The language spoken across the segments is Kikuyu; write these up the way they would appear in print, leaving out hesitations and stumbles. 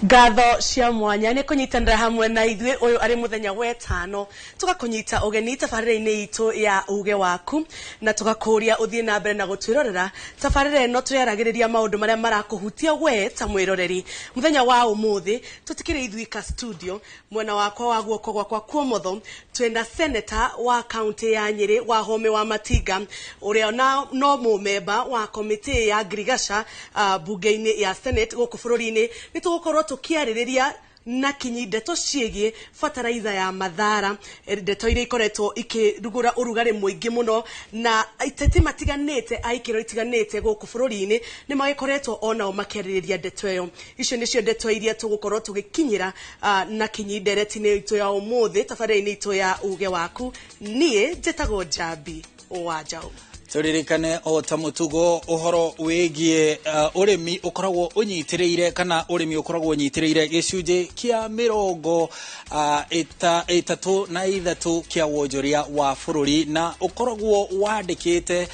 Ngatho cia mwanya nĩ kũnyitanĩra hamwe na ithuĩ. Ũyũ arĩ mũthenya wetano tũgakũnyita ũgeni tabarĩra-inĩ itũ ya Uge Waku, na tũgakũria ũthiĩ na mbere na gũtwĩrorera. Tabarĩra ĩno tũyaragĩrĩria maũndũ marĩa marakũhutia we ta mwĩroreri. Mũthenya wa ũmũthĩ tũtikĩrĩ ithuika studio. Mwena wakwa wa guoko gwakwa kuomotho twĩna seneta wa kaunti ya Nyĩrĩ, Wahome wa Matinga, ũrĩa na no mũmemba wa komĩtĩ ya ngirigaca mbunge-inĩ ya Senate gũkũ bũrũri-inĩ. Nĩ tũgũkorwo tũkĩarĩrĩria na kinyi ndeto ciĩgiĩ bataraitha ya Mathara, ndeto iria ikoretwo ikĩrugũra ũrugarĩ mũingĩ mũno, na iteti matiganĩte a ikĩro itiganĩte gũkũ bũrũri-inĩ nĩ magĩkoretwo onao makĩarĩrĩria ndeto ĩyo. Icio nĩcio ndeto iria tũgũkorwo tũgĩkinyĩra na kinyi ndereti-inĩ itũ ya ũmũthĩ, tabarĩra-inĩ itũ ya Uge Waku. Niĩ njĩtagwo Njambi wa Njaũ. Tũririkane o ta mũtugo, ũhoro wĩgiĩ ũrĩmi ũkoragwo ũnyitĩrĩire, kana ũrĩmi ũkoragwo ũnyitĩrĩire gĩcunjĩ kĩa 33 kĩa wonjoria wa bũrũri, na ũkoragwo wandĩkĩte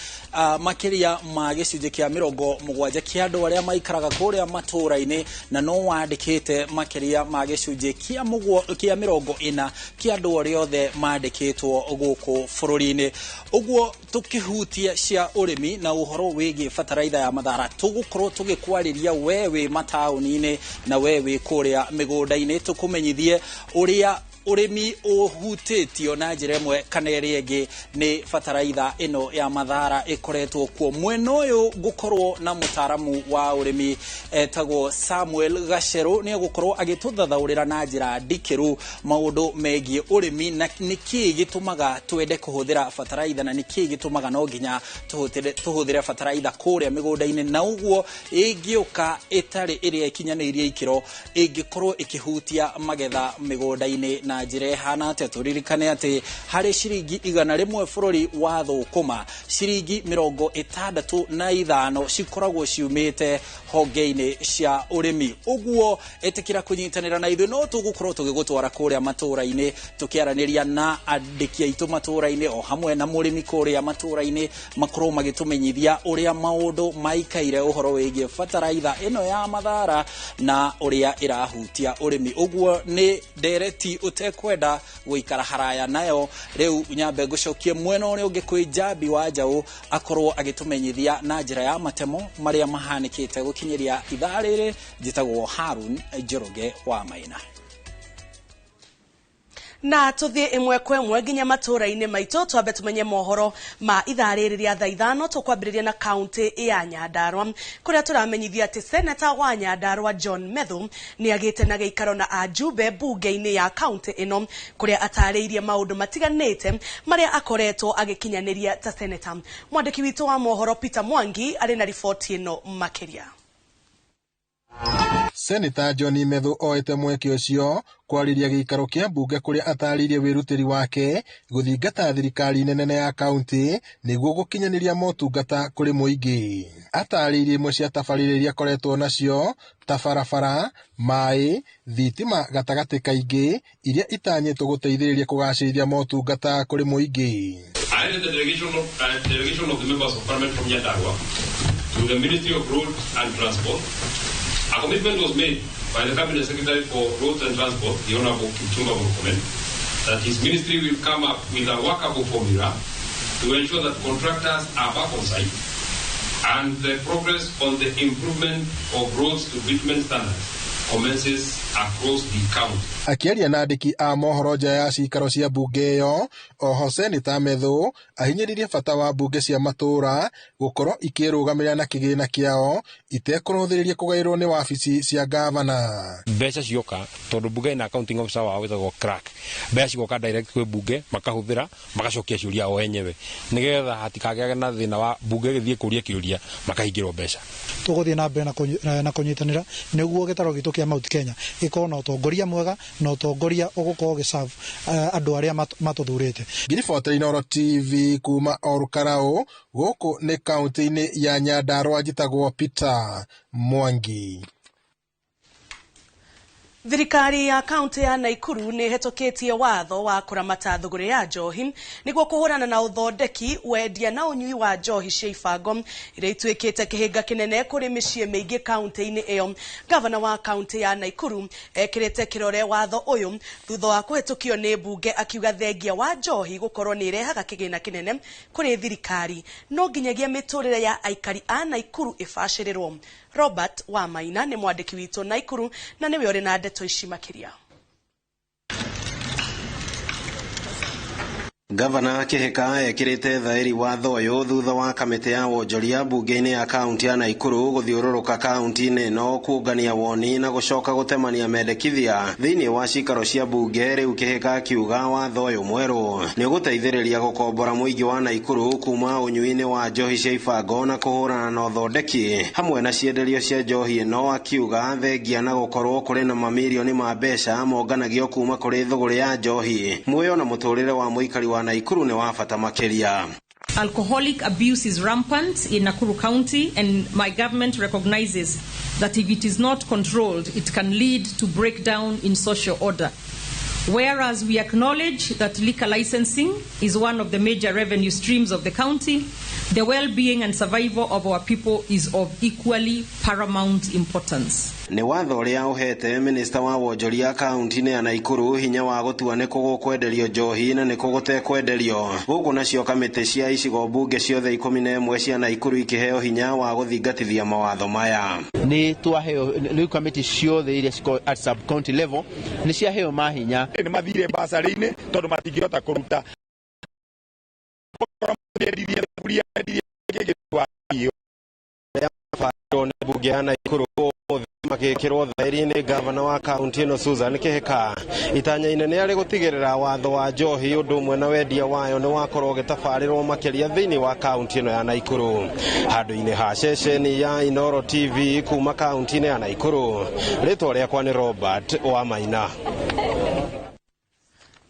makĩria ma gĩcunjĩ kĩa 70 kĩa andũ arĩa maikaraga kũrĩa matũũra-inĩ, na no wandĩkĩte makĩria ma gĩcunjĩ kĩa 40 kĩa andũ arĩa othe mandĩkĩtwo gũkũ bũrũri-inĩ. Ũguo tũkĩhutia cia ũrĩmi na ũhoro wĩgiĩ bataraitha ya Mathara, tũgũkorwo tũgĩkwarĩria we wĩ mataũni-inĩ na we wĩ kũrĩa mĩgũnda-inĩ, tũkũmenyithie ũrĩa ũrĩmi ũhutĩtio na njĩra ĩmwe kana ĩrĩa ĩngĩ nĩ bataraitha ĩno ya Mathara ĩkoretwo kuo. Mwena ũyũ ngũkorwo na mũtaaramu wa ũrĩmi etagwo Samuel Gacerũ. Nĩ egũkorwo agĩtũthathaũrĩra na njĩra ndikĩru maũndũ megiĩ ũrĩmi, na nĩkĩĩ gĩtũmaga twende kũhũthĩra bataraitha, na nĩkĩĩ gĩtũmaga no nginya tũhũthĩre bataraitha kũrĩa mĩgũnda-inĩ, na ũguo ĩngĩũka ĩtarĩ ĩrĩa ĩkinyanĩirie ikĩro ĩngĩkorwo ĩkĩhutia magetha mĩgũnda-inĩ na njĩra ĩhana atĩa. Tũririkane atĩ harĩ ciringi 100 bũrũri wa thũkũma, ciringi 65 cikoragwo ciumĩte honge-inĩ cia ũrĩmi. Ũguo ĩtĩkĩra kũnyitanĩra na ithuĩ, no tũgũkorwo tũgĩgũtwara kũrĩa matũũra-inĩ, tũkĩaranĩria na andĩki aitũ matũũra-inĩ o hamwe na mũrĩmi kũrĩa matũũra-inĩ, makorwo magĩtũmenyithia ũrĩa maũndũ maikaire ũhoro wĩgiĩ bataraitha ĩno ya Mathara na ũrĩa ĩrahutia ũrĩmi. Ũguo nĩ ndereti ũtekwenda gũikara haraya nayo. Rĩu nyambe ngũcokie mwena ũrĩa ũngĩ kwĩ Njambi wa Njaũ, akorwo agĩtũmenyithia na njĩra ya matemo marĩa mahanĩkĩte gũkinyĩria ithaa rĩrĩ. Njĩtagwo Harun Njoroge wa Maina. Na tuthiĩ ĩmwe kwa ĩmwe nginya matũũra-inĩ maitũ, twambe tũmenye mohoro ma ithaa rĩrĩ rĩa thaa 5. Tũkwambĩrĩria na kaunti ya Nyandarua, kũrĩa tũramenyithia atĩ seneta wa Nyandarua John Methu nĩ agĩte na gĩikaro na ajumbe mbunge-inĩ ya kaunti ĩno, kũrĩa atarĩirie maũndũ matiganĩte marĩa akoretwo agĩkinyanĩria ta seneta. Mwandĩki witũ wa mohoro Peter Mwangi arĩ na riboti ĩno makĩria. Seneta John Methu oete mweke ũcio kwarĩria gĩikaro kĩa mbunge, kũrĩa atarĩirie wĩrutĩri wake gũthingata thirikari nene ya kaunti nĩguo gũkinyanĩria motungata kũrĩ mũingĩ. Atarĩirie imwe cia tabarĩra iria akoretwo nacio ta barabara, maĩ, thitima, gatagatĩ kaingĩ iria itanyĩtwo gũteithĩrĩria kũgacĩrithia motungata kũrĩ mũingĩ. I led the delegation of the members of parliament from Nyandarua to the Ministry of Roads and Transport. A commitment was made by the Cabinet Secretary for Roads and Transport, the Honorable Kipchumba Murkomen, that his ministry will come up with a workable formula to ensure that contractors are back on site and the progress on the improvement of roads to bitumen standards commences across the county. Akĩaria na andĩki a mohoro nja ya cikaro cia mbunge ĩyo, oho Seneta Methu ahinyĩrĩirie bata wa mbunge cia matũũra gũkorwo ikĩrũgamĩrĩra na kĩgĩna kĩao itekũrũthĩrĩria kũgaĩrwo nĩ wabici cia ngavana. Mbeca cioka, tondũ mbunge ina accounting officer wao wĩtagwo clerk, mbeca cigoka direct kwĩ mbunge, makahũthĩra, magacokia ciũria o enyewe, nĩgetha hatikagĩage na thĩna wa mbunge ĩgĩthiĩ kũria kĩũria makahingĩrwo mbeca. Tũgũthiĩ na mbere na kũnyitanĩra nĩguo gĩtaro gitũ kĩa Mount Kenya gĩkorwo na ũtongoria mwega na ũtongoria ũgũkorwo ũgĩserve andũ arĩa matũthurĩte. Ngiribota Inooro TV kuma Olkalou, gũkũ nĩ kaunti-inĩ ya Nyandarua, njĩtagwo Peter Mwangi. Thirikari ya kaunti ya Naikuru nĩ ĩhetũkĩtie watho wa kũramata thũgũrĩ ya njohi nĩguo kũhũrana na ũthondeki, wendia na ũnyui wa njohi cia ibango iria ituĩkĩte kĩhĩnga kĩnene kũrĩ mĩciĩ mĩingĩ kaunti-inĩ ĩyo. Gavana wa kaunti ya Naikuru ekĩrĩte kĩrore watho ũyũ thutha wa kũhetũkio nĩ mbunge, akiuga thengia wa njohi gũkorwo nĩ ĩrehaga kĩgĩna kĩnene kũrĩ thirikari, no nginyagia mĩtũrĩre ya aikari a Naikuru ĩbacĩrĩrwo. Robert Wamaina nĩ mwandĩki witũ Naikuru na nĩwe ũrĩ na ndeto ici makĩria. Gavana Kihika ekirite thairi watho ũyũ thutha wa kamĩtĩ ya wonjoria mbunge-inĩ ya kaunti ya Naikuru gũthiũrũrũka kaunti-inĩ ĩno kũngania woni na gũcoka gũtemania mendekithia thĩinĩ wa cikaro cia mbunge. Rĩu Kihika akiuga watho ũyũ mwerũ nĩ ũgũteithĩrĩria gũkombora mũingĩ wa Naikuru kuma ũnyui-inĩ wa njohi cia ibango na kũhũrana na ũthondeki hamwe na cienderio cia njohi ĩno, akiuga thengia na gũkorwo kũrĩ na mamirioni ma mbeca monganagio kuma kũrĩ thũgũrĩ ya njohi, muoyo na mũtũrĩre wa mũikari wa Naikuru nĩ wa bata makĩria. Alcoholic abuse is rampant in Nakuru County, and my government recognizes that if it is not controlled, it can lead to breakdown in social order. Whereas we acknowledge that liquor licensing is one of the major revenue streams of the county, the well-being and survival of our people is of equally paramount importance. Nĩ watho ũrĩa ũhete minista wa wonjoria kaunti-inĩ ya Naikuru hinya wa gũtua nĩ kũ gũkwenderio njohi na nĩ kũ gũtekwenderio. Gũkũ nacio kamĩtĩ cia icigo mbunge ciothe 11 cia Naikuru ikĩheo hinya wa gũthingatithia mawatho maya. Nĩ twaheo rĩu kamĩtĩ ciothe iria cikoragwo at sub county level nĩ ciaheo mahinya. Nĩ mathire basarĩ-inĩ tondũ matingĩhota kũruta. Nĩ mbunge ya Naikuru magĩkĩrwo thaĩri nĩ gavana wa kaunti ĩno Susan Kihika. Itanya inene arĩ gũtigĩrĩra watho wa njohi ũndũ ũmwe na wendia wayo nĩ wakorwo ũgĩtabarĩrwo makĩria thĩinĩ wa kaunti ĩno ya Naikuru. Handũ-inĩ ha ceceni ya Inooro TV kuma kaunti-inĩ ya Naikuru, rĩtwa rĩakwa nĩ Robert Wamaina.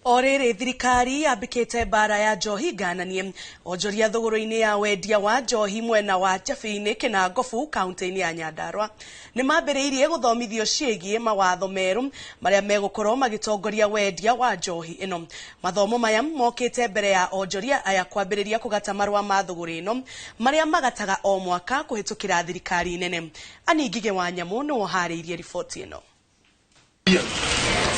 O rĩrĩ thirikari yambĩkĩte mbara ya njohi ngananie onjoria thũgũrũ-inĩ ya wendia wa njohi mwena wa Njabi-inĩ Kĩnangobu kaunti-inĩ ya Nyandarua nĩ mambĩrĩirie gũthomithio ciĩgiĩ mawatho merũ marĩa megũkorwo magĩtongoria wendia wa njohi ĩno. Mathomo maya mokĩte mbere ya onjoria aya kwambĩrĩria kũgata marũa ma thũgũrĩ ĩno marĩa magataga o mwaka kũhĩtũkĩra thirikari nene. Annie Ngigĩ wa Nyamũ nĩwe ũharĩirie riboti ĩno.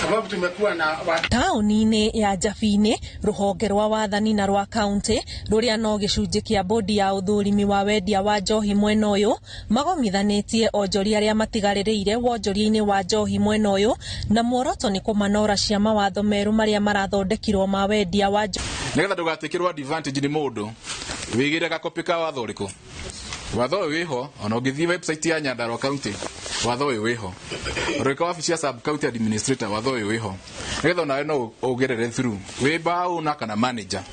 Sababu tumekuwa na taũni-inĩ ya Njabi-inĩ rũhonge rwa wathani na rwa kaunti rũrĩa no gĩcunjĩ kĩa bodi ya ũthũrimi wa wendia wa njohi mwena ũyũ magomithanĩtie onjoria arĩa matigarĩrĩire wonjoria-inĩ wa njohi mwena ũyũ na muoroto nĩ kũmanora cia mawatho merũ marĩa marathondekirwo ma wendia wa njohi. Nĩgetha ndũgatĩkĩrwo advantage nĩ mũndũ wĩgĩre gakopi ka watho ũrĩkũ. Watho ũyũ wĩho ona ũngĩthiĩ website ya Nyandarua County, watho ũyũ wĩho. Ũrĩka wabici ya sub county administrator, watho ũyũ wĩho. Nĩgetha onawe no ũgerere through wĩ mbaũ na kana manager,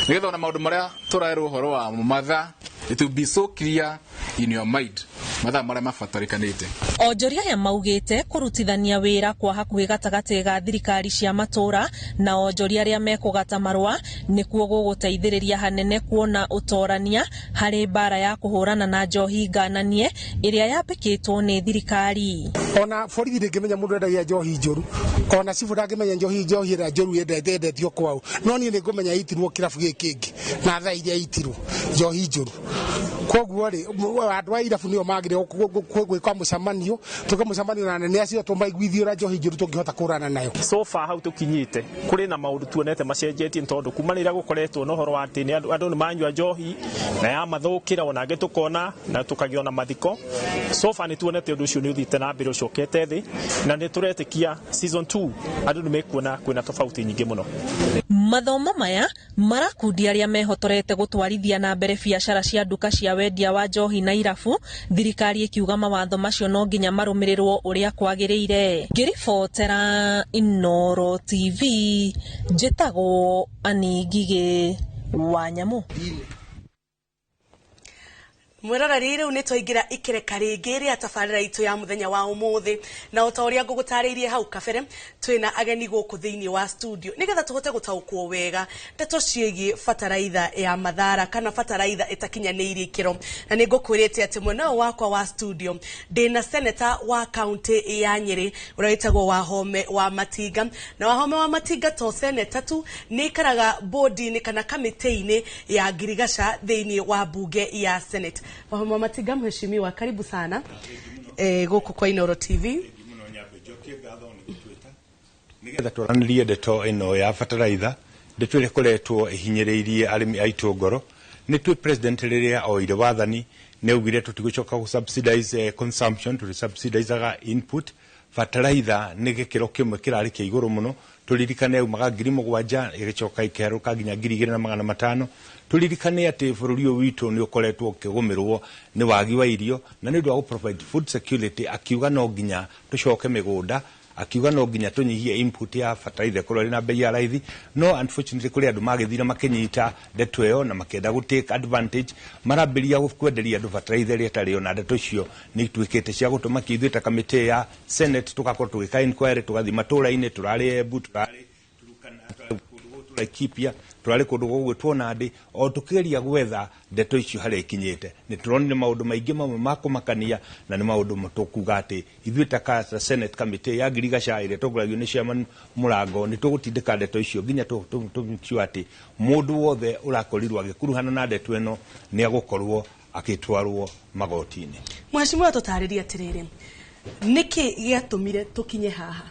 nĩgetha ona maũndũ marĩa tũraerwo ũhoro wa mathaa, it will be so clear in your mind mathaa marĩa mabatarĩkanĩte. Onjoria aya maugĩte kũrutithania wĩra kwa hakuhĩ gatagatĩ ga thirikari cia matũra na onjoria arĩa mekũgata marũa nĩkuo gũgũteithĩrĩria hanene kuona ũtorania harĩ mbara ya kũhũrana na njohi ngananie ĩrĩa yambĩkĩtwo nĩ thirikari. Ona borithi ndĩngĩmenya mũndũ endagia njohi njũru, ona cibũ ndangĩmenya njohi ĩrĩa njũru yendetio kwao, no niĩ nĩngũmenya itirwo kĩrabu gĩkĩ kĩngĩ na thaa iria itirwo njohi njũru. Koguo rĩ, andũ a irabu nĩo magĩrĩirwo gwĩka mũcemanio, twĩke mũcemanio na anene acio tũmaiguithie ũrĩa njohi njũru tũngĩhota kũhũrana nayo. So far hau tũkinyĩte kũrĩ na maũndũ tuonete macenjetie, tondũ kuma rĩrĩa gũkoretwo na ũhoro wa atĩ andũ nĩ manyua njohi na ya mathũkĩra, ona angĩ tũkona na tũkagĩa ona mathiko. So far nĩ tuonete ũndũ ũcio nĩ ũthiĩte na mbere ũcokete thĩ, na nĩ tũretĩkia season 2 andũ nĩ mekuona kwĩna tofauti nyingĩ mũno. Mathomo maya marakundi arĩa mehotorete gũtwarithia na mbere biacara cia nduka cia wendia wa njohi na irabu, thirikari ĩkiuga mawatho macio no nginya marũmĩrĩrwo ũrĩa kwagĩrĩire. Ngĩribotera Inooro TV, njĩtagwo Annie Ngigĩ wa Nyamũ. Mwiroreri, riu ni twaingira ikereka ringi ria tabarira itu ya muthenya wa umuthi, na o ta uria ngugutariirie hau kabere, twina ageni guku thiini wa studio nigetha tuhote gutaukwo wega ndeto ciigie bataraitha ya mathara kana bataraitha itakinyaniirie ikiro. Na ni ngukwirite ati mwena wakwa wa studio ndina senator wa county ya Nyeri uria witagwo Wahome wa Matinga. Na Wahome wa Matinga to senator tu, ni ikaraga board-ini kana kamiti-ini ya ngirigaca thiini wa bunge ya Senate. Wahome wa Matinga, mheshimiwa, karibu sana guku kwa Inooro TV. Nigetha twaranirie ndeto ĩno ya bataraitha, ndeto ĩrĩa ĩkoretwo ĩhinyĩrĩirie arĩmi aitũ ngoro. Nĩ twĩ president rĩrĩa oire wathani nĩ augire tũtigũcoka gũ subsidize consumption, tũrĩ subsidizaga input. Bataraitha nĩ gĩkĩro kĩmwe kĩrarĩ kĩa igũrũ mũno. Tũririkane yaumaga 7,000 ĩgĩcoka ĩkĩherũka nginya 2,500. Tũririkane atĩ bũrũri ũyũ witũ nĩ ũkoretwo ũkĩgũmĩrwo nĩ wagi wa irio, na nĩ ũndũ wa gũ provide food security akiuga no nginya tũcoke mĩgũnda, akiuga no nginya tũnyihie input ya bataraitha ĩkorwo ĩrĩ na bei ya raithi. No unfortunately kũrĩ andũ magĩthire makĩnyita ndeto ĩyo na makĩenda gũ take advantage, marambĩrĩria kwenderia andũ bataraitha ĩrĩa ĩtarĩ yo, na ndeto icio nĩ ituĩkĩte cia gũtũma ithuĩ ta kamĩtĩ ya Senate tũgakorwo tũgĩka inquiry, tũgathiĩ matũra-inĩ, tũrarĩ Embu, tũrarĩ Turkana, tũrarĩ kũndũ Laikipia, tũrarĩ kũndũ gũgwĩtwo Nandi, o tũkĩgeria gwetha ndeto icio harĩa ikinyĩte. Nĩ tũronire maũndũ maingĩ mamwe ma kũmakania, na nĩ maũndũ tũkuga atĩ ithuĩ ta Senate Committee ya ngirigaca ĩrĩa ĩtongoragio nĩ chairman Mũrango nĩ tũgũtindĩka ndeto icio nginya tũmĩkiuga atĩ mũndũ wothe ũrakorirwo agĩkuruhana na ndeto ĩno nĩ agũkorwo agĩtwarwo magoti-inĩ. Mheshimiwa, tũtarĩrie atĩrĩrĩ, nĩkĩ gĩatũmire tũkinye haha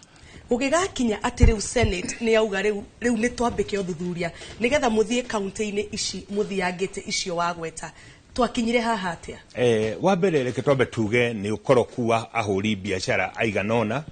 gũgĩgakinya atĩ rĩu Senate nĩ yauga rĩu nĩ twambĩke ũthuthuria nĩgetha mũthiĩ kaunti-inĩ ici mũthiangĩte icio wagweta, twakinyire haha atĩa? Wa mbere reke twambe tuge nĩ ũkoroku wa ahũri biacara aigana ũna.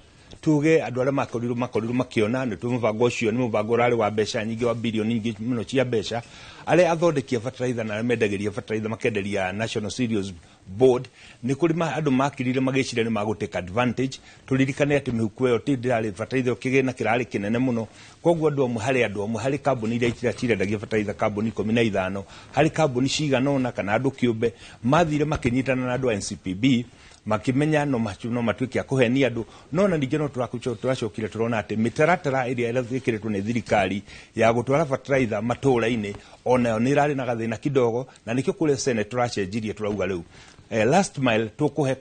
Tuge andũ arĩa makorirwo makĩona nĩ mũbango ũcio nĩ mũbango ũrarĩ wa mbeca nyingĩ, wa bilioni nyingĩ mũno cia mbeca. Arĩa athondeki a bataraitha na arĩa mendagĩria bataraitha makenderia National Cereals Board, nĩ kũrĩ andũ makirire magĩciria nĩ magũ take advantage. Tũririkane atĩ mĩhuko ĩyo ti ndĩrarĩ bataraitha ĩyo kĩgĩna kĩrarĩ kĩnene mũno, koguo andũ amwe harĩ andũ amwe harĩ kambuni iria cirendagia bataraitha, kambuni 15, harĩ kambuni cigana ũna kana andũ kĩũmbe mathire makĩnyitana na andũ a NCPB makĩmenya no matuĩke a kũhenia andũ. No na ningĩ no tũracokire tũrona atĩ mĩtaratara ĩrĩa ĩrekĩrĩtwo nĩ thirikari ya gũtwara bataraitha matũra-inĩ onayo nĩ ĩrarĩ na gathĩna kidogo, na nĩkĩo kũrĩa Senate tũracenjirie tũrauga rĩu last mile tũkũhe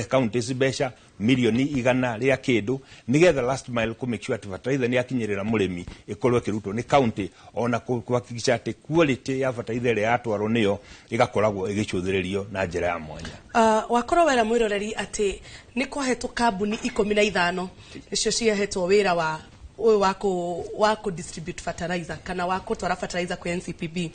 counties mbeca milioni 100 rĩa kĩndũ nĩgetha last mile kũ make sure atĩ bataraitha nĩ yakinyĩrĩra mũrĩmi ĩkorwo ĩkĩrutwo nĩ county, ona kũhakikisha atĩ quality ya bataraitha ĩrĩa yatwarwo nĩyo ĩgakoragwo ĩgĩcũthĩrĩrio na njĩra ya mwanya. Wakorwo wera mwĩroreri atĩ nĩ kwahetwo kambuni 15 nĩcio ciahetwo wĩra wa ũyũ wa kũ distribute fertilizer kana wa gũtwara fertilizer kwĩ NCPB.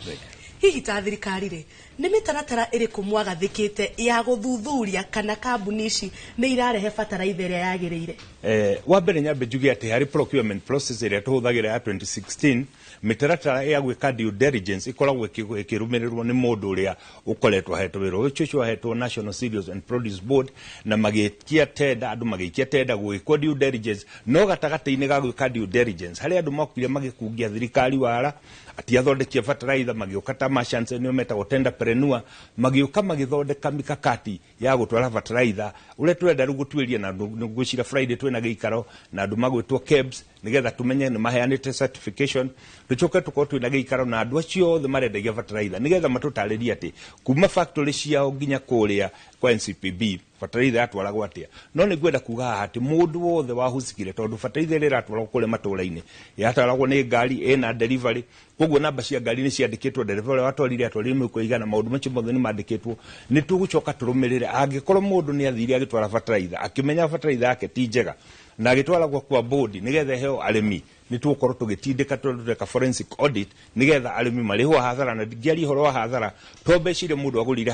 Hihi ta thirikari rĩ, nĩ mĩtaratara ĩrĩkũ mwagathĩkĩte ya gũthuthuria kana kambuni ici nĩ irarehe bataraitha ĩrĩa yagĩrĩire? Wa mbere nyambe njuge atĩ harĩ procurement process ĩrĩa tũhũthagĩra ya 2016, mĩtaratara ya gwĩka due diligence ĩkoragwo ĩkĩrũmĩrĩrwo nĩ mũndũ ũrĩa ũkoretwo ahetwo wĩra ũcio, ũcio ahetwo National Cereals and Produce Board, na magĩikia tenda, andũ magĩikia tenda gũgĩkwo due diligence. No gatagatĩ-inĩ ga gwĩka due diligence harĩ andũ mokire magĩkungia thirikari wara ati athondekia bataraitha, magĩũka ta merchants nĩo metagwo tenderpreneur, magĩũka magĩthondeka mikakati ya gũtwara bataraitha ũrĩa tũrenda rĩu gũtuĩria. Na ngwĩciria Friday twĩna gĩikaro na andũ magwĩtwo KEBS nĩgetha tũmenye nĩ maheanĩte certification, tũcoke tũkorwo twĩna gĩikaro na andũ acio othe marendagia bataraitha nĩgetha matũtarĩrie atĩ kuma factory ciao nginya kũrĩa kwa NCPB bataraitha yatwaragwo atĩa. No nĩ ngwenda kuga haha atĩ mũndũ wothe wahusikire, tondũ bataraitha ĩrĩa ĩratwaragwo kũrĩa matũra-inĩ yatwaragwo nĩ ngari ĩna delivery, koguo namba cia ngari nĩ ciandĩkĩtwo, ndereba ũrĩa watwarire atwarire mĩhuko igana, maũndũ macio mothe nĩ mandĩkĩtwo. Nĩ tũgũcoka tũrũmĩrĩre angĩkorwo mũndũ nĩ athire agĩtwara bataraitha akĩmenya bataraitha yake ti njega na agĩtwaragwo kwa board nĩgetha ĩheo arĩmi, nĩ tũgũkorwo tũgĩtindĩka tũreka forensic audit nĩgetha arĩmi marĩhwo hathara. Na ndingĩaria ũhoro wa hathara to mbeca iria mũndũ agũrire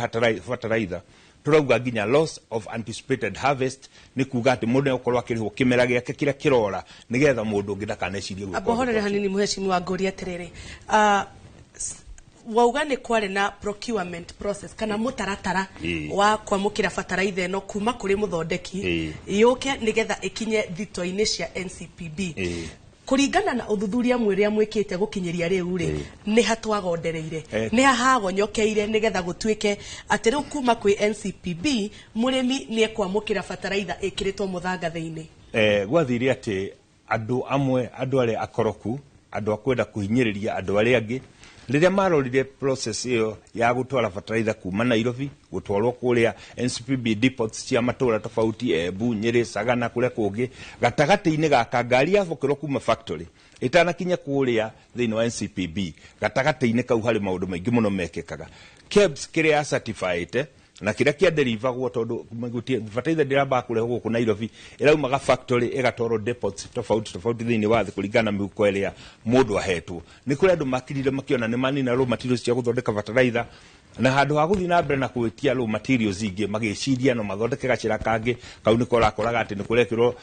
bataraitha, tũrauga nginya loss of anticipated harvest, nĩ kuga atĩ mũndũ nĩegũkorwo akĩrĩhwo kĩmera gĩake kĩrĩa kĩrora nĩgetha mũndũ ũngĩ ndakanecirie gwĩka Amba ũhorere hanini mheshimiwa, ngũrie atĩrĩrĩ, wauga nĩ kwarĩ na procurement process kana mũtaratara wa kwamũkĩra bataraitha ĩno kuma kũrĩ mũthondeki yũke nĩgetha ĩkinye thito-inĩ cia NCPB. Kũringana na ũthuthuria mwĩrĩa mwĩkĩte gũkinyĩria rĩu rĩ, nĩ ha twagondereire, nĩ ha hagonyokeire nĩgetha gũtuĩke atĩ rĩu kuma kwĩ NCPB mũrĩmi nĩ ekwamũkĩra bataraitha ĩkĩrĩtwo mũthanga thĩinĩ? Gwathire atĩ andũ amwe, andũ arĩa akoroku, andũ a kwenda kũhinyĩrĩria andũ arĩa angĩ, rĩrĩa marorire process ĩyo ya gũtwara bataraitha kuma Nairobi gũtwarwo kũrĩa NCPB depots cia matũra tofauti, Embu, Nyĩrĩ, Sagana, kũrĩa kũngĩ, gatagatĩ-inĩ gaka ngari yabokerwo kuma factory ĩtanakinya kũrĩa thĩinĩ wa NCPB, gatagatĩ-inĩ kau harĩ maũndũ maingĩ mũno mekĩkaga. KEBS kĩrĩa ya certified na kĩrĩa kĩa deliveragwo, tondũ bataraitha ndĩrambaga kũrehwo gũkũ Nairobi, ĩraumaga factory ĩgatwarwo depots tofauti tofauti thĩinĩ wa thĩ kũringana na mĩhuko ĩrĩa mũndũ ahetwo. Nĩ kũrĩ andũ makirire makĩona nĩ manina raw materials cia gũthondeka bataraitha, na handũ ha gũthiĩ na mbere na gwĩtia raw materials ingĩ, magĩciria no mathondeke gacĩra kangĩ. Kau nĩko ũrakoraga atĩ nĩ kũrekĩrwo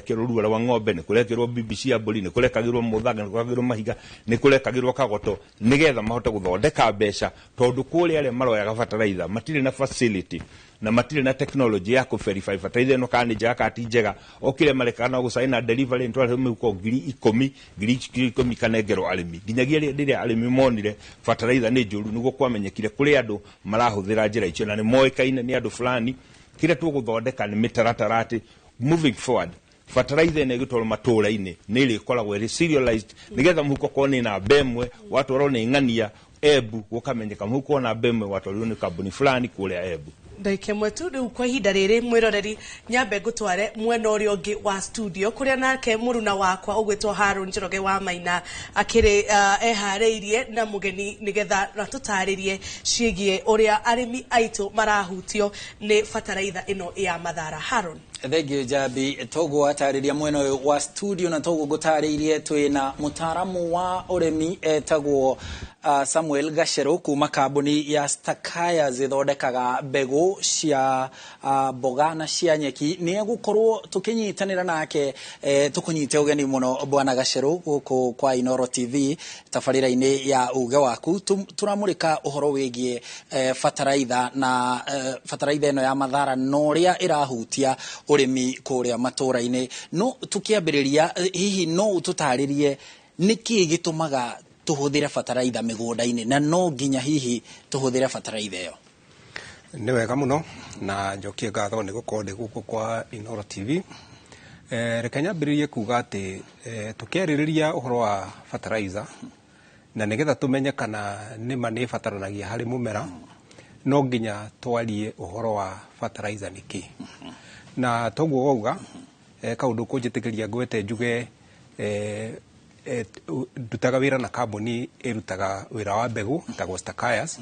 rũrua rwa ng'ombe, nĩ kũrekĩrwo mbimbi cia mbũri, nĩ kũrekagĩrwo mũthanga, nĩ kũrekagĩrwo mahiga, nĩ kũrekagĩrwo kagoto, nĩgetha mahote gũthondeka mbeca, tondũ kũrĩa arĩa maroyaga bataraitha matirĩ na facility na matirĩ na technology ya kũ-verify bataraitha ĩno kana nĩ njega kana ti njega. O kĩrĩa marekaga no gũcaina delivery, nĩ mĩhuko 10,000, 10,000 ikanengerwo arĩmi, nginyagia rĩrĩa arĩmi monire bataraitha nĩ njũru, nĩguo kwamenyekire kũrĩ andũ marahũthĩra njĩra icio na nĩ moĩkaine nĩ andũ fulani. Kĩrĩa tũgũthondeka nĩ mĩtaratara atĩ moving forward bataraitha ĩno ĩgĩtwarwo matũra-inĩ nĩ ĩrĩkoragwo ĩrĩ serialized, nĩgetha mũhuko korwo nĩ namba ĩmwe watwarwo nĩ ng'ania Embu, gũkamenyeka mũhuko wa namba ĩmwe watwarirwo nĩ kambuni fulani kũrĩa Embu. Ndagĩka ĩmwe tu rĩu kwa ihinda rĩrĩ, mwĩroreri, nyambe ngũtware mwena ũrĩa ũngĩ wa studio kũrĩa nake mũruna wakwa ũgwĩtwo Haron Njoroge wa Maina akĩrĩ eharĩirie na mũgeni nĩgetha atũtarĩrie ciĩgiĩ ũrĩa arĩmi aitũ marahutio nĩ bataraitha ĩno ya Mathara. Haron. Thank you, Jambi. Toguo atarĩria mwena ũyũ wa studio na toguo ngũtarĩirie, twĩna mũtaaramu wa ũrĩmi etagwo Samuel Gacheru kuma kambuni ya Stakayas ĩthondekaga mbegũ cia mboga na cia nyeki. Nĩ egũkorwo tũkĩnyitanĩra nake. Tũkũnyite ũgeni mũno, Bwana Gacheru, gũkũ kwa Inoro TV tabarĩra-inĩ ya Uge Waku. Tũramũrĩka ũhoro wĩgiĩ bataraitha na bataraitha ĩno ya Mathara na ũrĩa ĩrahutia ũrĩmi kũrĩa matũra-inĩ. No tũkĩambĩrĩria, hihi no ũtũtarĩrie nĩkĩĩ gĩtũmaga tũhũthĩre bataraitha mĩgũnda-inĩ na no nginya hihi tũhũthĩre bataraitha ĩyo? Nĩ wega mũno na njokie ngatho nĩ gũkorwo ndĩ gũkũ kwa Inoro TV. Reke nyambĩrĩrie kuga atĩ tũkĩarĩrĩria ũhoro wa fertilizer na nĩgetha tũmenye kana nĩma nĩ ĩbataranagia harĩ mũmera, no nginya twarie ũhoro wa fertilizer nĩ kĩ. Na toguo wauga, kaũndũ kũnjĩtĩkĩria ngwete njuge, ndutaga wĩra na kambuni ĩrutaga wĩra wa mbegũ ĩtagwo Stakayas.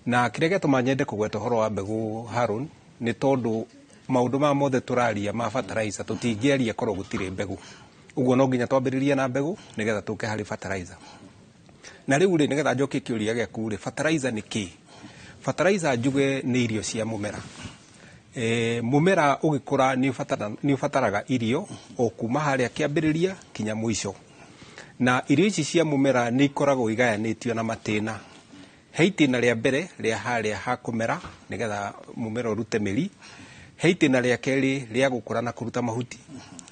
Na kĩrĩa gĩatũma nyende kũgweta ũhoro wa mbegũ, Haron, nĩ tondũ maũndũ maya mothe tũraria ma fertilizer tũtingĩaria korwo gũtirĩ mbegũ. Ũguo no nginya twambĩrĩrie na mbegũ nĩgetha tũke harĩ fertilizer. Na rĩu rĩ, nĩgetha njokie kĩũria gĩaku rĩ, fertilizer nĩ kĩ? Fertilizer njuge nĩ irio cia mũmera. Mũmera ũgĩkũra nĩ ũbataraga irio o kuma harĩa kĩambĩrĩria kinya mũico. Na irio ici cia mũmera nĩ ikoragwo igayanĩtio na matĩna. He itĩna rĩa mbere rĩa harĩa ha kũmera nĩgetha mũmera ũrute mĩri, he itĩna rĩa kerĩ rĩa gũkũra na kũruta mahuti,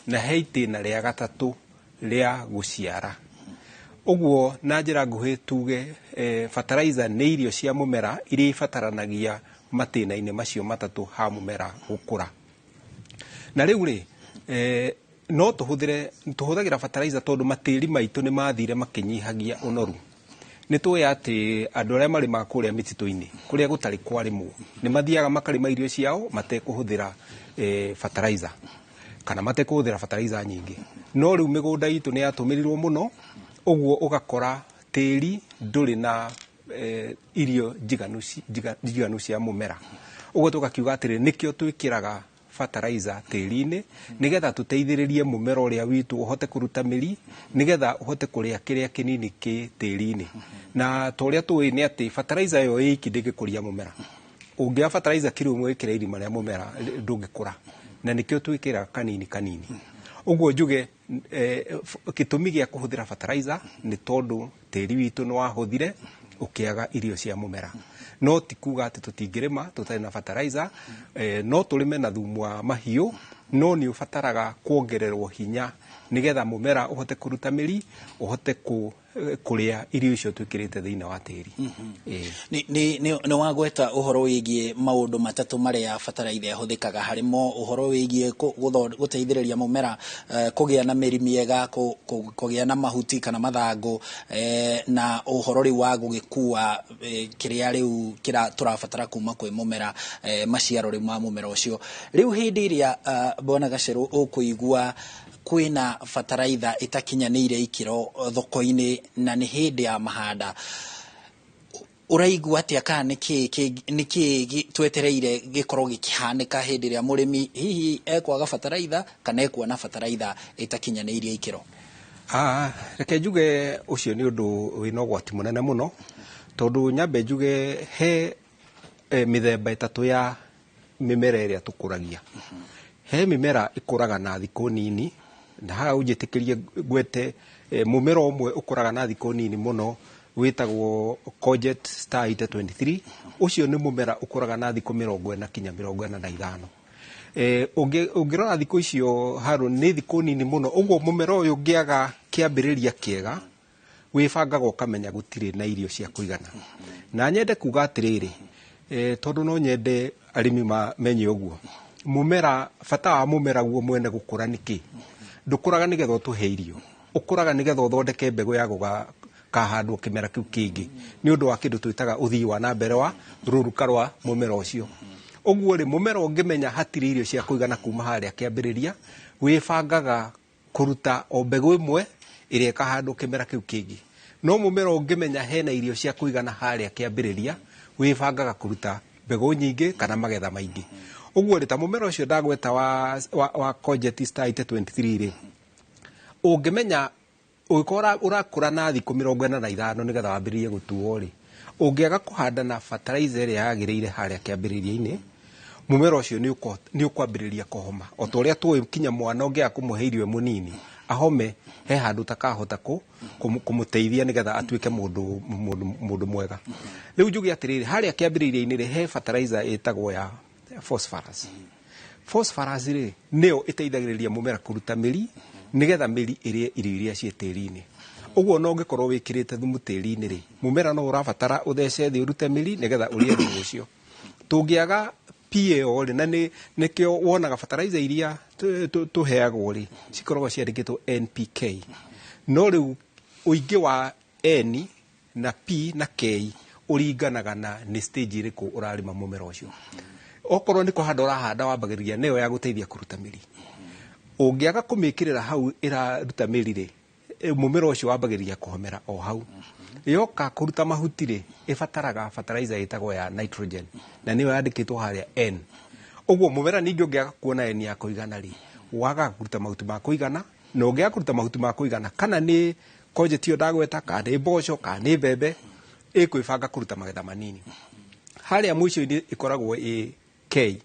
na he itĩna rĩa gatatũ rĩa gũciara. Ũguo na njĩra nguhĩ tuge fertilizer nĩ irio cia mũmera iria ibataranagia matĩna-inĩ macio matatũ ha mũmera gũkũra. Na rĩu rĩ, no tũhũthĩre, tũhũthagĩra fertilizer tondũ matĩri maitũ nĩ mathire makĩnyihagia ũnoru. Nĩ tũĩ atĩ andũ arĩa marĩmaga kũrĩa mĩtitũ-inĩ kũrĩa gũtarĩ kwarĩmwo nĩ mathiaga makarĩma irio ciao matekũhũthĩra fertilizer kana matekũhũthĩra fertilizer nyingĩ. No rĩu mĩgũnda itũ nĩ yatũmĩrirwo mũno, ũguo ũgakora tĩri ndũrĩ na irio njiganu cia mũmera. Ũguo tũgakiuga atĩrĩ, nĩkĩo twĩkĩraga fertilizer tĩri-inĩ nĩgetha tũteithĩrĩrie mũmera ũrĩa witũ ũhote kũruta mĩri, nĩgetha ũhote kũrĩa kĩrĩa kĩnini kĩ tĩri-inĩ. Na ta ũrĩa tũĩ nĩ atĩ fertilizer ĩyo ĩiki ndĩngĩkũria mũmera. Ũngĩoya fertilizer kiro ĩmwe wĩkĩre irima rĩa mũmera ndũngĩkũra, na nĩkĩo twĩkĩraga kanini kanini. Ũguo njuge gĩtũmi gĩa kũhũthĩra fertilizer nĩ tondũ tĩri witũ nĩ wahũthire ũkĩaga irio cia mũmera. No ti kuga atĩ tũtingĩrĩma tũtarĩ na fertilizer, no tũrĩme na thumu wa mahiũ. No nĩ ũbataraga kuongererwo hinya nĩgetha mũmera ũhote kũruta mĩri, ũhote kũrĩa irio icio twĩkĩrĩte thĩinĩ wa tĩri. Nĩ wagweta ũhoro wĩgiĩ maũndũ matatũ marĩa bataraitha ĩhũthĩkaga harĩmo, ũhoro wĩgiĩ gũteithĩrĩria mũmera kũgĩa na mĩri mĩega, kũgĩa na mahuti kana mathangũ, na ũhoro rĩu wa gũgĩkua kĩrĩa rĩu tũrabatara kuma kwĩ mũmera, maciaro rĩu ma mũmera ũcio. Rĩu hĩndĩ ĩrĩa Bwana Gacerũ ũkũigua kwĩna bataraitha ĩtakinyanĩire ikĩro thoko-inĩ na nĩ hĩndĩ ya mahanda, ũraigua atĩa kana nĩkĩĩ twetereire gĩkorwo gĩkĩhanĩka hĩndĩ ĩrĩa mũrĩmi hihi ekwaga bataraitha kana ekuona bataraitha ĩtakinyanĩirie ikĩro? Reke njuge ũcio nĩ ũndũ wĩna ũgwati mũnene mũno, tondũ nyambe njuge he mĩthemba ĩtatũ ya mĩmera ĩrĩa tũkũragia. He mĩmera ĩkũraga na thikũ nini, na haha ũnjĩtĩkĩrie ngwete mũmera ũmwe ũkũraga na thikũ nini mũno wĩtagwo Courgette Star 823. Ũcio nĩ mũmera ũkũraga na thikũ 40 kinya 45. Ũngĩrora thikũ icio Haron, nĩ thikũ nini mũno. Ũguo mũmera ũyũ ũngĩaga kĩambĩrĩria kĩega, wĩbangaga ũkamenya gũtirĩ na irio cia kũigana. Na nyende kuga atĩrĩrĩ, tondũ no nyende arĩmi mamenye ũguo, mũmera, bata wa mũmera guo mwene gũkũra nĩkĩ? Ndũkũraga nĩgetha ũtũhe irio, ũkũraga nĩgetha ũthondeke mbegũ ya gũkahandwo kĩmera kĩu kĩngĩ, nĩ ũndũ wa kĩndũ twĩtaga ũthii wa na mbere wa rũruka rwa mũmera ũcio. Ũguo rĩ, mũmera ũngĩmenya hatirĩ irio cia kũigana kuma harĩa kĩambĩrĩria, wĩbangaga kũruta o mbegũ ĩmwe ĩrĩa ĩkahandwo kĩmera kĩu kĩngĩ. No mũmera ũngĩmenya hena irio cia kũigana harĩa kĩambĩrĩria, wĩbangaga kũruta mbegũ nyingĩ kana magetha maingĩ. Ũguo rĩ, ta mũmera ũcio ndagweta wa Courgette Star 823 rĩ, ũngĩmenya ũngĩkorwo ũrakũra na thikũ 45 nĩgetha wambĩrĩrie gũtuo rĩ, ũngĩaga kũhanda na fertilizer ĩrĩa yagĩrĩire harĩa kĩambĩrĩria-inĩ, mũmera ũcio nĩ ũkwambĩrĩria kũhoma. O ta ũrĩa tũĩ kinya mwana ũngĩaga kũmũhe irio e mũnini ahome, he handũ ũtakahota kũmũteithia nĩgetha atuĩke mũndũ mwega. Rĩu njuge atĩrĩrĩ, harĩa kĩambĩrĩria-inĩ rĩ, he fertilizer ĩtagwo ya phosphorus. Phosphorus rĩ, nĩyo ĩteithagĩrĩria mũmera kũruta mĩri nĩgetha mĩri ĩrĩe irio iria ciĩ tĩri-inĩ. Ũguo no ũngĩkorwo wĩkĩrĩte thumu tĩri-inĩ rĩ, mũmera no ũrabatara ũthece thĩ ũrute mĩri nĩgetha ũrĩe thumu ũcio. Tũngĩaga P ĩyo rĩ, na nĩkĩo wonaga fertilizer iria tũheagwo rĩ, cikoragwo ciandĩkĩtwo NPK. No rĩu ũingĩ wa N na P na K ũringanaga na nĩ stage ĩrĩkũ ũrarĩma mũmera ũcio. Okorwo nĩ kũhanda ũrahanda, wambagĩrĩria nĩyo ya gũteithia kũruta mĩri. Ũngĩaga kũmĩkĩrĩra hau ĩraruta mĩri rĩ, mũmera ũcio wambagĩrĩria kũhomera o hau. Yoka kũruta mahuti rĩ, ĩbataraga fertilizer ĩtagwo ya nitrogen, na nĩyo yandĩkĩtwo harĩa N. Ũguo mũmera ningĩ ũngĩaga kuona N ya kũigana rĩ, wagaga kũruta mahuti ma kũigana, na ũngĩaga kũruta mahuti ma kũigana, kana nĩ courgette ĩyo ndagweta, kana nĩ mboco, kana nĩ mbembe, ĩkwĩbanga kũruta magetha manini. Harĩa mũico-inĩ ĩkoragwo ĩ K,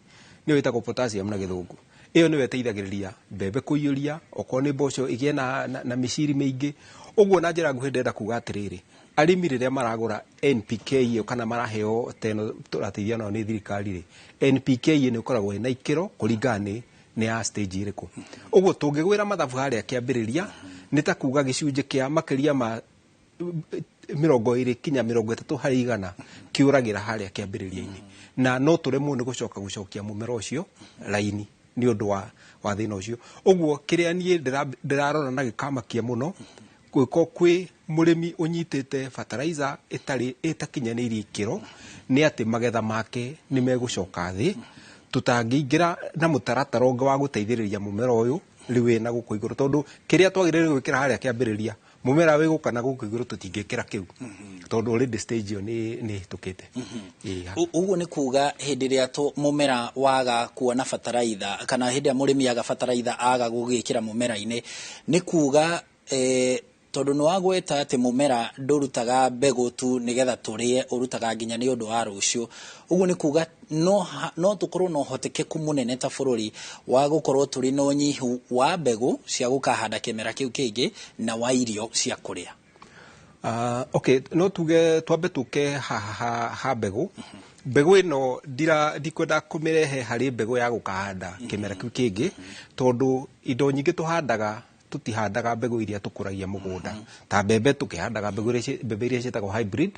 nĩyo ĩtagwo potassium na gĩthũngũ. Ĩyo nĩyo ĩteithagĩrĩria mbembe kũiyũria, okorwo nĩ mboco ĩgĩe na mĩciri mĩingĩ. Ũguo na njĩra nguhĩ ndĩrenda kuga atĩrĩrĩ, arĩmi rĩrĩa maragũra NPK ĩyo kana maraheo teno tũrateithio nayo nĩ thirikari rĩ, NPK ĩyo nĩ ĩkoragwo ĩna ikĩro kũringana nĩ ya stage ĩrĩkũ. Ũguo tũngĩgwĩra mathabu harĩa kĩambĩrĩria, nĩ ta kuga gĩcunjĩ kĩa makĩria ma 20 kinya 30 harĩ igana kĩũragĩra harĩa kĩambĩrĩria-inĩ, na no tũremwo nĩ gũcoka gũcokia mũmera ũcio raini nĩ ũndũ wa thĩna ũcio. Ũguo kĩrĩa niĩ ndĩrarora na gĩkamakia mũno, gwĩko kwĩ mũrĩmi ũnyitĩte fertilizer ĩtarĩ ĩtakinyanĩirie ikĩro, nĩ atĩ magetha make nĩ megũcoka thĩ. Tũtangĩingĩra na mũtaratara ũngĩ wa gũteithĩrĩria mũmera ũyũ rĩu wĩna gũkũ igũrũ, tondũ kĩrĩa twagĩrĩire gwĩkĩra harĩa kĩambĩrĩria, mũmera wĩgũka na gũkũ igũrũ tũtingĩkĩra kĩu, tondũ already stage ĩyo nĩ ĩhĩtũkĩte. Ũguo nĩ kuga hĩndĩ ĩrĩa mũmera waga kuona bataraitha, kana hĩndĩ ĩrĩa mũrĩmi aga bataraitha aga gũgĩkĩra mũmera-inĩ, nĩ kuga tondũ nĩ wagweta atĩ mũmera ndũrutaga mbegũ tu nĩgetha tũrĩe, ũrutaga nginya nĩ ũndũ wa rũciũ. Ũguo nĩ kuga no tũkorwo na ũhotekeku mũnene ta bũrũri wa gũkorwo tũrĩ na ũnyihu wa mbegũ cia gũkahanda kĩmera kĩu kĩngĩ na wa irio cia kũrĩa. Okay, no tuge twambe tuke ha mbegũ. Mbegũ ĩno ndikwenda kũmĩrehe harĩ mbegũ ya gũkahanda kĩmera kĩu kĩngĩ, tondũ indo nyingĩ tũhandaga tũtihandaga mbegũ iria tũkũragia mũgũnda. Ta mbembe tũkĩhandaga mbembe iria ciĩtagwo hybrid.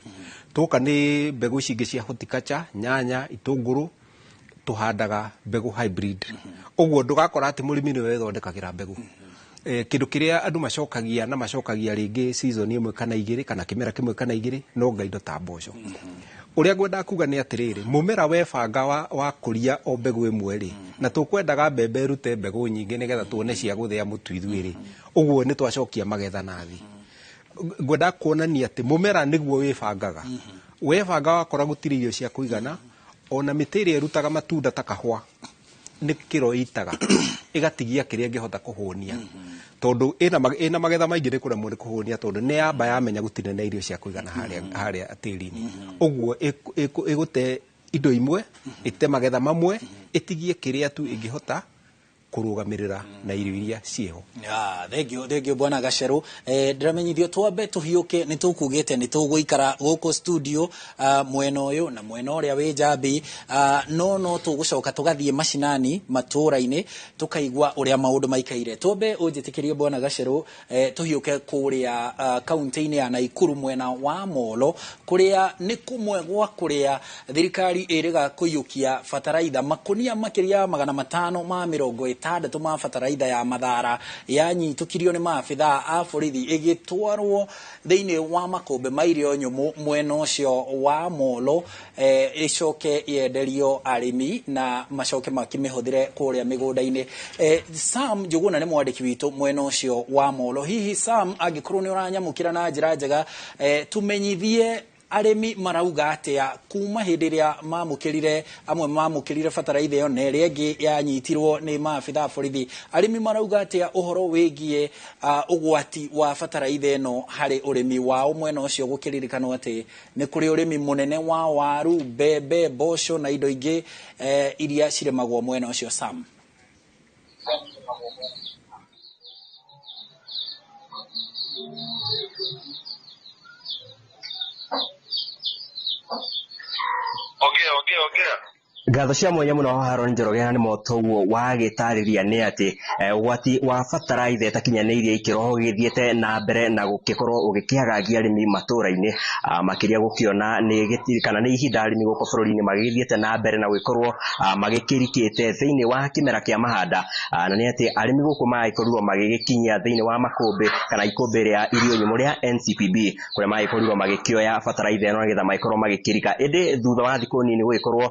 Twoka nĩ mbegũ ici ingĩ cia horticulture, nyanya, itũngũrũ, tũhandaga mbegũ hybrid. Ũguo ndũgakora atĩ mũrĩmi nĩwe wĩthondekagĩra mbegũ. Kĩndũ kĩrĩa andũ macokagia na macokagia rĩngĩ season ĩmwe kana igĩrĩ kana kĩmera kĩmwe kana igĩrĩ no nga indo ta mboco. Ũrĩa ngwendaga kuga nĩ atĩrĩrĩ, mũmera webanga wa kũria o mbegũ ĩmwe rĩ, na tũkwendaga mbembe ĩrute mbegũ nyingĩ nĩgetha tuone cia gũthĩa mũtu ithuĩ rĩ, ũguo nĩ twacokia magetha na thĩ. Ngwendaga kuonania atĩ mũmera nĩguo wĩbangaga. Webanga wakora gũtirĩ irio cia kũigana, ona mĩtĩ ĩrĩa ĩrutaga matunda ta kahũa nĩ kĩro ĩitaga ĩgatigia kĩrĩa ĩngĩhota kũhũnia, tondũ ĩna magetha maingĩ nĩ kũremwo nĩ kũhũnia, tondũ nĩ yamba yamenya gũtirĩ na irio cia kũigana harĩa tĩri-inĩ. Ũguo ĩgũte indo imwe, ĩte magetha mamwe, ĩtigie kĩrĩa tu ĩngĩhota kũrũgamĩrĩra na irio iria ciĩho. Thank you bwana Gacheru. Ndĩramenyithio twambe tũhiũke, nĩ tũkugĩte nĩ tũgũikara gũkũ studio, mwena ũyũ na mwena ũrĩa wĩ Njambi, no tũgũcoka tũgathiĩ macinani matũũra-inĩ tũkaigua ũrĩa maũndũ maikaire. Twambe ũnjĩtĩkĩrie bwana Gacheru, tũhiũke kũrĩa kaunti-inĩ ya Naikuru mwena wa Molo, kũrĩa nĩ kũmwe gwa kũrĩa thirikari ĩrĩga kũiyũkia bataraitha makũnia makĩria 560 ma bataraitha ya Mathara yanyitũkirio nĩ maabithaa a borithi ĩgĩtwarwo thĩinĩ wa makũmbĩ ma irio nyũmũ mwena ũcio wa Molo, ĩcoke yenderio arĩmi na macoke makĩmĩhũthĩre kũrĩa mĩgũnda-inĩ. Sam Njuguna nĩ mwandĩki witũ mwena ũcio wa Molo. Hihi Sam, angĩkorwo nĩ ũranyamũkĩra na njĩra njega, tũmenyithie arĩmi marauga atĩa kuma hĩndĩ ĩrĩa mamũkĩrire, amwe mamũkĩrire bataraitha ĩyo na ĩrĩa ĩngĩ yanyitirwo nĩ maabithaa a borithi. Arĩmi marauga atĩa ũhoro wĩgiĩ ũgwati wa bataraitha ĩno harĩ ũrĩmi wao mwena ũcio, gũkĩririkanwo atĩ nĩ kũrĩ ũrĩmi mũnene wa waru, mbembe, mboco na indo ingĩ iria cirĩmagwo mwena ũcio, Sam? Ongea. Ngatho cia mwanya mũno Haron Njoroge, na nĩ motoguo wagĩtarĩria nĩ atĩ ũgwati wa bataraitha ĩtakinyanĩirie ikĩro gĩthiĩte na mbere na gũgĩkorwo ũgĩkĩagagia arĩmi matũra-inĩ, makĩria gũkĩona nĩ kana nĩ ihinda arĩmi gũkũ bũrũri-inĩ magĩgĩthiĩte na mbere na gũgĩkorwo magĩkĩrikĩte thĩinĩ wa kĩmera kĩa mahanda, na nĩ atĩ arĩmi gũkũ magĩkorirwo magĩgĩkinyia thĩinĩ wa makũmbĩ kana ikũmbĩ rĩa irio nyũmũ rĩa NCPB, kũrĩa magĩkorirwo magĩkĩoya bataraitha ĩno nĩgetha magĩkorwo magĩkĩrika, ĩndĩ thutha wa thikũ nini gũgĩkorwo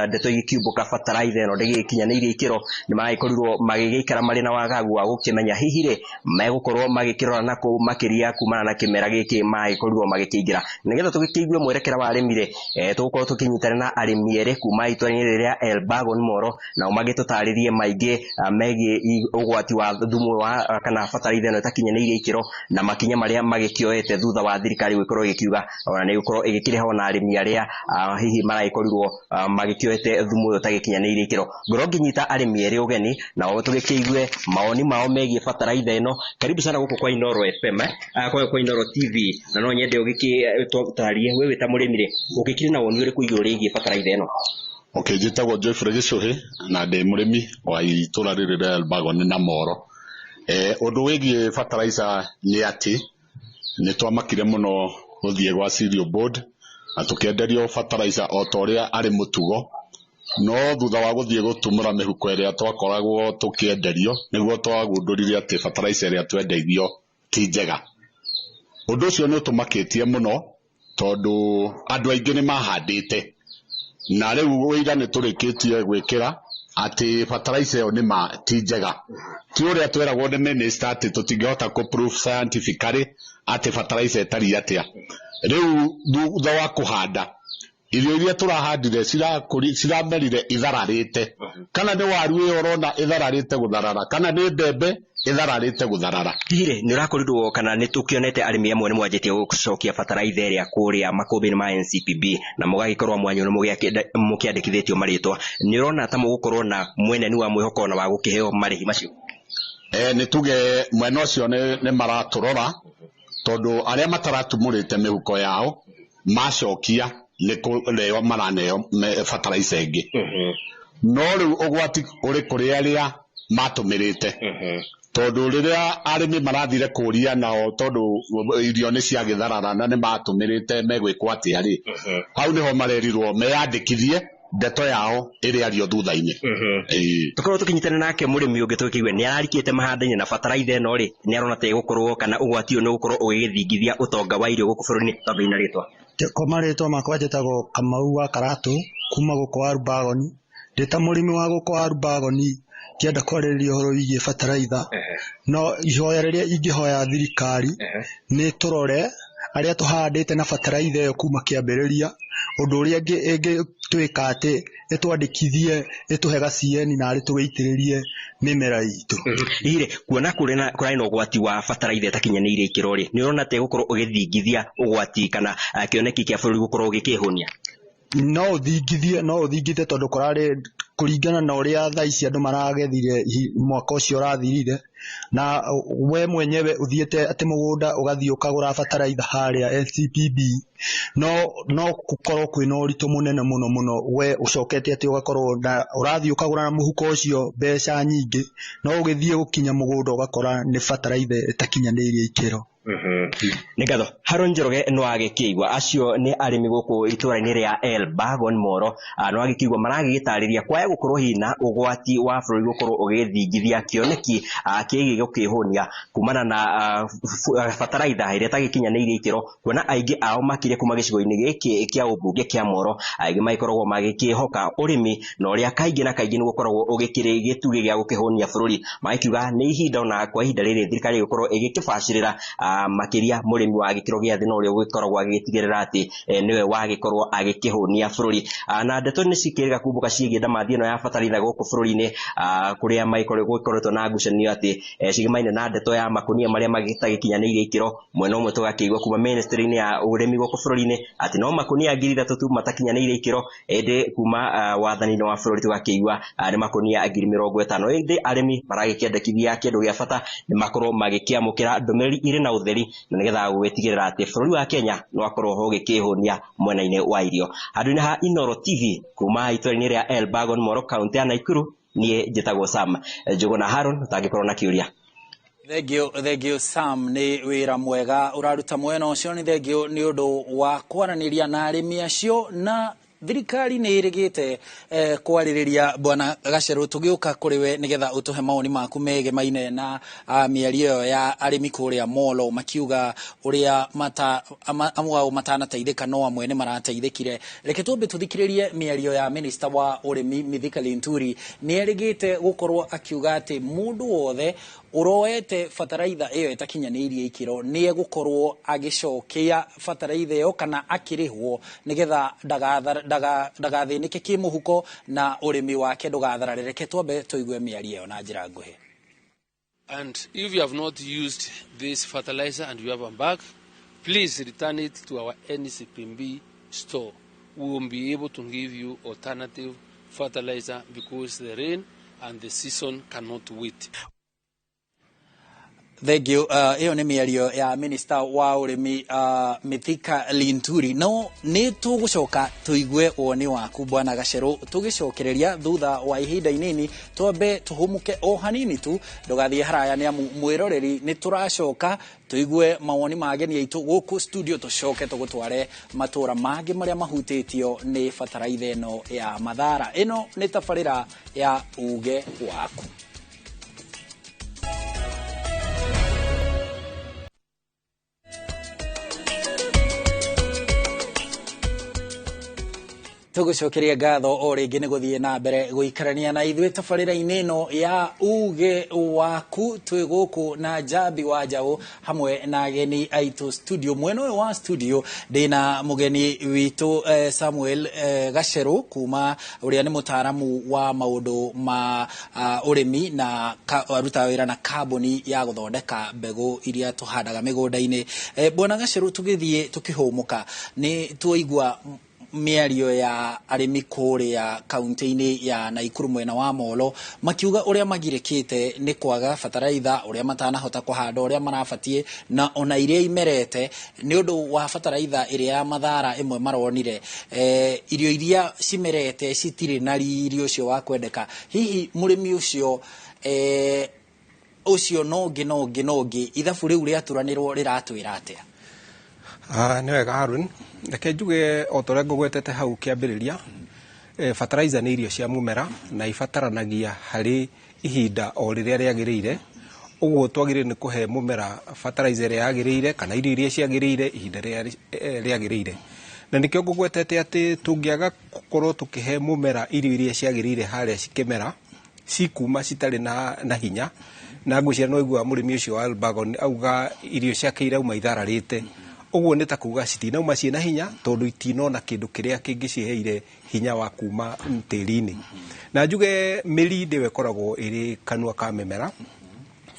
ndeto igĩkiumbũka bataraitha ĩno ndĩgĩkinyanĩirie ikĩro, nĩ magĩkorirwo magĩgĩikara marĩ na wagagu wa gũkĩmenya hihi rĩ megũkorwo magĩkĩrora na kũu makĩria kumana na kĩmera gĩkĩ magĩkorirwo magĩkĩingĩra. Nĩgetha tũgĩkĩigue mwerekera wa arĩmi rĩ, tũgũkorwo tũkĩnyitana na arĩmi erĩ kuma itũra-inĩ rĩrĩ rĩa Elbagon Moro, nao magĩtũtarĩrie maingĩ megiĩ ũgwati wa thumu wa kana bataraitha ĩno ĩtakinyanĩirie ikĩro na makinya marĩa magĩkĩoete thutha wa thirikari gũgĩkorwo ĩgĩkiuga ona nĩ ĩgũkorwo ĩgĩkĩrĩha ona arĩmi arĩa hihi maragĩkorirwo magĩkĩoete thumu ũyũ ũtagĩkinyanĩirie ikĩro. Ngorwo ngĩnyita arĩmi erĩ ũgeni nao tũgĩkĩigue mawoni mao megiĩ bataraitha ĩno. Karibu sana gũkũ kwa Inooro FM, kwa Inooro TV, na no nyende ũgĩgĩtũtarĩrie we wĩ ta mũrĩmi rĩ, ũgĩkĩrĩ na woni ũrĩkũ igũrũ rĩgiĩ bataraitha ĩno? Okay, njĩtagwo Geoffrey Gĩcũhĩ na ndĩ mũrĩmi wa itũra rĩrĩ rĩa Elbagon na Moro. Ũndũ wĩgiĩ fertilizer nĩ atĩ nĩ twamakire mũno gũthiĩ gwa Cereal Board na tũkĩenderio fertilizer o ta ũrĩa arĩ mũtugo, no thutha wa gũthiĩ gũtumũra mĩhuko ĩrĩa twakoragwo tũkĩenderio nĩguo twagundũrire atĩ fertilizer ĩrĩa twendeirio ti njega. Ũndũ ũcio nĩ ũtũmakĩtie mũno tondũ andũ aingĩ nĩ mahandĩte na rĩu ũira nĩ tũrĩkĩtie gwĩkĩra atĩ fertilizer ĩyo nĩ ma ti njega. Ti ũrĩa tweragwo nĩ minister atĩ tũtingĩhota kũ prove scientifically atĩ fertilizer ĩtariĩ atĩa. Rĩu thutha wa kũhanda irio iria tũrahandire ciramerire ithararĩte, kana nĩ waru ĩyo ũrona ĩthararĩte gũtharara, kana nĩ mbembe ĩthararĩte gũtharara. Hihi rĩ nĩ ũrakorirwo kana nĩ tũkĩonete arĩmi amwe nĩ mwanjĩtie gũcokia bataraitha ĩrĩa kũrĩa makũmbĩ-inĩ ma NCPB na mũgagĩkorwo mwanyu nĩ mũkĩandĩkithĩtio marĩtwa, nĩ ũrona ta mũgũkorwo na mweneni wa mwĩhoko na wa gũkĩheo marĩhi macio? Nĩ tuge mwena ũcio nĩ maratũrora Tondũ arĩa mataratumũrĩte mĩhuko yao macokia nĩ kũreo maraneo fertilizer ĩngĩ. No rĩu ũgwati ũrĩ kũrĩ arĩa matũmĩrĩte. Tondũ rĩrĩa arĩmi marathire kũria nao tondũ irio nĩ ciagĩtharara na nĩ matũmĩrĩte megwĩkwo atĩa rĩ, hau nĩho marerirwo meyandĩkithie ndeto yao ĩrĩario thutha-inĩ. Tũkorwo tũkĩnyitana nake mũrĩmi ũngĩ tũkĩigue nĩ ararikĩte mahandaine na bataraitha ĩno rĩ, nĩ arona ta ĩgũkorwo kana ũgwati ũyũ nĩ ũgũkorwo ũgĩgĩthingithia ũtonga wa irio gũkũ bũrũri-inĩ. Twambĩrĩrie na rĩtwa. Kwa marĩtwa makwa njĩtagwo Kamau wa Karatũ kuma gũkũ Warubagoni. Ndĩ ta mũrĩmi wa gũkũ Warubagoni ngĩenda kwarĩrĩria ũhoro wĩgiĩ bataraitha, no ihoya rĩrĩa ingĩhoya thirikari nĩ tũrore arĩa tũhandĩte na bataraitha ĩyo kuma kĩambĩrĩria, ũndũ ũrĩa ĩngĩtwĩka atĩ ĩtwandĩkithie ĩtũhe gacieni na arĩ tũgĩitĩrĩrie mĩmera itũ. Hihi rĩ, kuona kũrarĩ na ũgwati wa bataraitha ĩtakinyanĩirie ikĩro rĩ, nĩ ũrona ta ĩgũkorwo ũgĩthingithia ũgwati kana kĩoneki kĩa bũrũri gũkorwo ũgĩkĩhũnia? No ũthingithie tondũ kũrarĩ kũringana na ũrĩa thaa ici andũ maragethire mwaka ũcio ũrathirire, na we mwenyewe ũthiĩte atĩ mũgũnda ũgathiĩ ũkagũra bataraitha harĩa NCPB, no gũkorwo kwĩna ũritũ mũnene mũno mũno, we ũcokete atĩ ũgakorwo na ũrathiĩ ũkagũra na mũhuko ũcio mbeca nyingĩ, no ũgĩthiĩ gũkinya mũgũnda ũgakora nĩ bataraitha ĩtakinyanĩirie ikĩro. Nĩ ngatho. Haron Njoroge no agĩkĩigua acio nĩ arĩmi gũkũ itũra-inĩ rĩa Elbagon Moro, no agĩkĩigua maragĩgĩtarĩria kwaya gũkorwo hihi na ũgwati wa bũrũri gũkorwo ũgĩthingithia kĩoneki kĩgiĩ gũkĩhũnia kumana na bataraitha ĩrĩa ĩtagĩkinyanĩirie ikĩro, kuona aingĩ ao makire kuma gĩcigo-inĩ gĩkĩ kĩa ũmbunge kĩa Moro, aingĩ magĩkoragwo magĩkĩhoka ũrĩmi na ũrĩa kaingĩ na kaingĩ nĩ gũkoragwo ũgĩkĩrĩ gĩtugĩ gĩa gũkĩhũnia bũrũri, magĩkiuga nĩ ihinda ona kwa ihinda rĩrĩ thirikari ĩgũkorwo ĩgĩkĩbacĩrĩra makĩria mũrĩmi wa gĩkĩro gĩa thĩ na ũrĩa ũgĩkoragwo agĩtigĩrĩra atĩ nĩwe wagĩkorwo agĩkĩhũnia bũrũri. Na ndeto nĩ cikĩrĩga kumbũka ciĩgiĩ ndamathi ĩno ya bataraitha gũkũ bũrũri-inĩ, kũrĩa gũkoretwo na ngucanio atĩ cigemaine na ndeto ya makũnia marĩa matagĩkinyanĩirie ikĩro. Mwena ũmwe tũgakĩigua kuma ministry-inĩ ya ũrĩmi gũkũ bũrũri-inĩ atĩ no makũnia 3,000 tu matakinyanĩirie ikĩro, ĩndĩ kuma wathani-inĩ wa bũrũri tũgakĩigua nĩ makũnia 50,000. Ĩndĩ arĩmi maragĩkĩendekithia kĩndũ gĩa bata nĩ makorwo magĩkĩamũkĩra ndũmĩrĩri irĩ na ũtheri na nĩgetha gũgĩtigĩrĩra atĩ bũrũri wa Kenya no akorwo ũgĩkĩhũnia mwena-inĩ wa irio. Handũ-inĩ ha Inooro TV kuma itũra-inĩ rĩa Elbagon Moro kaunti ya Nakuru, niĩ njĩtagwo Sam Njũgũna Haron, ũtangĩkorwo na kĩũria. Thank you Sam, nĩ wĩra mwega ũraruta mwena ũcio. Nĩ thank you nĩ ũndũ wa kwaranĩria na arĩmi acio, na thirikari nĩ ĩrĩgĩte kwarĩrĩria. Bwana Gacerũ, tũgĩũka kũrĩ we nĩgetha ũtũhe mawoni maku megemaine na mĩario ĩyo ya arĩmi kũrĩa Molo, makiuga ũrĩa amwe ao matanateithĩka no amwe nĩ marateithĩkire. Reke twambe tũthikĩrĩrie mĩario ya minista wa ũrĩmi Mithika Linturi. Nĩ erĩgĩte gũkorwo akiuga atĩ mũndũ wothe ũroete bataraitha ĩyo ĩtakinyanĩirie ikĩro nĩ egũkorwo agĩcokia bataraitha ĩyo kana akĩrĩhwo nĩgetha ndagathĩnĩke kĩmũhuko na ũrĩmi wake ndũgatharare. Reke twambe tũigue mĩario ĩyo na njĩra nguhĩ. And if you have not used this fertilizer and you have a bag, please return it to our NCPB store. We will be able to give you alternative fertilizer because the rain and the season cannot wait. Thank you. Ĩyo nĩ mĩario ya minista wa ũrĩmi Mithika Linturi. No nĩ tũgũcoka tũigue woni waku Bwana Gacerũ tũgĩcokereria thutha wa ihinda inini. Twambe tũhũmũke o hanini tu, ndũgathiĩ haraya nĩ amu mwĩroreri nĩ tũracoka tũigue mawoni ma ageni aitũ gũkũ studio, tũcoke tũgũtware matũra mangĩ marĩa mahutĩtio nĩ bataraitha ĩno ya Mathara. Ĩno nĩ tabarĩra ya Uge Waku. Tũgũcokeria ngatho o rĩngĩ nĩ gũthiĩ na mbere gũikarania na ithuĩ tabarĩra-inĩ ĩno ya Uge Waku. Twĩ gũkũ na Njambi wa Njaũ hamwe na ageni aitũ studio. Mwena ũyũ wa studio ndĩna mũgeni witũ Samuel Gacerũ kuma ũrĩa nĩ mũtaaramu wa maũndũ ma ũrĩmi na arutaga wĩra na kambuni ya gũthondeka mbegũ iria tũhandaga mĩgũnda-inĩ. Bwana Gacerũ, tũgĩthiĩ tũkĩhũmũka nĩ twaigua mĩario ya arĩmi kũrĩa kaunti-inĩ ya Naikuru mwena wa Molo, makiuga ũrĩa magirĩkĩte nĩ kwaga bataraitha, ũrĩa matanahota kũhanda ũrĩa marabatiĩ, na ona iria imerete nĩ ũndũ wa bataraitha ĩrĩa ya mathara ĩmwe maronire, irio iria cimerete citirĩ na riri ũcio wa kwendeka. Hihi mũrĩmi ũcio ũcio nongĩ ithabu rĩu rĩaturanĩrwo rĩratwĩra atĩa? Nĩ wega Harun, reke njuge o ta ũrĩa ngũgwetete hau kĩambĩrĩria, fertilizer nĩ irio cia mũmera na ibataranagia harĩ ihinda o rĩrĩa rĩagĩrĩire. Ũguo twagĩrĩire nĩ kũhe mũmera fertilizer ĩrĩa yagĩrĩire kana irio iria ciagĩrĩire ihinda rĩrĩa rĩagĩrĩire. Na nĩkĩo ngũgwetete atĩ tũngĩaga gũkorwo tũkĩhe mũmera irio iria ciagĩrĩire harĩa cikĩmera, cikuma citarĩ na hinya. Na ngwĩciria no waigua mũrĩmi ũcio wa Elbagon auga irio ciake irauma ithararĩte. Ũguo nĩ ta kuga citinauma ciĩna hinya tondũ itinona kĩndũ kĩrĩa kĩngĩciheire hinya wa kuma tĩri-inĩ. Na njuge mĩri nĩyo ĩkoragwo ĩrĩ kanua ka mĩmera,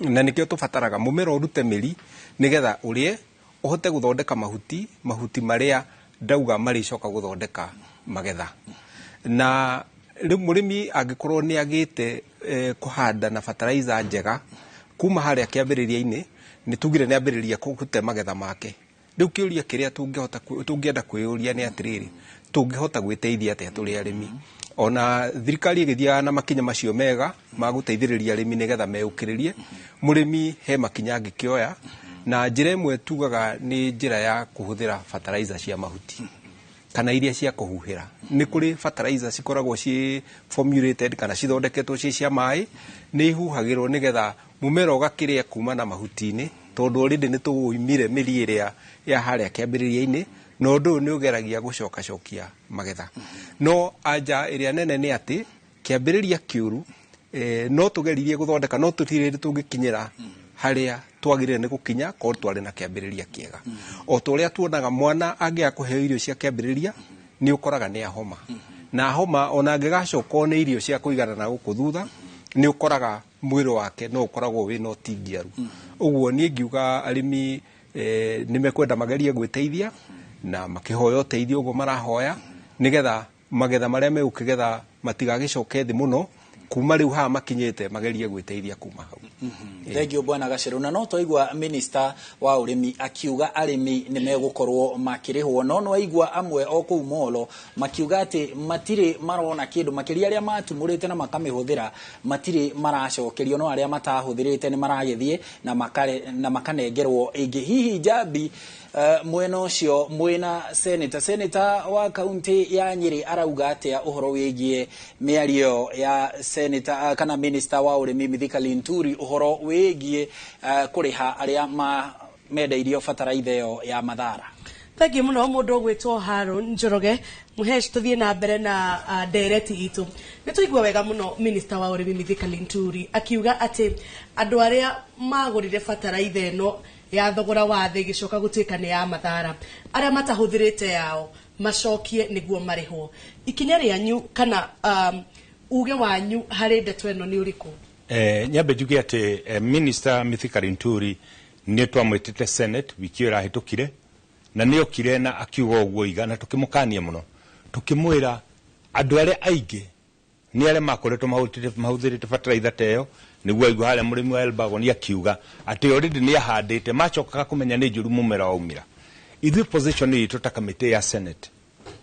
na nĩkĩo tũbataraga mũmera ũrute mĩri nĩgetha ũrĩe ũhote gũthondeka mahuti, mahuti marĩa ndauga marĩcoka gũthondeka magetha. Na rĩu mũrĩmi angĩkorwo nĩ agĩte kũhanda na fertilizer njega kuma harĩa kĩambĩrĩria-inĩ, nĩ tugire nĩ ambĩrĩria kũte magetha make. Rĩu kĩũria kĩrĩa tũngĩenda kwĩyũria nĩ atĩrĩrĩ, tũngĩhota gwĩteithia atĩa tũrĩ arĩmi? Ona thirikari ĩgĩthiaga na makinya macio mega ma gũteithĩrĩria arĩmi nĩgetha meũkĩrĩrie, mũrĩmi he makinya angĩkĩoya, na njĩra ĩmwe tugaga nĩ njĩra ya kũhũthĩra fertilizer cia mahuti kana iria cia kũhuhĩra. Nĩ kũrĩ fertilizer cikoragwo ciĩ formulated kana cithondeketwo ciĩ cia maĩ, nĩ ihuhagĩrwo nĩgetha mũmera ũgakĩrĩa kuma na mahuti-inĩ, tondũ already nĩ tũũimire mĩri ĩrĩa ya harĩa kĩambĩrĩria-inĩ, na ũndũ ũyũ nĩ ũgeragia gũcokacokia magetha. No anja ĩrĩa nene nĩ atĩ kĩambĩrĩria kĩũru, no tũgeririe gũthondeka, no tũtirĩ hĩndĩ tũngĩkinyĩra harĩa twagĩrĩire nĩ gũkinya korwo twarĩ na kĩambĩrĩria kĩega. O ta ũrĩa tuonaga mwana angĩaga kũheo irio cia kĩambĩrĩria, nĩ ũkoraga nĩ ahoma. Na ahoma ona angĩgacoka nĩ irio cia kũigana na gũkũ thutha, nĩ ũkoraga mwĩrĩ wake no ũkoragwo wĩna ũtingiaru. Ũguo niĩ ngiuga arĩmi nĩ mekwenda magerie gwĩteithia na makĩhoya ũteithio ũguo marahoya, nĩgetha magetha marĩa megũkĩgetha matigagĩcoke thĩ mũno, kuma rĩu haha makinyĩte magerie gwĩteithia kuma hau. Thank you bwana Gaceru. Na no twaigua minister wa ũrĩmi akiuga arĩmi nĩ megũkorwo makĩrĩhwo, no nĩwaigua amwe o kũu Molo makiuga atĩ matirĩ marona kĩndũ, makĩria arĩa matumũrĩte na makamĩhũthĩra matirĩ maracokerio, no arĩa matahũthĩrĩte nĩ maragĩthiĩ na makanengerwo ĩngĩ. Hihi Njambi, mwena ũcio mwena senator wa kaunti ya Nyĩrĩ arauga atĩa ũhoro wĩgiĩ mĩario ya senator kana minister wa ũrĩmi Mithika Linturi ũhoro wĩgiĩ kũrĩha arĩa mendeirio bataraitha ĩyo ya mathara? Thank you mũno mũndũ ũgwĩtwo Haron Njoroge. Mũhesh, tũthiĩ na mbere na ndereti itũ. Nĩ tũigua wega mũno minister wa ũrĩmi Mithika Linturi akiuga atĩ andũ arĩa magũrire bataraitha ĩno ya thogora wa thĩ ĩgĩcoka gũtuĩka nĩ ya mathara, arĩa matahũthĩrĩte yao macokie nĩguo marĩhwo. Ikinya rĩanyu kana uge wanyu harĩ ndeto ĩno nĩ ũrĩkũ? Nyambe njuge atĩ minister Mithika Linturi nĩ twamwĩtĩte Senate wiki ĩyo ĩrahĩtũkire, na nĩ okire na akiuga ũguo iga, na tũkĩmũkania mũno, tũkĩmwĩra andũ arĩa aingĩ nĩ arĩa makoretwo mahũthĩrĩte bataraitha ta ĩyo, nĩguo aigua harĩa mũrĩmi wa Elbagon akiuga atĩ already nĩ ahandĩte, macokaga kũmenya nĩ njũru mũmera waumĩra. Ithuĩ position itũ ta kamĩtĩ ya Senate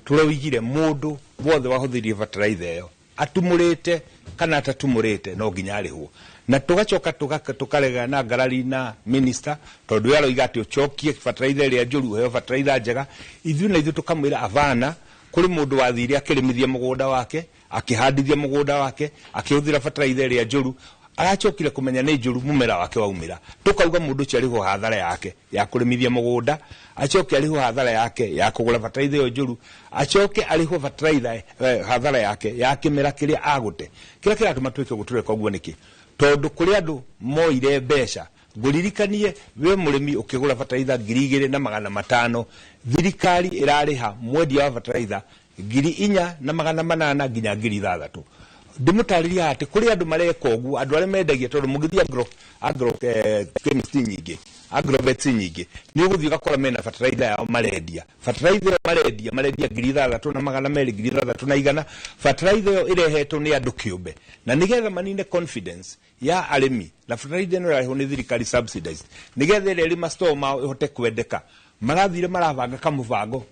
tũroigire mũndũ wothe wahũthĩrire bataraitha ĩyo atumũrĩte kana atatumũrĩte no nginya arĩhwo. Na tũgacoka tũkarega na ngarari na minister, tondũ aroiga atĩ ũcokie bataraitha ĩrĩa njũru ũheo bataraitha njega. Ithuĩ na ithuĩ tũkamwĩra avana, kũrĩ mũndũ wathire akĩrĩmithia mũgũnda wake, akĩhandithia mũgũnda wake, akĩhũthĩra bataraitha ĩrĩa njũru, aracokire kũmenya nĩ njũru mũmera wake waumĩra. Tũkauga mũndũ ũcio arĩhwo hathara yake ya kũrĩmithia mũgũnda, acoke arĩhwo hathara yake ya kũgũra bataraitha ĩyo njũru, acoke arĩhwo bataraitha hathara yake ya kĩmera kĩrĩa agũte. Kĩrĩa kĩratũma twĩke ũguo tũreka ũguo nĩkĩ? Tondũ kũrĩ andũ moire mbeca. Ngũririkanie we mũrĩmi ũkĩgũra bataraitha 2500, thirikari ĩrarĩha mwendia wa bataraitha 4800 nginya 6000. Ndĩmũtarĩria atĩ kũrĩ andũ mareka ũguo, andũ arĩa mendagia, tondũ mũngĩthiĩ agro chemist nyingĩ, Agrovets nyingĩ nĩ ũgũthiĩ ũgakora mena fertilizer yao marendia. Fertilizer ĩyo marendia 6,200, 6,100. Fertilizer ĩyo ĩrehetwo nĩ andũ kĩũmbe na nĩgetha manine confidence ya arĩmi, na fertilizer ĩno ĩrarehwo nĩ thirikari subsidized, nĩgetha ĩrĩa ĩrĩ ma-store mao ĩhote kwendeka. Marathire marabanga kamũbango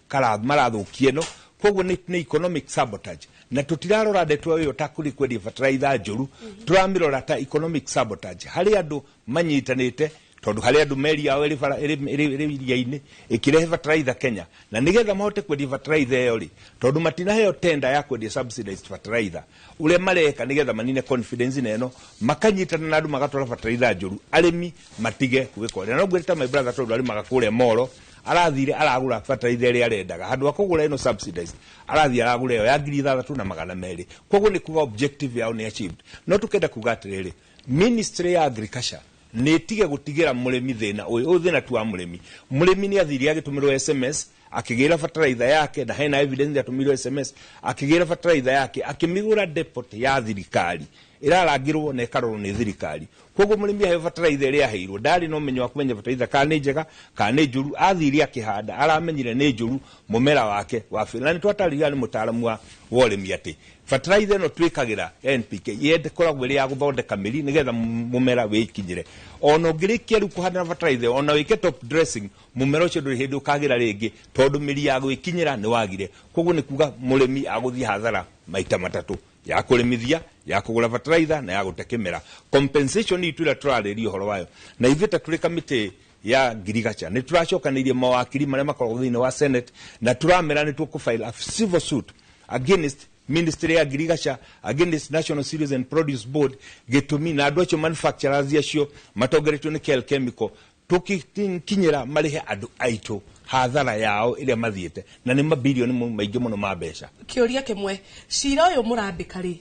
marathũkia ĩno. Koguo nĩ economic sabotage, na tũtirarora ndeto ĩyo ta kũrĩ kwendia fertilizer njũru, tũramĩrora ta economic sabotage harĩ andũ manyitanĩte, tondũ harĩ andũ meri yao ĩrĩ bara ĩrĩ iria-inĩ ĩkĩrehe fertilizer Kenya, na nĩgetha mahote kwendia fertilizer ĩyo rĩ, tondũ matinaheo tender ya kwendia subsidized fertilizer, ũrĩa mareka nĩgetha manine confidence na ĩno, makanyitana na andũ magatwara fertilizer njũru, arĩmi matige gwĩka ũrĩa. Na no ngwĩre ta my brother, tondũ arĩmaga kũrĩa Moro, arathire aragũra fertilizer ĩrĩa arendaga handũ ha kũgũra ĩno subsidized, arathiĩ aragũra ĩyo ya 6,200. Koguo nĩ kuga objective yao nĩ achieved. No tũkenda kuga atĩrĩrĩ, ministry ya agriculture nĩ ĩtige gũtigĩra mũrĩmi thĩna ũyũ. Ũyũ thĩna tu wa mũrĩmi. Mũrĩmi nĩ athire agĩtũmĩrwo SMS akĩgĩra fertilizer yake, na hena evidence atũmĩrwo SMS akĩgĩra fertilizer yake, akĩmĩgũra depot ya thirikari ĩrarangĩrwo na ĩkarorwo nĩ thirikari. Koguo mũrĩmi aheo fertilizer ĩrĩa aheirwo, ndarĩ na ũmenyo wa kũmenya fertilizer kana nĩ njega kana nĩ njũru. Athire akĩhanda, aramenyire nĩ njũru, mũmera wake wa na nĩ twatarĩria nĩ mũtaaramu wa ũrĩmi atĩ fertilizer ĩno twĩkagĩra NPK ĩkoragwo ĩrĩ ya gũthondeka mĩri nĩgetha mũmera wĩkinyĩre. Ona ũngĩrĩkia rĩu kũhanda na fertilizer, ona wĩke top dressing, mũmera ũcio ndũrĩ hĩndĩ ũkagĩra rĩngĩ, tondũ mĩri ya gwĩkinyĩra nĩ wagire. Koguo nĩ kuga mũrĩmi agũthiĩ hathara maita matatũ, ya kũrĩmithia, ya kũgũra fertilizer na ya gũte kĩmera. Compensation itũ ĩrĩa tũrarĩria ũhoro wayo, na ithuĩ ta tũrĩ kamĩtĩ ya ngirigacha nĩ tũracokanĩirie mawakiri marĩa makoragwo thĩinĩ wa Senate, na tũramera nĩ tũkũfile a civil suit against Ministry ya Agriculture, against National Cereals and Produce Board, gĩtũmi na andũ acio manufacturers acio matongoretio nĩ Kel Chemical, tũkinyĩra marĩhe andũ aitũ hathara yao ĩrĩa mathiĩte, na nĩ mabilioni maingĩ mũno ma mbeca. Kĩũria kĩmwe, cira ũyũ mũrambĩka rĩ,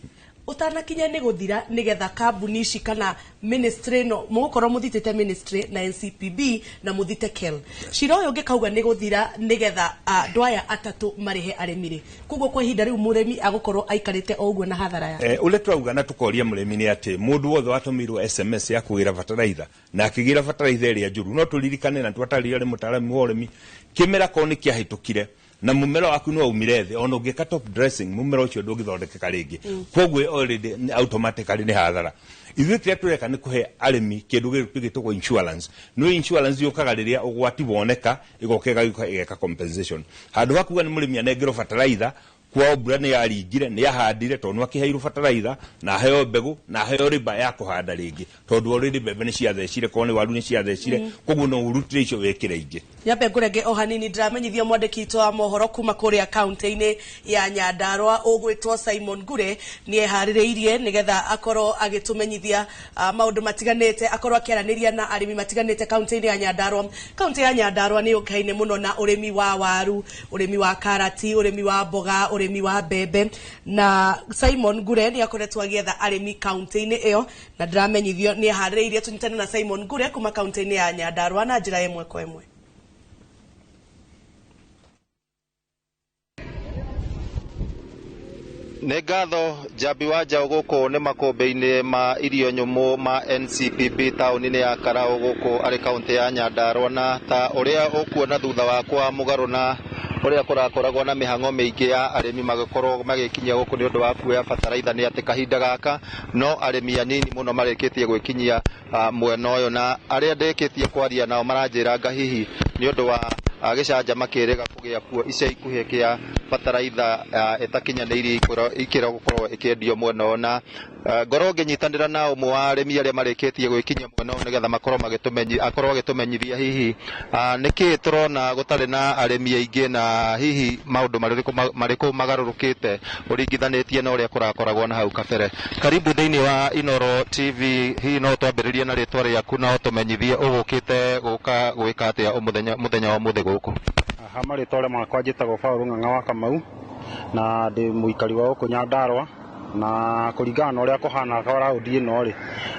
ũtanakinya nĩ gũthira, nĩgetha kambuni ici kana ministry ĩno mũgũkorwo mũthitĩte ministry na NCPB na mũthite KEL, cira ũyũ ũngĩkauga nĩ gũthira nĩgetha andũ aya atatũ marĩhe arĩmi rĩ, koguo kwa ihinda rĩu mũrĩmi agũkorwo aikarĩte o ũguo na hathara yake? Ũrĩa twauga na tũkoria mũrĩmi nĩ atĩ mũndũ wothe watũmĩirwo SMS ya kũgĩra fertilizer na akĩgĩra fertilizer ĩrĩa njũru, no tũririkane na twatarĩria nĩ mũtaaramu wa ũrĩmi, kĩmera korwo nĩ kĩahĩtũkire na mũmera waku nĩ waumire thĩ, ona ũngĩka top dressing mũmera ũcio ndũngĩthondekeka rĩngĩ. Koguo already automatically nĩ hathara. Ithuĩ kĩrĩa tũreka nĩ kũhe arĩmi kĩndũ gĩtagwo insurance. No insurance yũkaga rĩrĩa ũgwati woneka, ĩgoka ĩgeka compensation. Handũ ha kuga nĩ mũrĩmi anengerwo fertilizer, kwao mbura nĩ yaringire, nĩ yahandire, tondũ nĩ akĩheirwo fertilizer na aheo mbegũ na aheo rĩba ya kũhanda rĩngĩ, tondũ already mbembe nĩ ciathecire, korwo nĩ waru nĩ ciathecire, koguo no ũrutire icio wĩkĩre ingĩ. Nyambe ngũrenge o hanini, ndĩramenyithia mwandĩki witũ wa mohoro kuma kũrĩa kaunti-inĩ ya Nyandarua ũgwĩtwo Simon Ngure nĩ eharĩrĩirie nĩgetha akorwo agĩtũmenyithia maũndũ matiganĩte, akorwo akĩaranĩria na arĩmi matiganĩte kaunti-inĩ ya Nyandarua. Kaunti ya Nyandarua nĩ yũĩkaine mũno na ũrĩmi wa waru, ũrĩmi wa karati, ũrĩmi wa mboga, ũrĩmi wa mbembe, na Simon Ngure nĩ akoretwo agĩetha arĩmi kaunti-inĩ ĩyo, na ndĩramenyithio nĩ eharĩrĩirie tũnyitane na Simon Ngure kuma kaunti-inĩ ya Nyandarua na njĩra ĩmwe kwa ĩmwe. Nĩ ngatho Njambi wa Njaũ. Gũkũ nĩ makũmbĩ-inĩ ma irio nyũmũ ma NCPB taũni-inĩ ya Karau gũkũ arĩ kaũntĩ ya Nyandarua, na ta ũrĩa ũkuona thutha wakwa, mũgarũ na ũrĩa kũrakoragwo na mĩhang'o mĩingĩ ya arĩmi magĩkorwo magĩkinyia gũkũ nĩ ũndũ wa kuoya bataraitha, nĩ atĩ kahinda gaka no arĩmi anini mũno marĩkĩtie gwĩkinyia mwena ũyũ, na arĩa ndĩkĩtie kwaria nao maranjĩra hihi nĩ ũndũ wa gĩcanjama kĩrĩga kũgĩa kuo ica ikuhĩ kĩa bataraitha ĩtakinyanĩirie ikĩro gũkorwo ĩkĩendio mwena ũyũ, na ngorwo ngĩnyitanĩra na ũmwe wa arĩmi arĩa marĩkĩtie gwĩkinyia mwena ũyũ nĩgetha makorwo magĩtũmenyi akorwo agĩtũmenyithia hihi nĩkĩ tũrona gũtarĩ na arĩmi aingĩ, na hihi maũndũ marĩkũ magarũrũkĩte ũringithanĩtie na ũrĩa kũrakoragwo na hau kabere. Karibu thĩinĩ wa Inoro TV. Hihi no twambĩrĩrie na rĩtwa rĩaku na ũtũmenyithie ũgũkĩte gũka gwĩka atĩa mũthenya wa ũmũthĩ gũkũ? Ha marĩtwa makwa njĩtagwo Paul Ng'ang'a wa Kamau, na ndĩ mũikari wa gũkũ Nyandarua, na kũringana na ũrĩa kũhana raũndi ĩno rĩ,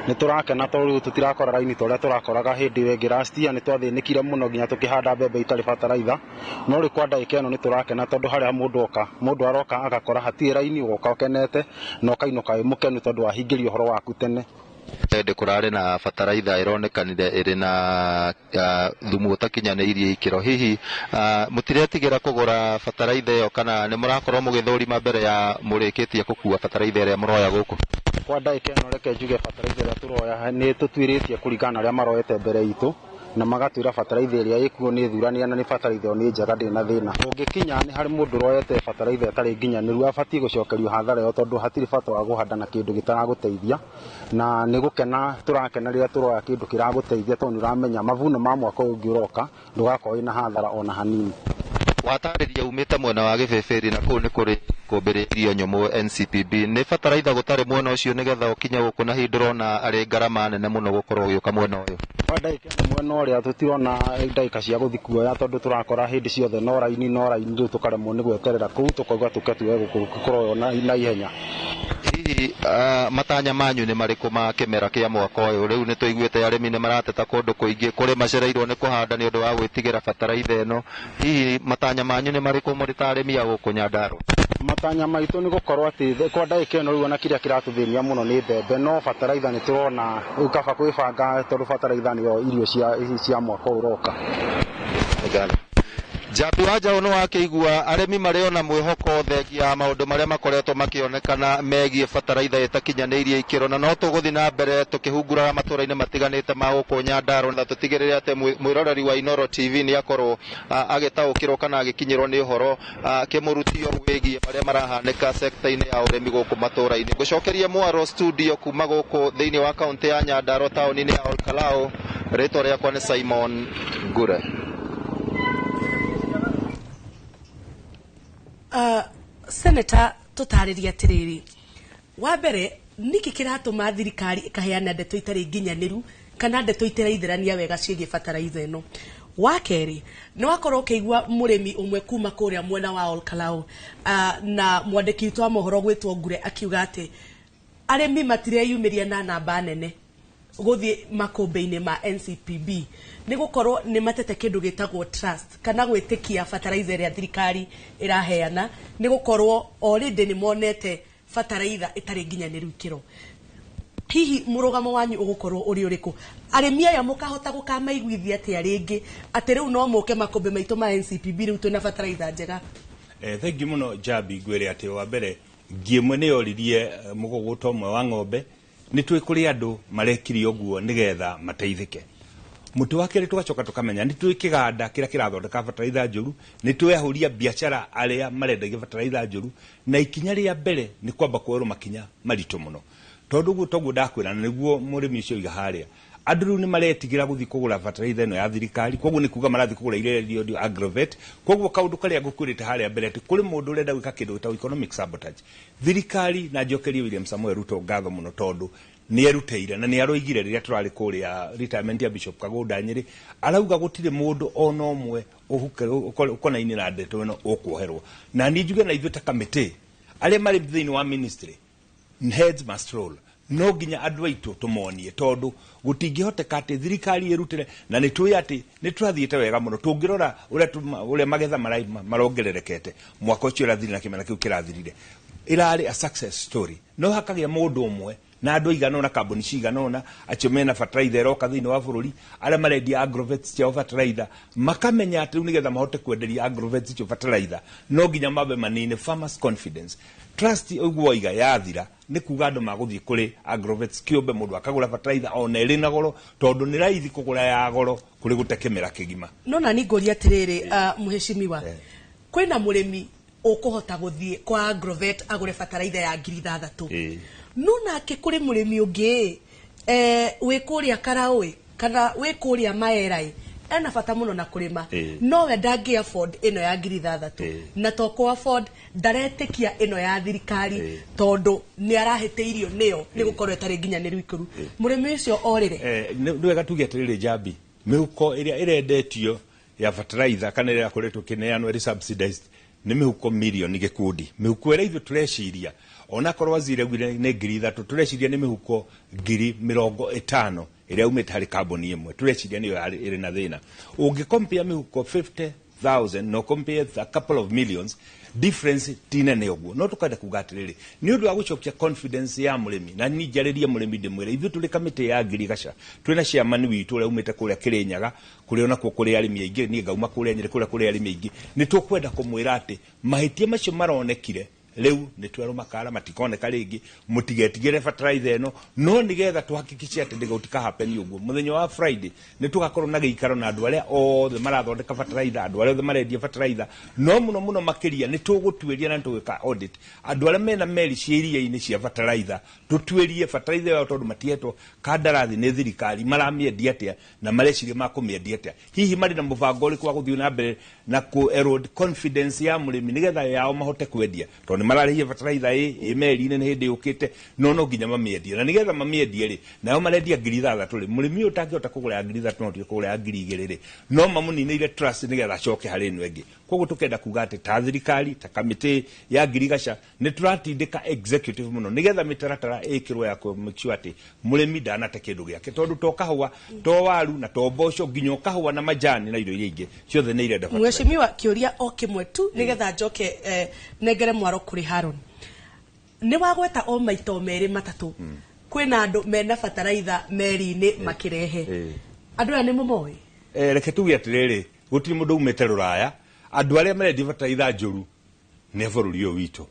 nĩ tũrakena tondũ rĩu tũtirakora raini ta ũrĩa tũrakoraga hĩndĩ ĩyo ĩngĩ. Last year nĩ twathĩnĩkire mũno nginya tũkĩhanda mbembe itarĩ bataraitha, no rĩu kwa ndagĩka ĩno nĩ tũrakena tondũ harĩa mũndũ oka, mũndũ aroka agakora hatirĩ raini, ũgoka ũkenete na ũkainũka wĩ mũkenu tondũ wahingĩrio ũhoro waku tene. Hĩndĩ kũrarĩ na bataraitha ĩronekanire ĩrĩ na thumu ũtakinyanĩirie ikĩro. Hihi mũtiretigĩra kũgũra bataraitha ĩyo, kana nĩ mũrakorwo mũgĩthũrima mbere ya mũrĩkĩtie kũkua bataraitha ĩrĩa mũroya gũkũ? Kwa ndagĩka ĩno reke njuge bataraitha ĩrĩa tũroya nĩ tũtuĩrĩtie kũringana na arĩa maroete mbere itũ, na magatwĩra bataraitha ĩrĩa ĩkuo nĩ thurania na nĩ bataraitha ĩyo nĩ njega, ndĩrĩ na thĩna. Ũngĩkinya nĩ harĩ mũndũ ũroete bataraitha ĩtarĩ nginyanĩru, abatiĩ gũcokerio hathara ĩyo, tondũ hatirĩ bata wa kũhanda na kĩndũ gĩtaragũteithia. Na nĩ gũkena tũrakena rĩrĩa tũroya kĩndũ kĩragũteithia, tondũ nĩ ũramenya mavuno ma mwaka ũyũ ũngĩ ũroka ndũgakorwo wĩna hathara ona hanini. Watarĩria umĩte mwena wa Gĩbĩbĩri, na kũu nĩ kũrĩ ikũmbĩ rĩa irio nyũmũ NCPB. Nĩ bataraitha gũtarĩ mwena ũcio nĩgetha ũkinye gũkũ, na hihi ndũrona arĩ ngarama nene mũno gũkorwo ũgĩũka mwena ũyũ? Kwa ndagĩka ĩno mwena ũrĩa tũtirona ndagĩka cia gũthiĩ kuoya, tondũ tũrakora hĩndĩ ciothe no raini no raini, rĩu tũkaremwo nĩ gweterera kũu, tũkauga tũke tuoe gũkũ kũroywo na ihenya. Hihi matanya manyu nĩ marĩkũ ma kĩmera kĩa mwaka ũyũ? Rĩu nĩ tũiguĩte arĩmi nĩ marateta kũndũ kũingĩ, kũrĩ macereirwo nĩ kũhanda nĩ ũndũ wa gwĩtigĩra bataraitha ĩno. Hihi matanya manyu nĩ marĩkũ mũrĩ ta arĩmi a gũkũ Nyandarũa? Matanya maitũ nĩ gũkorwo atĩ kwa ndagĩka ĩno rĩu ona kĩrĩa kĩratũthĩnia mũno nĩ mbembe, no bataraitha nĩ tũrona rĩu kaba kwĩbanga, tondũ bataraitha nĩyo irio cia mwaka ũyũ ũroka. Njambi wa Njaũ, nĩ wakĩigua arĩmi marĩ ona mwĩhoko thengia ya maũndũ marĩa makoretwo makĩonekana megiĩ bataraitha ĩtakinyanĩirie ikĩro, na no tũgũthiĩ na mbere tũkĩhunguraga matũra-inĩ matiganĩte ma gũkũ Nyandarũa, na tũtigĩrĩre atĩ mwĩroreri wa Inooro TV nĩ akorwo agĩtaũkĩrwo kana agĩkinyĩrwo nĩ ũhoro kĩmũrutio wĩgiĩ marĩa marahanĩka sekta-inĩ ya ũrĩmi gũkũ matũra-inĩ. Ngũcokeria mwaro studio kuma gũkũ thĩinĩ wa kaũntĩ ya Nyandarũa, taũni-inĩ ya Olkalou. Rĩtwa rĩakwa nĩ Simon Ngure. Senator, tũtarĩrie atĩrĩrĩ, wa mbere, nĩkĩ kĩratũma thirikari ĩkaheana ndeto itarĩ nginyanĩru kana ndeto itaraithĩrania wega ciĩgiĩ bataraitha ĩno? Wa kerĩ, nĩ wakorwo ũkĩigua mũrĩmi ũmwe kuma kũrĩa mwena wa Olkalou na mwandĩki witũ wa mohoro gwĩtwo Ngure akiuga atĩ arĩmi matireyumĩria na namba nene gũthiĩ makũmbĩ-inĩ ma NCPB, nĩ gũkorwo nĩ matete kĩndũ gĩtagwo trust kana gwĩtĩkia bataraitha ĩrĩa thirikari ĩraheana, nĩ gũkorwo already nĩ monete bataraitha ĩtarĩ nginyanĩru ikĩro. Hihi mũrũgamo wanyu ũgũkorwo ũrĩ ũrĩkũ? Arĩmi aya mũkahota gũkamaiguithia atĩa rĩngĩ atĩ rĩu no mũke makũmbĩ maitũ ma NCPB, rĩu twĩna bataraitha njega? Thengi mũno Njambi. Ngwĩre atĩ wa mbere, ngi ĩmwe nĩ yoririe mũgũgũta ũmwe wa ng'ombe. Nĩ twĩ kũrĩ andũ marekire ũguo nĩgetha mateithĩke. Mũtĩ wa kerĩ, tũgacoka tũkamenya nĩ twĩ kĩganda kĩrĩa kĩrathondeka bataraitha njũru, nĩ twĩ ahũri a biacara arĩa marendagia bataraitha njũru, na ikinya rĩa mbere nĩ kwamba kuoerwo makinya maritũ mũno, tondũ ũguo toguo ndakwĩra, na nĩguo mũrĩmi ũcio oiga harĩa, andũ rĩu nĩ maretigĩra gũthiĩ kũgũra bataraitha ĩno ya thirikari, koguo nĩ kuga marathiĩ kũgũra iria irendio Agrovet. Koguo kaũndũ karĩa ngũkwĩrĩte harĩa mbere, atĩ kũrĩ mũndũ ũrenda gwĩka kĩndũ gĩtagwo economic sabotage thirikari, na njokerie William Samoei Ruto ngatho mũno, tondũ nĩ erutĩire na nĩ aroigire rĩrĩa tũrarĩ kũrĩa retirement ya Bishop Kagũnda Nyĩrĩ, arauga gũtirĩ mũndũ ona ũmwe ũkonainie na ndeto ĩno ũkuoherwo. Na niĩ njuge na ithuĩ ta kamĩtĩ arĩa marĩ thĩinĩ wa ministry, heads must roll. No nginya andũ aitũ tũmonie, tondũ gũtingĩhoteka atĩ thirikari ĩrutĩre, na nĩ tũĩ atĩ nĩ tũrathiĩte wega mũno tũngĩrora ũrĩa magetha marongererekete mwaka ũcio ũrathirire na kĩmera kĩu kĩrathirire, ĩrarĩ a success story. No hakagĩa mũndũ ũmwe na andũ aigana ũna, kambuni cigana ũna, acio mena bataraitha ĩroka thĩinĩ wa bũrũri, arĩa marendia agrovets ciao bataraitha, makamenya atĩ rĩu nĩgetha mahote kwenderia agrovets icio bataraitha no nginya mambe manine farmers confidence. Trust ũguo waiga yathira, nĩ kuga andũ magũthiĩ kũrĩ agrovets kĩũmbe, mũndũ akagũra bataraitha ona ĩrĩ na goro, tondũ nĩ raithi kũgũra ya goro kũrĩ gũte kĩmera kĩgima. No na ningũria atĩrĩrĩ, mũheshimiwa, kwĩna mũrĩmi ũkũhota gũthiĩ kwa Agrovet agũre bataraitha ya 6,000, no nake kũrĩ mũrĩmi ũngĩ wĩ kũrĩa Karaũĩ kana wĩ kũrĩa Maera ena bata mũno na kũrĩma, no we ndangĩ afford ĩno ya 6,000, na to kũ afford, ndaretĩkia ĩno ya thirikari tondũ nĩ arahĩtĩirio nĩyo nĩ gũkorwo ĩtarĩ nginyanĩru ikũru. Mũrĩmi ũcio orĩre? Nĩ wega tuge atĩrĩrĩ Njambi, mĩhuko ĩrĩa ĩrendetio ya bataraitha kana ĩrĩa ĩrakoretwo ĩkĩneanwo ĩrĩ subsidized nĩ mĩhuko mirioni gĩkundi. Mĩhuko ĩrĩa ithuĩ tũreciria, onakorwo waziri augire nĩ 3,000, tũreciria nĩ mĩhuko 50,000 ĩrĩa umĩte harĩ kambuni ĩmwe, tũreciria nĩyo ĩrĩ na thĩna. Ũngĩkompia mĩhuko 50 2,000 no compare a couple of millions, difference ti nene ũguo. No tũkenda kuga atĩrĩrĩ, nĩ ũndũ wa gũcokia confidence ya mũrĩmi, na niĩ njarĩrie mũrĩmi ndĩmwĩre ithuĩ tũrĩ kamĩtĩ ya ngirigaca, twĩna chairman witũ ũrĩa umĩte kũrĩa Kĩrĩnyaga, kũrĩa onakuo kũrĩ arĩmi aingĩ, niĩ ngauma kũrĩa Nyĩrĩ kũrĩa kũrĩ arĩmi aingĩ. Nĩ tũkwenda kũmwĩra atĩ mahĩtia macio maronekire rĩu nĩ twerwo makara matikoneka rĩngĩ, mũtigetigĩre fertilizer ĩno, no nĩgetha tũhakikice atĩ ndĩgũtika happen ũguo, mũthenya wa Friday nĩ tũgakorwo na gĩikaro na andũ arĩa othe marathondeka fertilizer, andũ arĩa othe marendia fertilizer, no mũno mũno makĩria nĩ tũgũtuĩria na nĩ tũgwĩka audit andũ arĩa mena meri cia iria-inĩ cia fertilizer, tũtuĩrie fertilizer yao tondũ matihetwo kandarathi nĩ thirikari, maramĩendia atĩa na mareciria ma kũmĩendia atĩa, hihi marĩ na mũbango ũrĩkũ wa gũthiĩ na mbere na kũ erode confidence ya mũrĩmi nĩgetha yao mahote kwendia, tondũ nĩ mararĩhia fertilizer ĩ meri-inĩ nĩ hĩndĩ yũkĩte, no nginya mamĩendie, na nĩgetha mamĩendie rĩ, nao marendia 6,000 rĩ, mũrĩmi ũyũ ũtangĩhota kũgũra ya 3,000 no tige kũgũra ya 2,000 rĩ, no mamũninĩire trust nĩgetha acoke harĩ ĩno ĩngĩ. Koguo tũkenda kuga atĩ ta thirikari, ta kamĩtĩ ya ngirigaca, nĩ tũratindĩka executive mũno nĩgetha mĩtaratara ĩkĩrwo ya kũ make sure atĩ mũrĩmi ndanate kĩndũ gĩake, tondũ to kahũa, to waru na to mboco, nginya kahũa na majani na indo iria ingĩ ciothe nĩ irenda fertilizer. Mheshimiwa, kĩũria o kĩmwe tu nĩgetha njoke nengere mwaro kũrĩ Haron. Nĩ wagweta o maita o merĩ matatũ kwĩna andũ mena bataraitha meri-inĩ makĩrehe, andũ aya nĩ mũmoĩ? Reke tuge atĩrĩrĩ, gũtirĩ mũndũ umĩte rũraya. Andũ arĩa marendia bataraitha njũru nĩ a bũrũri ũyũ witũ,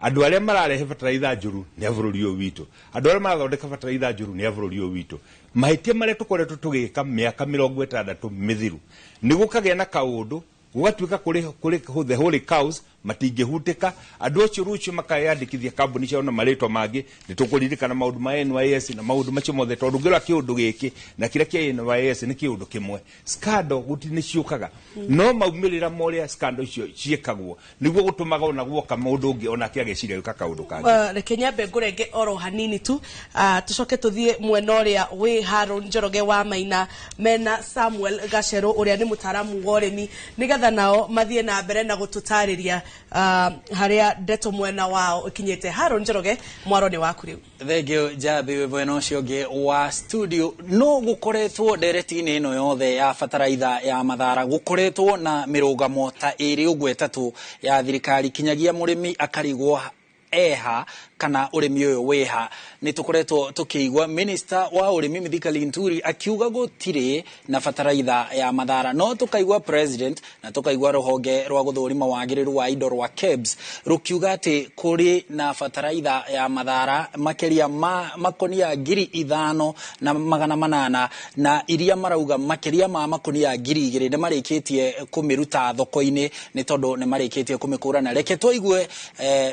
andũ arĩa mararehe bataraitha njũru nĩ a bũrũri ũyũ witũ, andũ arĩa marathondeka bataraitha njũru nĩ a bũrũri ũyũ witũ. Mahĩtia marĩa tũkoretwo tũgĩka mĩaka 60 mĩthiru nĩ gũkagĩa na kaũndũ gũgatuĩka kũrĩ the holy cows matingĩhutĩka, andũ acio rũciũ makeyandĩkithia kambuni ciao na marĩtwa mangĩ. Nĩ tũkũririkana maũndũ ma NYS na maũndũ macio mothe, tondũ ũngĩrora kĩũndũ gĩkĩ na kĩrĩa kĩa NYS nĩ kĩũndũ kĩmwe. Scandal gũtirĩ nĩ ciũkaga, no maumĩrĩra ma ũrĩa scandal icio ciĩkagwo nĩguo gũtũmaga ona guoka mũndũ ũngĩ onake ageciria gwĩka kaũndũ kangĩ. Reke nyambe ngũrenge oro hanini tu, tũcoke tũthiĩ mwena ũrĩa wĩ Haron Njoroge wa Maina mena Samuel Gacerũ ũrĩa nĩ mũtaaramu wa ũrĩmi, nĩgetha nao mathiĩ na mbere na gũtũtarĩria harĩa ndeto mwena wao ĩkinyĩte. Haron Njoroge, mwaro nĩ waku rĩu. Thengio Njambi wĩ mwena ũcio ũngĩ wa studio. No gũkoretwo ndereti-inĩ ĩno yothe ya bataraitha ya Mathara gũkoretwo na mĩrũgamo ta ĩrĩ ũguo ĩtatũ ya thirikari, kinyagia mũrĩmi akarigwo eha kana ũrĩmi ũyũ wĩha. Nĩ tũkoretwo tũkĩigua minister wa ũrĩmi Mithika Linturi akiuga gũtirĩ na bataraitha ya Mathara, no tũkaigua president na tũkaigua rũhonge rwa gũthũrima wagĩrĩru wa indo rwa KEBS rũkiuga atĩ kũrĩ na bataraitha ya Mathara makĩria ma makonia 5,800, na iria marauga makĩria ma makonia 2,000 nĩ marĩkĩtie kũmĩruta thoko-inĩ nĩ tondũ nĩ marĩkĩtie kũmĩkũrana. Reke tũigue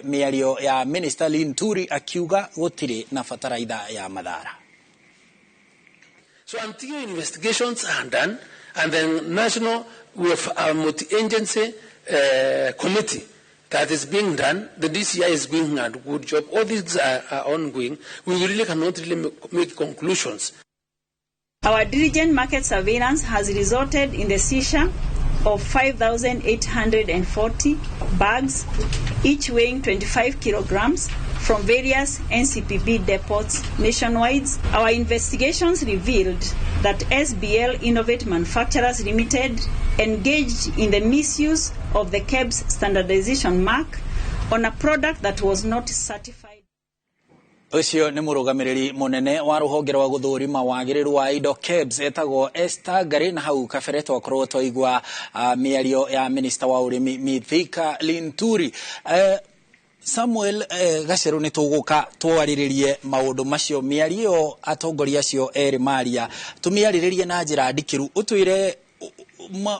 mĩario ya minister Linturi akiuga gũtirĩ na bataraitha ya Mathara. So until investigations are done, and then national, we have a multi-agency committee that is being done. The DCI is doing a good job. All these are ongoing. We really cannot really make conclusions. Our diligent market surveillance has resulted in the seizure of 5,840 bags, each weighing 25 kilograms, from various NCPB depots nationwide. Our investigations revealed that SBL Innovate Manufacturers Limited engaged in the misuse of the KEBS standardization mark on a product that was not certified. Ũcio nĩ mũrũgamĩrĩri mũnene wa rũhonge rwa gũthũrima wagĩrĩru wa indo KEBS etagwo Esther Ngari, na hau kabere twakorwo twaigua mĩario ya minister wa ũrĩmi Mithika Linturi. Samuel Gacerũ, nĩ tũgũka twarĩrĩrie maũndũ macio, mĩario ĩyo atongoria acio erĩ maria, tũmĩarĩrĩrie na njĩra ndikĩru, ũtwĩre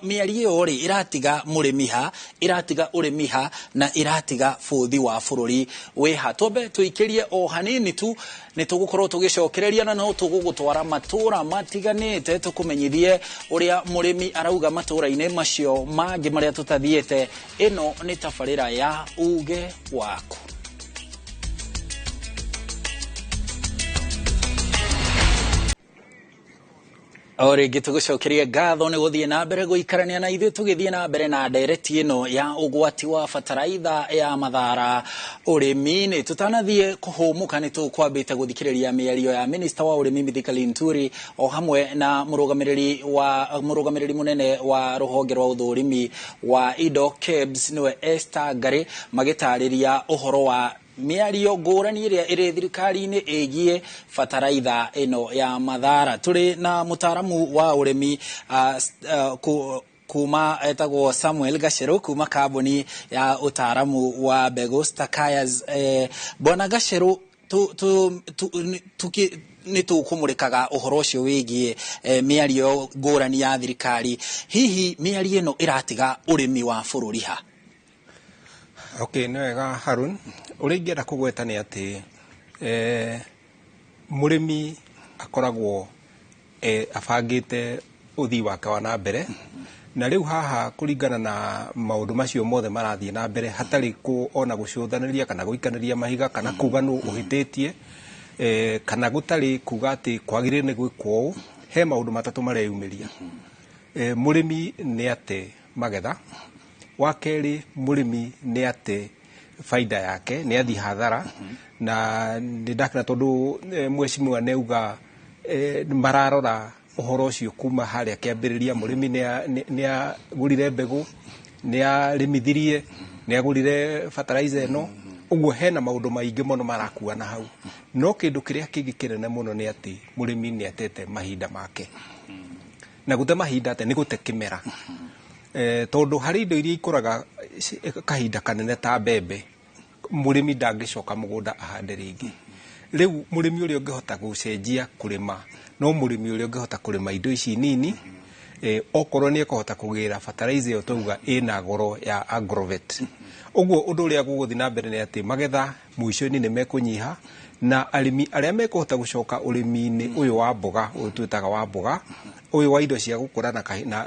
mĩario ĩyo rĩ ĩratiga mũrĩmi ha, ĩratiga ũrĩmi ha, na ĩratiga bũthi wa bũrũri wĩ ha. Twambe tũikĩrie o hanini tu, nĩ tũgũkorwo tũgĩcokereria na no tũgũgũtwara matũra matiganĩte tũkũmenyithie ũrĩa mũrĩmi arauga matũra-inĩ macio mangĩ marĩa tũtathiĩte. Ĩno nĩ tabarĩra ya uge waku. O rĩngĩ tũgũcokerie ngatho nĩ gũthiĩ na mbere gũikarania na ithuĩ tũgĩthiĩ na mbere na ndereti ĩno ya ũgwati wa bataraitha ya mathara ũrĩmi-inĩ. Tũtanathiĩ kũhũmũka nĩ tũkwambĩte gũthikĩrĩria mĩario ya minista wa ũrĩmi Mithika Linturi o hamwe na mũrũgamĩrĩri mũnene wa rũhonge rwa ũthũrimi wa indo KEBS nĩwe Esther Ngari, magĩtarĩria ũhoro wa mĩario ngũrani ĩrĩa ĩrĩ thirikari-inĩ ĩgiĩ bataraitha ĩno ya mathara. Tũrĩ na mũtaaramu wa ũrĩmi kuma etagwo Samuel Gacheru kuma kambuni ya ũtaaramu wa mbegũ Stakayas. Bwana Gacheru, nĩ tũkũmũrĩkaga ũhoro ũcio wĩgiĩ mĩario ngũrani ya thirikari. Hihi mĩario ĩno ĩratiga ũrĩmi wa bũrũri ha? Okay, nĩ wega Harun. Ũrĩa ingĩenda kũgweta nĩ atĩ mũrĩmi akoragwo abangĩte ũthii wake wa na mbere, na rĩu haha kũringana na maũndũ macio mothe marathiĩ na mbere hatarĩ ona gũcũthanĩria kana gũikanĩria mahiga kana kuga nũ ũhĩtĩtie, kana gũtarĩ kuga atĩ kwagĩrĩire nĩ gwĩkwo ũũ, he maũndũ matatũ mareyumĩria. Mũrĩmi nĩ ate magetha, wa kerĩ mũrĩmi nĩ ate faida yake, nĩ athiĩ hathara, na nĩ ndakena tondũ mheshimiwa nĩ auga mararora ũhoro ũcio kuma harĩa kĩambĩrĩria. Mũrĩmi nĩ agũrire mbegũ, nĩ arĩmithirie, nĩ agũrire fertilizer ĩno, ũguo hena maũndũ maingĩ mũno marakua na hau. No kĩndũ kĩrĩa kĩngĩ kĩnene mũno nĩ atĩ mũrĩmi nĩ atete mahinda make, na gũte mahinda atĩ nĩ gũte kĩmera, tondũ harĩ indo iria ikũraga kahinda kanene ta mbembe, mũrĩmi ndangĩcoka mũgũnda ahande rĩngĩ. Rĩu mũrĩmi ũrĩa ũngĩhota gũcenjia kũrĩma no mũrĩmi ũrĩa ũngĩhota kũrĩma indo ici nini, okorwo nĩ ekũhota kũgĩra fertilizer ĩyo twauga ĩna goro ya Agrovet. Ũguo ũndũ ũrĩa gũgũthiĩ na mbere nĩ atĩ magetha mũico-inĩ nĩ mekũnyiha, na arĩmi arĩa mekũhota gũcoka ũrĩmi-inĩ ũyũ wa mboga, ũyũ twĩtaga wa mboga, ũyũ wa indo cia gũkũra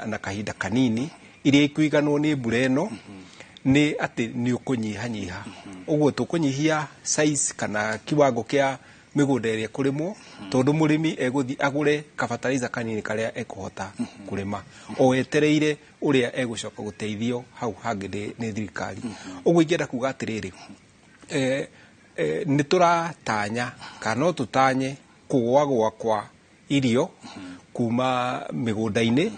na kahinda kanini iria ikuiganwo nĩ mbura ĩno, nĩ atĩ nĩ ũkũnyihanyiha. Ũguo tũkũnyihia size kana kiwango kĩa mĩgũnda ĩrĩa ĩkũrĩmwo, tondũ mũrĩmi egũthiĩ agũre kabataraitha kanini karĩa ekũhota kũrĩma o etereire ũrĩa egũcoka gũteithio hau hangĩ nĩ thirikari. Ũguo ingĩenda kuga atĩrĩrĩ, nĩ tũratanya kana no tũtanye kũgũagũa kwa irio kuma mĩgũnda-inĩ,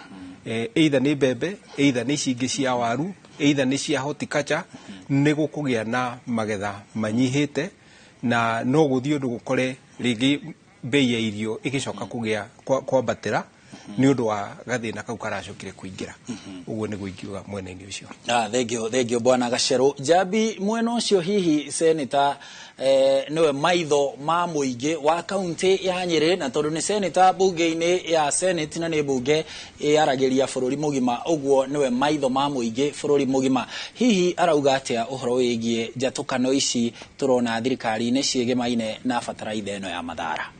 either nĩ mbembe, either nĩ ici ingĩ cia waru, either nĩ cia horticulture, nĩ gũkũgĩa na magetha manyihĩte, na no gũthiĩ ũndũ gũkore rĩngĩ bei ya irio ĩgĩcoka kũgĩa kwambatĩra nĩ ũndũ wa gathĩna kau karacokire kũingĩra. Ũguo nĩguo ingiuga mwena-inĩ ũcio. Thank you Bwana Gacheru. Njambi, mwena ũcio hihi seneta nĩwe maitho ma mũingĩ wa kaunti ya Nyĩrĩ, na tondũ nĩ seneta bunge-inĩ ya Senate na nĩ bunge ĩyaragĩria bũrũri mũgima, ũguo nĩwe maitho ma mũingĩ bũrũri mũgima. Hihi arauga atĩa ũhoro wĩgiĩ njatũkano ici tũrona thirikari-inĩ ciĩgemaine na bataraitha ĩno ya mathara?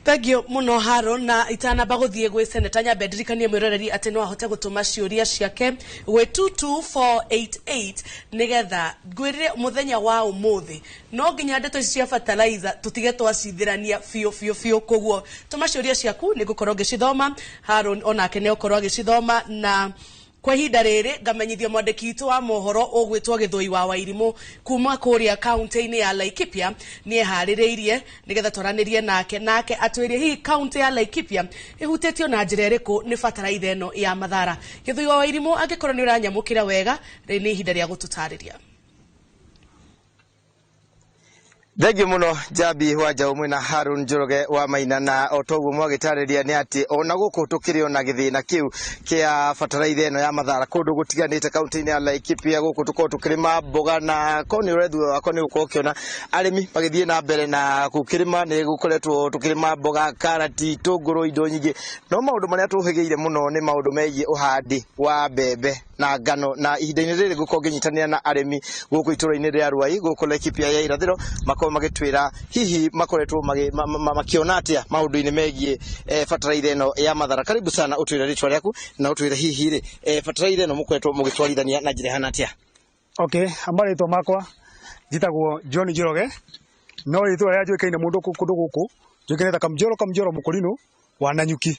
Thank you muno Haron, na itanamba guthie gwi seneta nyambe ndirikanie mwiroreri ati no ahote gutuma ciuria ciake gwi 22488 nigetha ngwirire muthenya wa umuthi no nginya ndeto ici cia fertilizer tutige twacithirania biũ biũ biũ. Koguo tuma ciuria ciaku ni ngukorwo ngicithoma, Haron onake ni okorwo agicithoma, na kwa ihinda rĩrĩ ngamenyithia mwandĩki witũ wa mohoro ũgwĩtwo Gĩthũi wa Wairimũ kuma kũrĩa kaunti-inĩ ya Laikipia nĩ eharĩrĩirie nĩgetha twaranĩrie nake atwĩrie hihi kaunti ya Laikipia ĩhutĩtio na njĩra ĩrĩkũ nĩ bataraitha ĩno ya mathara. Gĩthũi wa Wairimũ, angĩkorwo nĩ ũranyamũkĩra wega, rĩrĩ nĩ ihinda rĩa gũtũtarĩria. Thengiũ mũno Njambi wa Njaũ mwĩna Harun Njoroge wa Maina, na o toguo mwagĩtarĩria nĩ atĩ ona gũkũ tũkĩrĩ ona gĩthĩna kĩu kĩa bataraitha ĩno ya mathara kũndũ gũtiganĩte kaunti-inĩ ya Laikipia. Gũkũ tũkorwo tũkĩrĩma mboga, na korwo nĩ ũrethua wakwa nĩ ũgũkorwo ũkĩona arĩmi magĩthiĩ na mbere na gũkĩrĩma. Nĩ gũkoretwo tũkĩrĩma mboga, karati, itũngũrũ, indo nyingĩ, no maũndũ marĩa tũhĩgĩire mũno nĩ maũndũ megiĩ ũhandi wa mbembe na ngano, na ihinda-inĩ rĩrĩ ngũkorwo ngĩnyitanĩra na arĩmi gũkũ itũra-inĩ rĩa Ruai gũkũ Laikipia ya irathĩro, makorwo magĩtwĩra hihi makoretwo makĩona atĩa maũndũ-inĩ megiĩ bataraitha ĩno ya mathara. Karibu sana, ũtwĩre rĩtwa rĩaku na ũtwĩre hihi rĩ bataraitha ĩno mũkoretwo mũgĩtwarithania na njĩra ĩhana atĩa? Okay, marĩtwa makwa njĩtagwo John Njoroge, no rĩtwa rĩrĩa njũĩkaine mũndũ kũndũ gũkũ njũĩkaine ta Kamjoro Kamjoro Mũkũrinũ wa Nanyuki.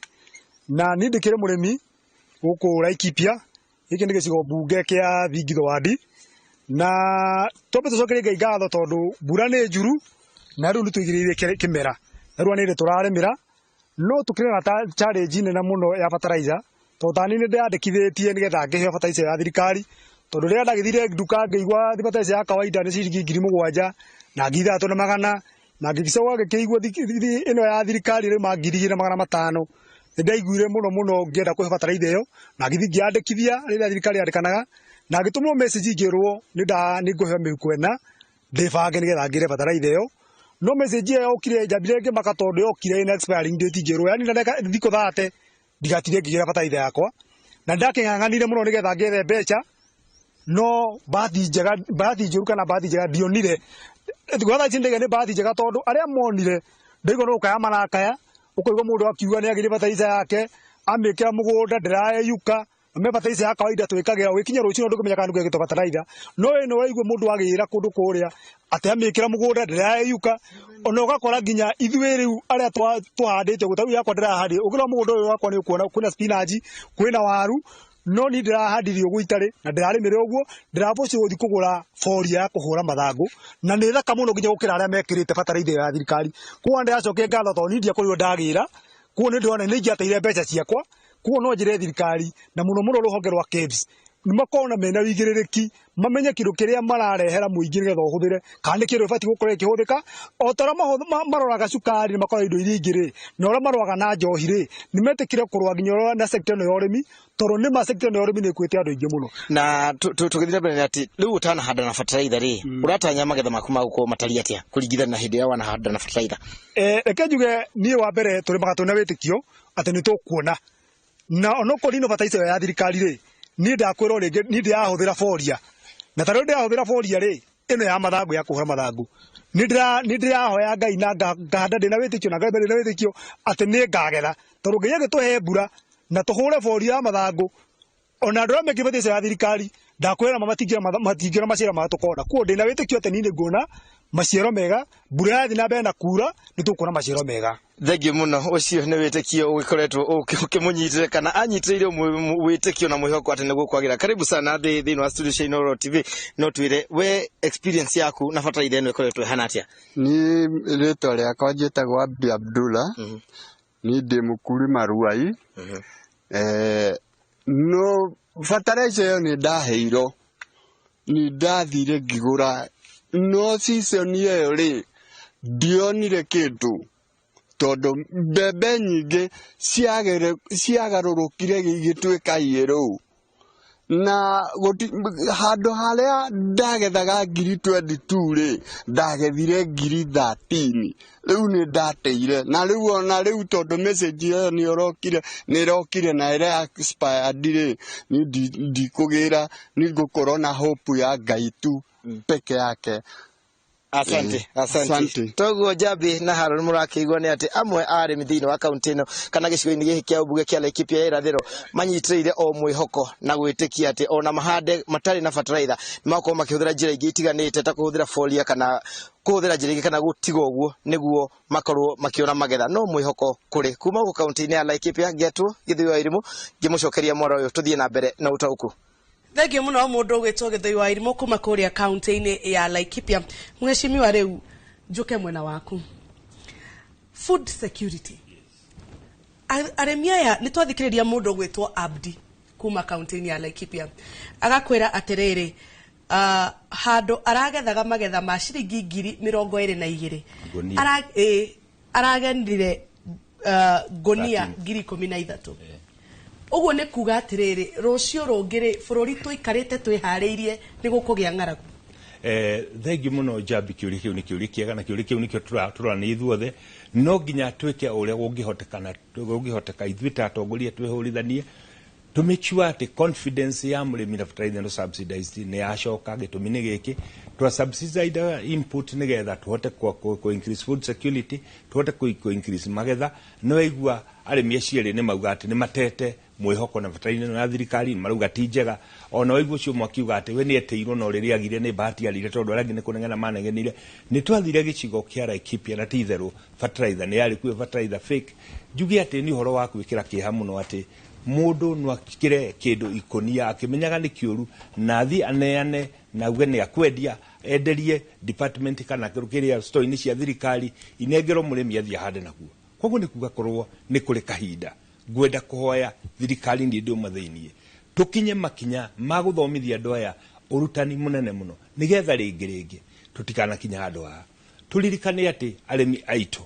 Na niĩ ndĩkĩrĩ mũrĩmi gũkũ Laikipia, gĩkĩ nĩ gĩcigo mbunge kĩa Thingitho wadi. Na twambe tũcokerie Ngai ngatho tondũ mbura nĩ njuru na rĩu nĩ tũigĩrĩire kĩmera. Na rĩu nĩ tũrarĩmĩra, no tũkĩrĩ na challenge nene mũno ya fertilizer, tondũ ta niĩ nĩ ndĩyandĩkithĩtie nĩgetha ngĩheo fertilizer ya thirikari, tondũ rĩrĩa ndagĩthire nduka ngĩigua fertilizer ya kawaida nĩ ciringi 7,000 na 3,100, na ngĩcoka ngĩkĩigua ĩno ya thirikari ĩrauma 2,500. Nĩ ndaiguire mũno mũno ngĩenda kũhe fertilizer ĩyo, na ngĩthiĩ ngĩyandĩkithia rĩrĩa thirikari yandĩkanaga, na ngĩtũmĩrwo message ngĩrwo nĩ ngũheo mĩhuko ĩna ndĩbange nĩgetha ngĩre fertilizer ĩyo. No message ĩyo yokire njambire ngĩmaka tondũ yokire ĩna expiring date ngĩrwo, yani na thikũ 30 ndigatire ngĩgĩra fertilizer yakwa. Na ndakĩng'ang'anire mũno nĩgetha ngethe mbeca, no bahati njega, bahati njũru kana bahati njega ndionire. Gwa thaa ici ndaiga nĩ bahati njega tondũ arĩa monire ndaigua no gũkaya marakaya, ũkaigua mũndũ akiuga nĩ agĩire fertilizer yake, amĩkĩra mũgũnda ndĩrayeyuka. Me fertilizer ya kawaida twĩkagĩra ũgĩkinya rũciũ ndũkũmenya kana nĩkĩo fertilizer, no ĩno waigua mũndũ agĩra kũndũ kũrĩa atĩ amĩkĩra mũgũnda ndĩrayeyuka. Ona ũgakora nginya ithuĩ rĩu arĩa tũhandĩte ũguo, ta rĩu yakwa ndĩrahandire, ũngĩrora mũgũnda ũyũ wakwa nĩ ũkuona kwĩna spinach, kwĩna waru, no niĩ ndĩrahandire ũguo itarĩ na ndĩrarĩmĩra ũguo, ndĩrabocire gũthiĩ kũgũra boria ya kũhũra mathangũ, na nĩ thaka mũno nginya gũkĩra arĩa mekĩrĩte fertilizer ya thirikari. Koguo ndĩracokia ngatho tondũ niĩ ndiakorirwo ndagĩra, koguo nĩ ndĩrona nĩ ingĩateire mbeca ciakwa. Koguo no njĩre thirikari na mũno mũno rũhonge rwa KEBS nĩ makorwo na mena wĩigĩrĩrĩki, mamenye kĩndũ kĩrĩa mararehera mũingĩ nĩgetha ũhũthĩre, kana nĩ kĩndũ gĩbatiĩ gũkorwo gĩkĩhũthĩka. O ta ũrĩa maroraga cukari, makoraga indo iria ingĩ rĩ, na ũrĩa maroraga na njohi rĩ, nĩ metĩkĩre kũrũa nginya ũrĩa na sector ĩno ya ũrĩmi, tondũ nĩ ma sector ĩno ya ũrĩmi nĩ ĩkuĩte andũ aingĩ mũno. Na tũgĩthiĩ na mbere nĩ atĩ rĩu ũtanahanda na fertilizer rĩ, ũratanya magetha maku magũkorwo matariĩ atĩa kũringithania na hĩndĩ ĩrĩa wanahanda na fertilizer? Reke njuge niĩ wa mbere tũrĩmaga twĩna wĩtĩkio atĩ nĩ tũkuona. Na onokorwo ino fertilizer ya thirikari rĩ, niĩ ndakwĩrwo rĩngĩ niĩ ndĩrahũthĩra boria, na ta rĩu ndĩrahũthĩra boria rĩ, ĩno ya mathangũ ya kũhũra mathangũ, nĩ ndĩrahoya Ngai na ngahanda ndĩna wĩtĩkio na ngarĩma ndĩna wĩtĩkio atĩ nĩ ngagetha, tondũ Ngai agĩtũhe mbura na tũhũre boria ya mathangũ, ona andũ arĩa mekĩrĩte fertilizer ya thirikari ndakwĩra matingĩona maciaro marĩa tũkona. Koguo ndĩna wĩtĩkio atĩ niĩ nĩnguona maciaro mega, mbura yathiĩ na mbere na kura nĩ tũkuona maciaro mega. Thengiũ mũno, ũcio nĩ wĩtĩkio ũgĩkoretwo ũkĩmũnyitĩrĩra kana anyitĩrĩire wĩtĩkio na mwĩhoko atĩ nĩguo kwagĩra. Karibu sana thĩinĩ wa studio cia Inooro TV. No twĩre we experience yaku na fertilizer ĩno ĩkoretwo ĩhana atĩa? Niĩ rĩtwa rĩakwa njĩtagwo Abdi Abdullah, niĩ ndĩ mũkulima Ruai. No fertilizer ĩyo nĩ ndaheirwo, nĩ ndathire ngĩgũra, no season ĩyo rĩ ndionire kĩndũ, tondũ mbembe nyingĩ ciagarũrũkire igĩtuĩka yellow. Na handũ harĩa ndagethaga 22,000 rĩ, ndagethire 13,000. Rĩu nĩ ndateire, na rĩu ona rĩu tondũ message ĩyo nĩ ĩrokire na ĩrĩa expired rĩ, niĩ ndikũgĩra, nĩ ngũkorwo na hope ya Ngai tu peke yake. Asante, asante. Toguo Njambi na Harũni mũrakĩigua nĩ atĩ amwe a arĩmi thĩinĩ wa kaunti ĩno kana gĩcigo-inĩ gĩkĩ kĩa ũmbunge kĩa Laikipia ya irathĩro manyitĩrĩire o mwĩhoko na gwĩtĩkia atĩ ona mahande matarĩ na fertilizer nĩ makorwo makĩhũthĩra njĩra ingĩ itiganĩte ta kũhũthĩra folia kana kũhũthĩra njĩra ingĩ kana gũtiga ũguo nĩguo makorwo makĩona magetha. No mwĩhoko kũrĩ kuma gũkũ kaunti-inĩ ya Laikipia ngĩatwo Gĩthũi wa Irimũ ngĩmũcokeria mwaro ũyũ tũthiĩ na mbere na ũtaũku. Thengiũ mũno mũndũ ũgwĩtwo Gĩthũi wa Irimũ kuma kũrĩa kaunti-inĩ ya Laikipia. Mheshimiwa, rĩu njũke mwena waku. Food security. Arĩmi aya nĩ twathikĩrĩria mũndũ ũgwĩtwo Abdi kuma kaunti-inĩ ya Laikipia. Agakwĩra atĩrĩrĩ, handũ aragethaga magetha ma ciringi 22,000. Aragenire ngũnia 13,000. Ũguo nĩ kuga atĩrĩrĩ, rũciũ rũngĩ rĩ, bũrũri tũikarĩte twĩharĩirie nĩ gũkũgĩa ng'aragu. Thengiũ mũno Njambi, kĩũria kĩu nĩ kĩũria kĩega na kĩũria kĩu nĩkĩo tũrora ithuothe. No nginya twĩke ũrĩa kũngĩhoteka ithuĩ ta atongoria twĩhũrithanie to make sure atĩ confidence ya mũrĩmi na fertilizer no subsidized nĩ yacoka. Gĩtũmi nĩ gĩkĩ, twa subsidize input nĩgetha tũhote ku increase food security, tũhote ku increase magetha. No waigua arĩmi acio erĩ nĩ mauga atĩ nĩ matete Mwĩhoko na bataraitha ĩno ya thirikari marauga ti njega. Ona waigua ũcio ũmwe akiuga atĩ we nĩ etĩirwo no rĩrĩa agire nĩ bahati arire, tondũ arĩa angĩ nĩ kũnegena manegenire. Nĩ twathire gĩcigo kĩa Laikipia na ti itherũ bataraitha nĩ yarĩ kuo, bataraitha fake. Njuge atĩ nĩ ũhoro wa gwĩkĩra kĩeha mũno atĩ mũndũ no akĩre kĩndũ ikũnia akĩmenyaga nĩ kĩũru na athiĩ aneane na auge nĩ akwendia, enderie department kana kĩrĩa store-inĩ cia thirikari, inengerwo mũrĩmi athiĩ ahande naguo. Koguo nĩ kuga korwo nĩ kũrĩ kahinda ngwenda kũhoya thirikari, niĩ ndĩ ũmwe thĩiniĩ, tũkinye makinya ma gũthomithia andũ aya ũrutani mũnene mũno, nĩgetha rĩngĩ rĩngĩ tũtikanakinya handũ haha. Tũririkane atĩ arĩmi aitũ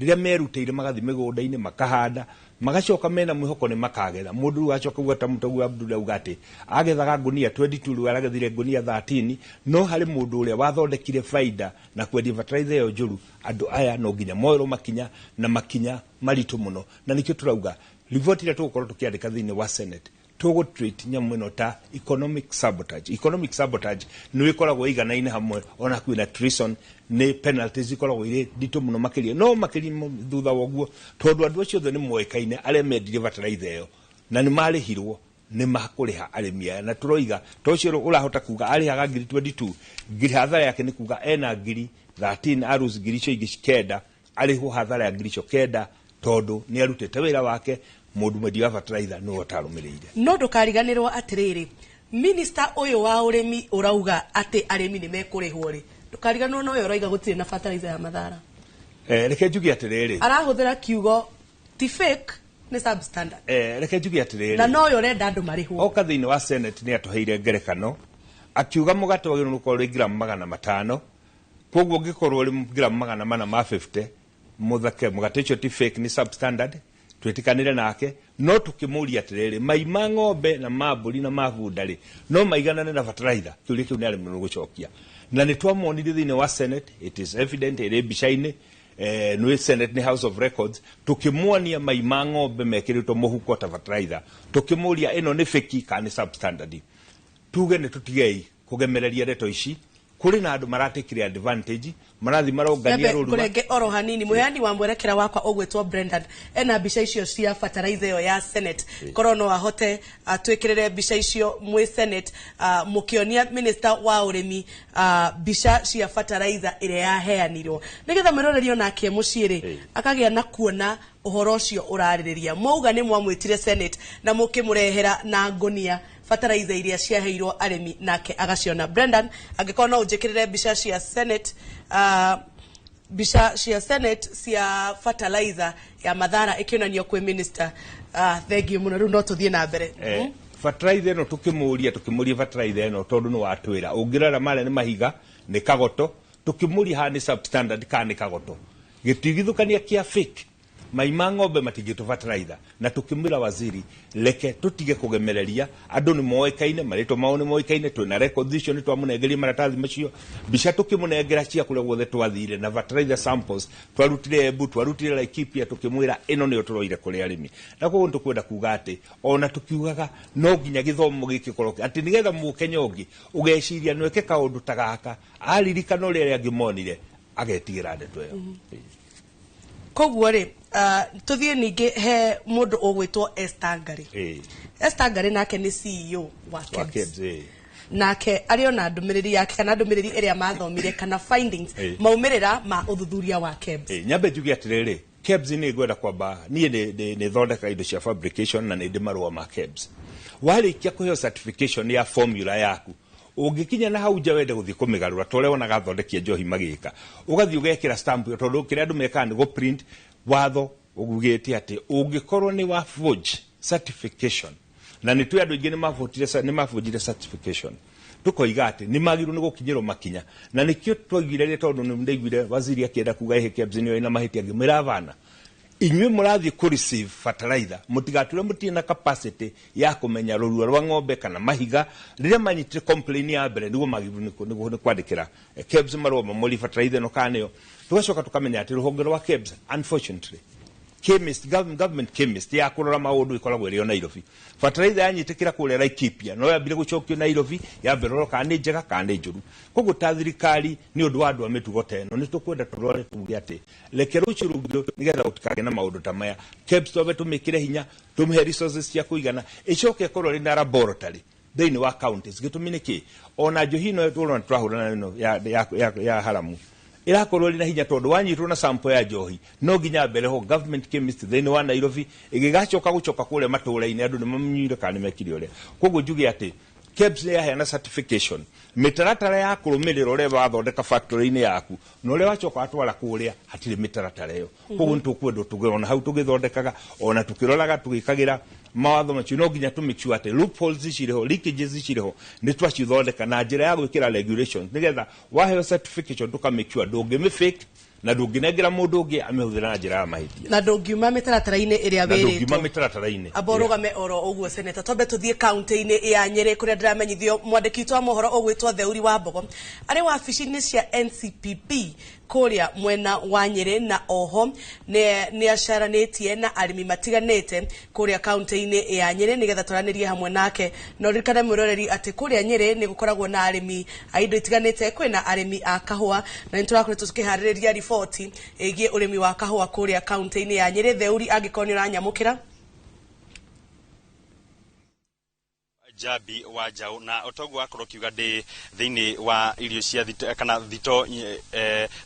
rĩrĩa merutĩire magathiĩ mĩgũnda-inĩ makahanda, magacoka mena mwĩhoko nĩ makagetha. Mũndũ rĩu acoka uga ta mũtoguo Abdul auga atĩ agethaga ngunia 22, rĩu aragethire ngunia 13. No harĩ mũndũ ũrĩa wathondekire faida na kwendia bataraitha ĩyo njũru. Andũ aya no nginya moerwo makinya na makinya maritũ mũno, na nĩkĩo tũrauga riboti ĩrĩa tũgũkorwo tũkĩandĩka thĩinĩ wa Senate, tũgũ treat nyamũ ĩno ta economic sabotage. Economic sabotage nĩ ĩkoragwo ĩiganaine hamwe ona kwĩna treason, nĩ penalties ikoragwo irĩ nditũ mũno makĩria, no makĩria thutha wa ũguo, tondũ andũ acio othe nĩ moĩkaine arĩa mendirie bataraitha ĩyo na nĩ marĩhirwo nĩ makũrĩha arĩmi aya. Na tũroiga to ũcio ũrahota kuga arĩhaga ngiri 22, ngiri hathara yake nĩ kuga ena ngiri 13, arus ngiri icio ingĩ 9, arĩhwo hathara ya ngiri icio 9, tondũ nĩ arutĩte wĩra wake. Mũndũ mwendia wa bataraitha nĩwe ũtarũmĩrĩire. No ndũkariganĩrwo atĩrĩrĩ, minista ũyũ wa ũrĩmi ũrauga atĩ arĩmi nĩ mekũrĩhwo rĩ, ndũkariganĩrwo nowe ũrauga gũtirĩ na bataraitha ya mathara. Reke njuge atĩrĩrĩ, arahũthĩra kiugo ti fake, nĩ substandard. Reke njuge atĩrĩrĩ, na noyo ũrenda andũ marĩhwo. Oka thĩinĩ wa Senate nĩ atũheire ngerekano akiuga mũgate wagĩrĩirwo gũkorwo ũrĩ ngiramu 500. Koguo ũngĩkorwo ũrĩ ngiramu 450, mũthake mũgate ũcio ti fake, nĩ substandard. Twĩtĩkanĩre nake, no tũkĩmũria atĩrĩrĩ, mai ma ng'ombe na ma mbũri na ma bunda rĩ, no maiganane na bataraitha? Kĩũria kĩu nĩ arĩmirwo gũcokia, na nĩ twamonire thĩinĩ wa Senate. It is evident, ĩrĩ mbica-inĩ. Nĩ Senate, nĩ House of Records. Tũkĩmuonia mai ma ng'ombe mekĩrĩtwo mũhuko ta bataraitha, tũkĩmũria ĩno nĩ fake kana nĩ substandard. Tuge nĩ tũtigei kũgemereria ndeto ici. Kũrĩ na andũ maratekire advantage, marathi marongania Nyambe rũrua. Kũrenge oro hanini, mũheani wa mwerekera wakwa ũgwĩtwo Brendan ena mbica icio cia fertilizer ĩyo ya Senate. Korwo no ahote atwĩkĩrĩre mbica icio mwĩ Senate, mũkĩonia minister wa ũrĩmi mbica cia fertilizer ĩrĩa yaheanirwo, nĩgetha mwĩroreri onake mũciĩ rĩ akagĩa na kuona ũhoro ũcio ũrarĩrĩria. Mwauga nĩ mwamwĩtire Senate na mũkĩmũrehera na ngũnia fertilizer iria ciaheirwo arĩmi nake agaciona. Brendan, angĩkorwo no ũnjĩkĩrĩre mbica cia Senate, mbica cia Senate cia fertilizer ya mathara ĩkĩonanio kwĩ minister. Thank you mũno, rĩu no tũthiĩ na mbere. Fertilizer ĩno tũkĩmũria fertilizer ĩno, tondũ nĩ watwĩra ũngĩrora marĩa nĩ mahiga, nĩ kagoto, tũkĩmũria haha nĩ substandard kana nĩ kagoto, gĩtigithũkania kĩa fake, mai ma ng'ombe matingĩtwo fertilizer. Na tũkĩmwĩra waziri, reke tũtige kũgemereria, andũ nĩ moĩkaine, marĩtwa mao nĩ moĩkaine, twĩna records icio, nĩ twamũnengeria maratathi macio, mbica tũkĩmũnengera cia kũrĩa guothe twathire na fertilizer samples twarutire Embu, twarutire Laikipia, tũkĩmwĩra ĩno nĩyo tũroire kũrĩ arĩmi. Na koguo nĩ tũkwenda kuga atĩ ona tũkiugaga no nginya gĩthomo gĩkĩ atĩ nĩgetha mũkenya ũngĩ ũgeciria nweke kaũndũ ta gaka, aririkana ũrĩa arĩa angĩ monire, agetigĩra ndeto ĩyo. Koguo rĩ, tũthiĩ ningĩ he mũndũ ũgwĩtwo Esther Ngari. Esther Ngari nake nĩ CEO wa wa KEBS. KEBS, ĩĩ. Nake arĩ ona ndũmĩrĩri yake kana ndũmĩrĩri ĩrĩa mathomire kana findings, maumĩrĩra ma ũthuthuria wa KEBS. Nyambe njuge atĩrĩrĩ, KEBS nĩ ngwenda kwamba niĩ nĩ thondeka indo cia fabrication na nĩ ndĩ marũa ma KEBS. Warĩkia kũheo certification ya formula yaku, ũngĩkinya na hau nja wende gũthiĩ kũmĩgarũra ta ũrĩa wonaga athondeki a njohi magĩka, ũgathiĩ ũgekĩra stamp ĩyo, tondũ kĩrĩa andũ mekaga nĩ gũ-print. Watho ugugĩte atĩ ũngĩkorwo nĩ wa forge certification, na nĩ twĩ andũ aingĩ nĩ mabunjire certification, tukoiga atĩ nĩ magĩrĩirwo nĩ gũkinyĩrwo makinya. Na nĩkĩo twaiguire rĩ, tondũ nĩ ndaiguire waziri akĩenda kuga ĩhĩ KEBS nĩyo ĩna mahĩtia, ngĩmwĩra bana, inyuĩ mũrathiĩ kũ receive fertilizer, mũtigatũre mũtirĩ na capacity ya kũmenya rũrua rwa ng'ombe kana mahiga. Rĩrĩa manyitire complaint ya mbere, nĩguo magĩrĩirwo nĩ kwandĩkĩra KEBS marũa mamũri fertilizer ĩno kana nĩyo. Tũgacoka tũkamenya atĩ rũhonge rwa KEBS unfortunately Chemist, government chemist ya kũrora maũndũ ĩkoragwo ĩrĩ o Nairobi. Bataraitha yanyitĩkĩra kũrĩa Laikipia no yambire gũcokio Nairobi, yambe rorwo kana nĩ njega kana nĩ njũru. Koguo ta thirikari, nĩ ũndũ wa andũ a mĩtugo ta ĩno, nĩ tũkwenda tũrore tuge atĩ reke rũciũ rũngĩ nĩgetha gũtikagĩe na maũndũ ta maya, KEBS twambe tũmĩkĩre hinya, tũmĩhe resources cia kũigana, ĩcoke ĩkorwo ĩrĩ na laboratory thĩinĩ wa counties. Gĩtũmi nĩ kĩ? Ona njohi ĩno tũrona tũrahũrana ĩno ya haramu ĩrakorwo ĩrĩ na hinya, tondũ wanyitwo na sample ya njohi no nginya mbere ho government chemist thĩinĩ wa Nairobi, ĩgĩgacoka gũcoka kũrĩa matũũra-inĩ andũ nĩ mamnyuire kana nĩ mekire ũrĩa. Koguo njuge atĩ KEBS nĩ yaheana certification, mĩtaratara ya kũrũmĩrĩra ũrĩa wathondeka factory-inĩ yaku na ũrĩa wacoka watwara kũrĩa, hatirĩ mĩtaratara ĩyo. Koguo nĩ tũkwenda tũge ona hau tũgĩthondekaga, ona tũkĩroraga, tũgĩkagĩra mawatho macio, no nginya tũ make sure atĩ loopholes cirĩ ho, leakages cirĩ ho, nĩ twacithondeka na njĩra ya gwĩkĩra regulations, nĩgetha waheo certification tũka make sure ndũngĩmĩ fake na ndũngĩnengera mũndũ ũngĩ amĩhũthĩra na njĩra ya mahĩtia. Na ndũngiuma mĩtaratara-inĩ ĩrĩa na ndũngiuma wĩrĩtwo. Mĩtaratara-inĩ. Amba ũrũgame oro ũguo, seneta, twambe tũthiĩ kaunti-inĩ ya Nyĩrĩ kũrĩa ndĩramenyithio mwandĩki witũ wa mohoro ũgwĩtwo Theuri wa Mbogo arĩ wabici-inĩ cia NCPB kũrĩa mwena wa Nyĩrĩ, na oho nĩ acaranĩtie na arĩmi matiganĩte kũrĩa kaunti-inĩ ya Nyĩrĩ nĩgetha twaranĩrie hamwe nake. Na ũririkane, mwĩroreri, atĩ kũrĩa Nyĩrĩ nĩ gũkoragwo na arĩmi a indo itiganĩte. Kwĩna arĩmi a kahũa na nĩ tũrakoretwo tũkĩharĩrĩria riboti ĩgiĩ ũrĩmi wa kahũa kũrĩa kaunti-inĩ ya Nyĩrĩ. Theuri, angĩkorwo nĩ ũranyamũkĩra. Jambi wa Njaũ, na ũtoguo wakorwo kiuga, ndĩ thĩinĩ wa irio cia thito, kana thito,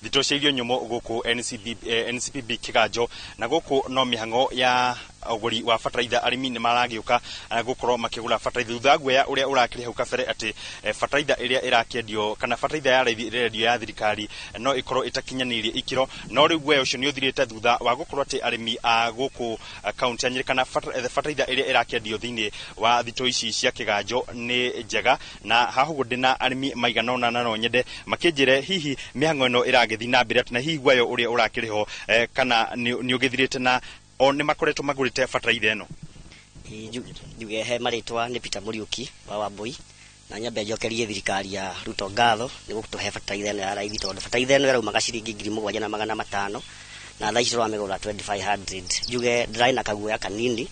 thito cia irio nyũmũ gũkũ NCB, NCPB Kĩganjo, na gũkũ no mĩhang'o ya ũgũri wa bataraitha. Arĩmi nĩ maragĩũka gũkorwo makĩgũra bataraitha thutha wa guoya ũrĩa ũrakĩrĩ hau kabere atĩ bataraitha ĩrĩa ĩrakĩendio kana bataraitha ya raithi ĩrendio ya thirikari no ĩkorwo ĩtakinyanĩirie ikĩro. No rĩu guoya ũcio nĩ ũthirĩte thutha wa gũkorwo atĩ arĩmi a gũkũ kaunti ya Nyĩrĩ kana bataraitha ĩrĩa ĩrakĩendio thĩinĩ wa thito ici cia Kĩganjo nĩ njega. Na haha ũguo ndĩna arĩmi maigana ũna, na no nyende makĩnjĩre hihi mĩhang'o ĩno ĩragĩthiĩ na mbere atĩ na hihi guoya ũrĩa ũrakĩrĩ ho kana nĩ ũgĩthirĩte na o nĩ makoretwo magũrĩte bataraitha ĩno. Njuge he marĩtwa nĩ Peter Mũriũki wa Wambui, na nyambe njokerie thirikari ya Ruto ngatho nĩ gũtũhe bataraitha ĩno ya raithi, tondũ bataraitha ĩno ĩraumaga ciringi 7500 na thaa ici tũramĩgũra 2500. Njuge ndĩrarĩ na kaguoya kanini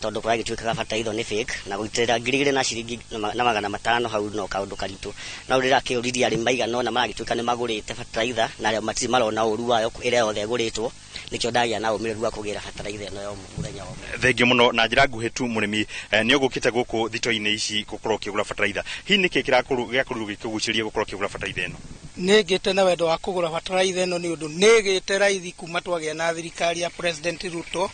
tondũ kũragĩtuĩkaga bataraitha nĩ fake, na gũitĩrĩra 2000 na ciringi na 500 hau no kaũndũ karitũ. No ndĩrakĩũririe arĩmi maigana ũna maragĩtuĩka nĩ magũrĩte bataraitha na arĩa matirĩ marona ũru wayo ĩrĩa yothe ĩgũrĩtwo, nĩkĩo ndagĩa na ũmĩrĩru wa kũgĩra bataraitha ĩno ya mũthenya wa ũmũthĩ. Thengiũ mũno. Na njĩra nguhĩ tu, mũrĩmi, nĩ ũgũkĩte gũkũ thito-inĩ ici gũkorwo ũkĩgũra bataraitha, hihi nĩkĩ gĩakorirwo gĩkĩgucĩrĩria gũkorwo ũkĩgũra bataraitha ĩno? Nĩ ngĩte na wendo wa kũgũra bataraitha ĩno nĩ ũndũ nĩ ĩgĩte raithi kuma twagĩa na thirikari ya President Ruto,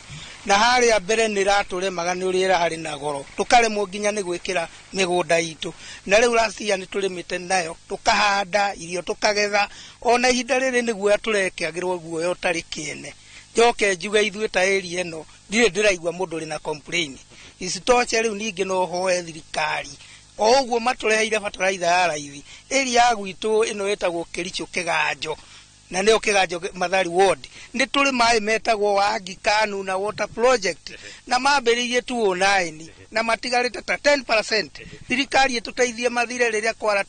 na harĩa mbere nĩ ĩratũremaga nĩ ũrĩa ĩrarĩ na goro, tũkaremwo nginya nĩ gwĩkĩra mĩgũnda itũ. Na rĩu last year nĩ tũrĩmĩte nayo, tũkahanda irio, tũkagetha. Ona ihinda rĩrĩ nĩ guoya tũrekagĩrwo, guoya ũtarĩ kĩene. Njoke njuge ithuĩ ta area ĩno ndirĩ ndĩraigua mũndũ ũrĩ na complain. Isitoshe, rĩu ningĩ no hoe thirikari o ũguo matũreheire bataraitha ya raithi, area ya gwitũ ĩno ĩtagwo Kericho Kĩganjo, na nĩyo Kĩganjo Mathari ward, nĩ tũrĩ maĩ metagwo Wangi Kanu na water project, na mambĩrĩirie 2009 na matigarĩte ta 10%. Thirikari ĩtũteithie mathire rĩrĩa kwara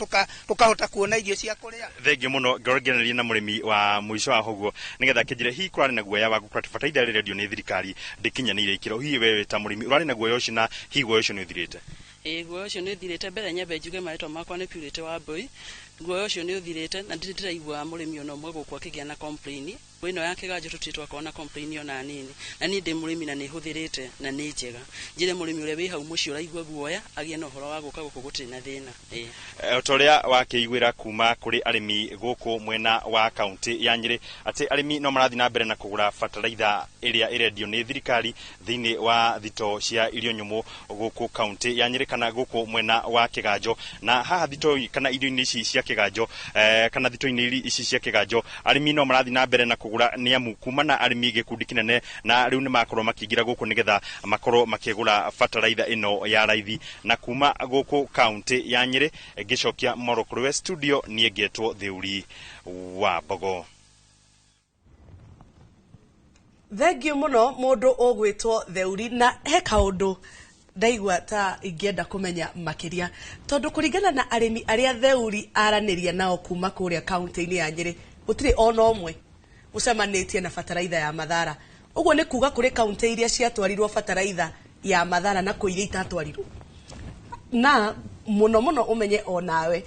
tũkahota kuona irio cia kũrĩa. Thengiũ mũno. Ngorwo ngĩaranĩria na mũrĩmi wa mũico wa ũguo nĩgetha akĩnjĩre hihi kũrarĩ na guoya wa gũkorwo atĩ bataraitha ĩrĩa ĩrendio nĩ thirikari ndĩkinyanĩire ikĩro. Hihi wewe ta mũrĩmi ũrarĩ na guoya ũcio, na hihi guoya ũcio nĩ ũthirĩte? Ĩĩ, guoya ũcio nĩ ũthirĩte. Mbere nyambe njuge marĩtwa makwa nĩ Purity Wambui. Guoya ũcio nĩ ũthirĩte na ndirĩ ndĩraigua mũrĩmi ona ũmwe gũkũ akĩgĩa na complain. Ĩno ya Kĩganjo tũtirĩ twakorwo na complain ona nini, na niĩ ndĩ mũrĩmi na nĩ hũthĩrĩte na nĩ njega. Njĩre mũrĩmi ũrĩa wĩ hau mũciĩ ũraigua guoya agĩe na ũhoro wa gũka gũkũ, gũtirĩ na thĩna. Ĩĩ. O ta ũrĩa wakĩiguĩra kuma kũrĩ arĩmi gũkũ mwena wa kaunti ya Nyĩrĩ atĩ arĩmi no marathiĩ na mbere na kũgũra bataraitha ĩrĩa ĩrendio nĩ thirikari thĩinĩ wa thito cia irio nyũmũ gũkũ kaunti ya Nyĩrĩ kana gũkũ mwena wa Kĩganjo. Na haha thito kana irio-inĩ ici cia Kĩganjo, kana thito-inĩ ici cia Kĩganjo, arĩmi no marathiĩ na mbere na kũgũra, nĩ amu kuma na arĩmi gĩkundi kĩnene na rĩu nĩ makorwo makĩingĩra gũkũ nĩgetha makorwo makĩgũra bataraitha ĩno ya raithi. Na kuma gũkũ kaunti ya Nyĩrĩ, ngĩcokia moro kũrĩ we studio, niĩ ngetwo Theuri wa Mbogo. Thengiũ mũno, mũndũ ũgwĩtwo Theuri. Na he kaũndũ ndaigua ta ingĩenda kũmenya makĩria, tondũ kũringana na arĩmi arĩa Theuri aranĩria nao kuma kũrĩa kaunti-inĩ ya Nyĩrĩ, gũtirĩ ona ũmwe ũcemanĩtie na bataraitha ya mathara. Ũguo nĩ kuga kũrĩ kaunti iria ciatwarirwo bataraitha ya Mathara na kwĩ iria itatwarirwo. Na mũno mũno ũmenye onawe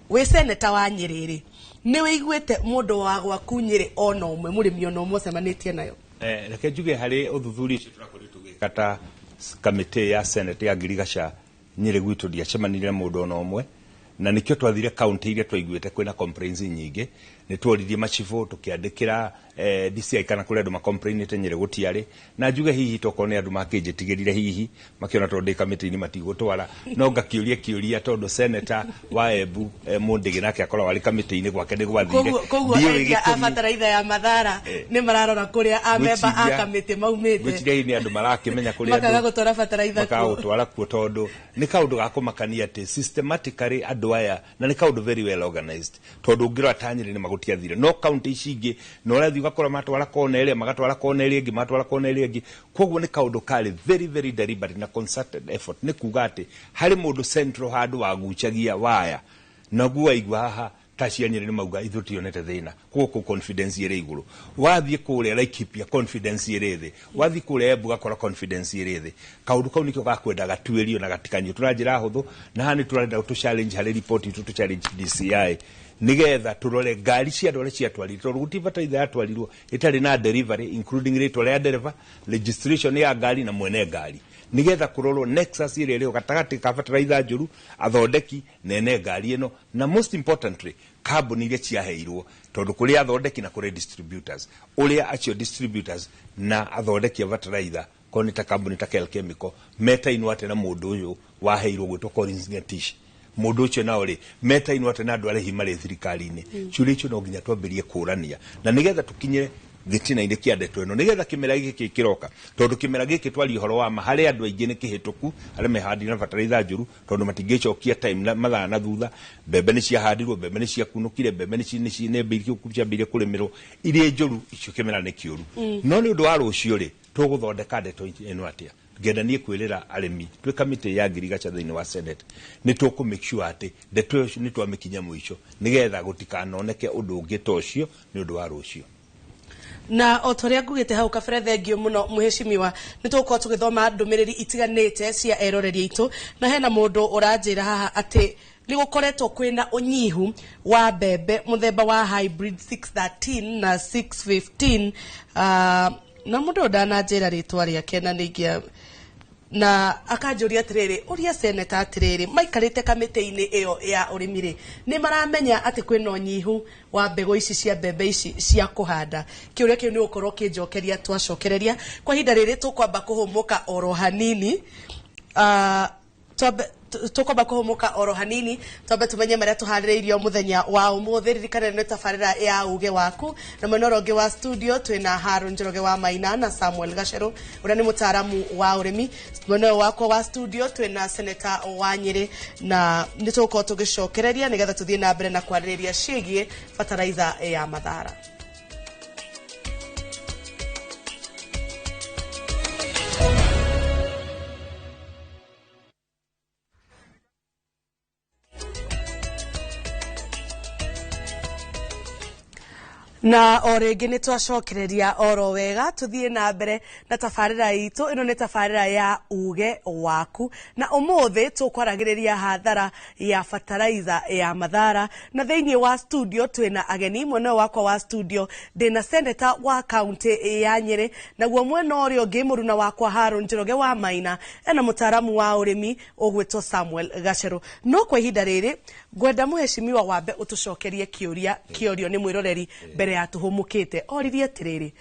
wĩ seneta wa Nyĩrĩ rĩ, nĩ wĩiguĩte mũndũ wa gwaku Nyĩrĩ ona ũmwe, mũrĩmi ona ũmwe ũcemanĩtie nayo? Reke njuge harĩ ũthuthuria ũcio tũrakoretwo tũgĩka ta kamĩtĩ ya Senate ya Ngirigaca, Nyĩrĩ gwitũ ndiacemanirie na mũndũ ona ũmwe, na nĩkĩo twathire kaunti iria twaiguĩte kwĩna complaints nyingĩ. Nĩ tworirie macibũ, tũkĩandĩkĩra DCI kana kũrĩ andũ macomplainĩte Nyĩrĩ gũtiarĩ. Na njuge hihi tokorwo nĩ andũ makĩnjĩtigĩrire, hihi makĩona tondũ ndĩ kamĩtĩ-inĩ matigũtwara, no ngakĩũria kĩũria tondũ senator wa Embu Mũndĩgĩ nake akoragwo arĩ kamĩtĩ-inĩ, gwake nĩ gwathire. Koguo Ndiũĩ endia a gĩtũmi. bataraitha ya Mathara nĩ mararora kũrĩa amemba a kamĩtĩ maumĩte. Ngwĩciria hihi nĩ andũ marakĩmenya kũrĩa makaga andũ gũtwara bataraitha makaga kuo. Gũtwara kuo, tondũ nĩ kaũndũ ga kũmakania atĩ systematically andũ aya, na nĩ kaũndũ very well organized, tondũ ũngĩrora ta Nyĩrĩ nĩ magũtiathire, no kaunti ici ingĩ na ũrathiĩ ũgakora matwara kona ĩrĩa, magatwara kona ĩrĩa ĩngĩ, matwara kona ĩrĩa ĩngĩ. Koguo nĩ kaũndũ karĩ very very deliberate na concerted effort. Nĩ kuga atĩ harĩ mũndũ central handũ wagucagia waya, naguo waigua haha ta cia Nyĩrĩ nĩ mauga ithuĩ tionete thĩna, koguo kũu confidence ĩrĩ igũrũ. Wathiĩ kũrĩa Laikipia, confidence ĩrĩ thĩ. Wathiĩ kũrĩa Embu, ũgakora confidence ĩrĩ thĩ. Kaũndũ kau nĩkĩo gakwenda gatuĩrio na gatikanyio tũra njĩra hũthũ, na haha nĩ tũrenda tũ challenge harĩ report itũ, tũ challenge DCI nigetha tũrore ngari cia andũ arĩa ciatwarire, tondũ gũtirĩ bataraitha yatwarirwo ĩtarĩ na delivery, including rĩtwa rĩa ndereba, registration ya ngari na mwene ngari, nigetha kũrorwo nexus ĩrĩa ĩrĩho gatagatĩ ka bataraitha njũru, athondeki na ene ngari ĩno, na most importantly kambuni iria ciaheirwo, tondũ kũrĩ athondeki na kũrĩ distributors, ũrĩa acio distributors na athondeki a bataraitha, korwo nĩ ta kambuni ta Kel Chemical, metainwo atĩa na mũndũ ũyũ waheirwo gwĩtwo Collins Ngetish, mũndũ ũcio nao rĩ metainwo atĩa na andũ arĩa hihi marĩ thirikari-inĩ. Ciũria icio no nginya twambĩrie kũrania na nĩgetha tũkinye gĩtina-inĩ kĩa ndeto ĩno, nĩgetha kĩmera gĩkĩ kĩroka, tondũ kĩmera gĩkĩ twaria ũhoro wa ma harĩ andũ aingĩ nĩ kĩhĩtũku arĩa mehandire na bataraitha njũru, tondũ matingĩcokia time na mathaa na thutha. Mbembe nĩ ciahandirwo, mbembe nĩ ciakunũkire, mbembe nĩ ciambĩrĩirie kũrĩmĩrwo irĩ njũru icio, kĩmera nĩ kĩũru. No nĩ ũndũ wa rũciũ rĩ, tũgũthondeka ndeto ĩno atĩa? Ngenda niĩ kwĩrĩra arĩmi, twĩ kamĩtĩ ya Ngirigaca thĩinĩ wa Senate, nĩ tũkũ make sure atĩ ndeto ĩyo nĩ twamĩkinya mũico, nĩgetha gũtikanoneke ũndũ ũngĩ ta ũcio nĩ ũndũ wa rũciũ. Na o ta ũrĩa ngugĩte hau kabere, thengio mũno mũhecimiwa, nĩ tũgũkorwo tũgĩthoma ndũmĩrĩri itiganĩte cia eroreri aitũ, na hena mũndũ ũranjĩra haha atĩ nĩ gũkoretwo kwĩna ũnyihu wa mbembe mũthemba wa hybrid 613 na 615, na mũndũ ũyũ ndananjĩra rĩtwa rĩake, na nĩingĩa na akanjũria atĩrĩrĩ, ũria seneta atĩrĩrĩ, maikarĩte kamĩtĩ-inĩ ĩyo ya ũrĩmi rĩ, nĩ maramenya atĩ kwĩna ũnyihu wa mbegũ ici cia mbembe ici cia kũhanda? Kĩũria kĩu nĩ gũkorwo kĩnjokeria twacokereria. Kwa ihinda rĩrĩ tũkwamba kũhũmũka oro hanini, tũkwamba kũhũmũka oro hanini, twambe tumenye marĩa tũharĩrĩirio mũthenya wa ũmũthĩ. Ririkana nĩ tabarĩra ya uge waku, na mwena ũrĩa ũngĩ wa studio twĩna Harun Njoroge wa Maina na Samuel Gacerũ ũrĩa nĩ mũtaaramu wa ũrĩmi. Mwena ũyũ wakwa wa studio twĩna seneta wa Nyĩrĩ, na nĩ tũgũkorwo tũgĩcokereria nĩgetha tũthiĩ na mbere na kwarĩrĩria ciĩgiĩ bataraitha ya Mathara. Na o rĩngĩ nĩ twacokereria oro wega, tũthiĩ na mbere na tabarĩra itũ. Ĩno nĩ tabarĩra ya uge waku, na ũmũthĩ tũkwaragĩrĩria hathara ya bataraitha ya Mathara, na thĩinĩ wa studio twĩna ageni. Mwena ũyũ wakwa wa studio ndĩna seneta wa kaunti ya Nyĩrĩ, naguo mwena ũrĩa ũngĩ mũruna wakwa Harun Njoroge wa Maina ena mũtaaramu wa ũrĩmi ũgwĩtwo Samuel Gacerũ. No kwa ihinda rĩrĩ ngwenda mũhecimiwa wambe ũtũcokerie kĩũria kĩorio nĩ mwĩroreri mbere ya tũhũmũkĩte. Oririe atĩrĩrĩ,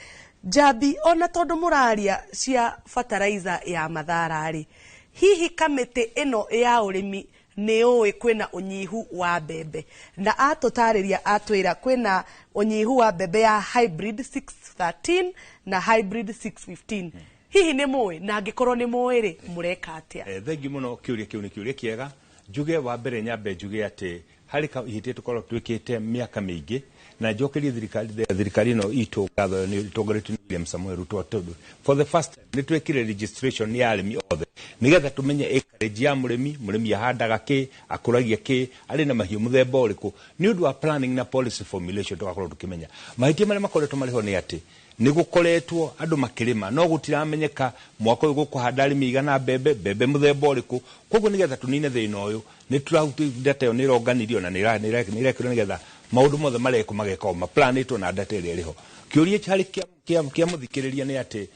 Njambi, ona tondũ mũraria cia bataraitha ya Mathara rĩ, hihi kamĩtĩ ĩno ya ũrĩmi nĩ ũĩ kwĩna ũnyihu wa mbembe? Na atũtarĩria, atwĩra kwĩna ũnyihu wa mbembe ya hybrid 613 na hybrid 615. Hihi nĩ mũĩ? Na angĩkorwo nĩ mũĩ rĩ, mũreka atĩa? Thengi mũno, kĩũria kĩu nĩ kĩũria kĩega. Njuge wa mbere, nyambe njuge atĩ harĩ ihĩtia tũkorwo twĩkĩte mĩaka mĩingĩ, na njokerie thirikari ĩno itũ ngatho nĩ ĩtongoretio nĩ William Samoei Ruto, tondũ for the first time nĩ twekire registration ya arĩmi othe, nĩgetha tũmenye acreage ya mũrĩmi, mũrĩmi ahandaga kĩ, akũragia kĩ, arĩ na mahiũ mũthemba ũrĩkũ, nĩ ũndũ wa planning na policy formulation tũgakorwo tũkĩmenya. Mahĩtia marĩa makoretwo marĩ ho nĩ atĩ Nĩ gũkoretwo andũ makĩrĩma no gũtiramenyeka mwaka ũyũ gũkũhanda arĩmi igana mbembe, mbembe mũthemba ũrĩkũ. Koguo nĩgetha tũnine thĩna ũyũ, nĩ data ĩyo nĩ ĩronganirio na nĩ ĩrekĩrwo nĩgetha maũndũ mothe marekwo magekwo maplanĩtwo na data ĩrĩa ĩrĩho. Kĩũria harĩ kĩa mũthikĩrĩria nĩ atĩ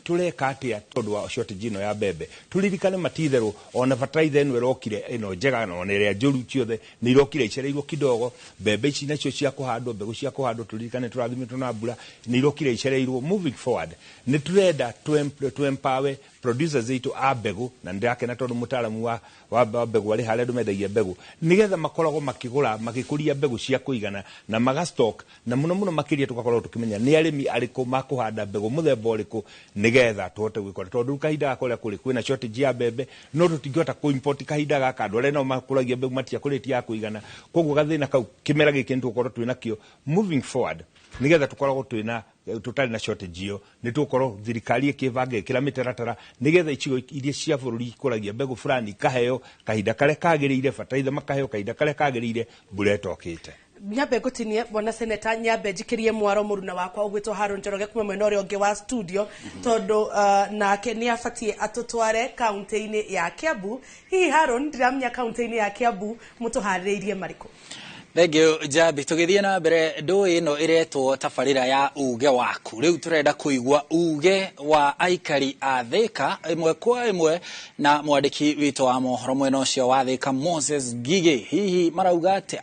tũreka atĩa tondũ wa shortage ĩno ya mbembe. Tũririkane matitherũ ona bataraitha ĩno ĩrokire ĩno njega na ona ĩrĩa njũru ciothe nĩ irokire icereirwo kidogo. Mbembe ici nacio cia kũhandwo, mbegũ cia kũhandwo, tũririkane tũrathimĩtwo na mbura, nĩ irokire icereirwo. Moving forward nĩ tũrenda to empower producers aitũ a mbegũ, na nĩndĩrakena tondũ mũtaaramu wa mbegũ arĩ harĩa andũ mendagia mbegũ, nĩgetha makoragwo makĩgũra magĩkũria mbegũ cia kũigana na magastock, na mũno mũno makĩria tũgakorwo tũkĩmenya nĩ arĩmi arĩkũ makũhanda mbegũ mũthemba ũrĩkũ nĩgetha tũhote gwĩkora, tondũ kahinda gaka ũrĩa kũrĩ kwĩna shortage ya mbembe, no tũtingĩhota kũ-import kahinda gaka, andũ arĩa nao makũragia mbegũ matiakũrĩtie ya kũigana. Koguo gathĩna kau kĩmera gĩkĩ nĩtũgũkorwo twĩnakĩo moving forward, nĩgetha tũkoragwo twĩna tũtarĩ na shortage ĩyo. Nĩ tũgũkorwo thirikari ĩkĩbanga ĩkĩra mĩtaratara nĩgetha icigo iria cia bũrũri ikũragia mbegũ fulani ikaheo kahinda karĩa kagĩrĩire, bataraitha makaheo kahinda karĩa kagĩrĩire mbura ĩtokĩte. Nyambe ngũtinie bwana seneta, nyambe njikirie mwaro mũruna wakwa ũgwĩtwo Haron Njoroge kuma mwena ũrĩa ũngĩ wa studio, tondũ nake nĩ abatiĩ atũtware kaunti-inĩ ya Kiambu. Hihi Haron, ndiramenya kaunti-inĩ ya Kiambu mũtũharĩrĩirie marĩkũ? Thank you Njambi. Tũgĩthiĩ na mbere, ndũĩ ĩno ĩretwo tabarĩra ya uge waku. Rĩu tũrenda kũigua uge wa aikari a Thika ĩmwe kwa ĩmwe na mwandĩki witũ wa mohoro mwena ũcio wa Thika Moses Ngigĩ. Hihi marauga atĩa?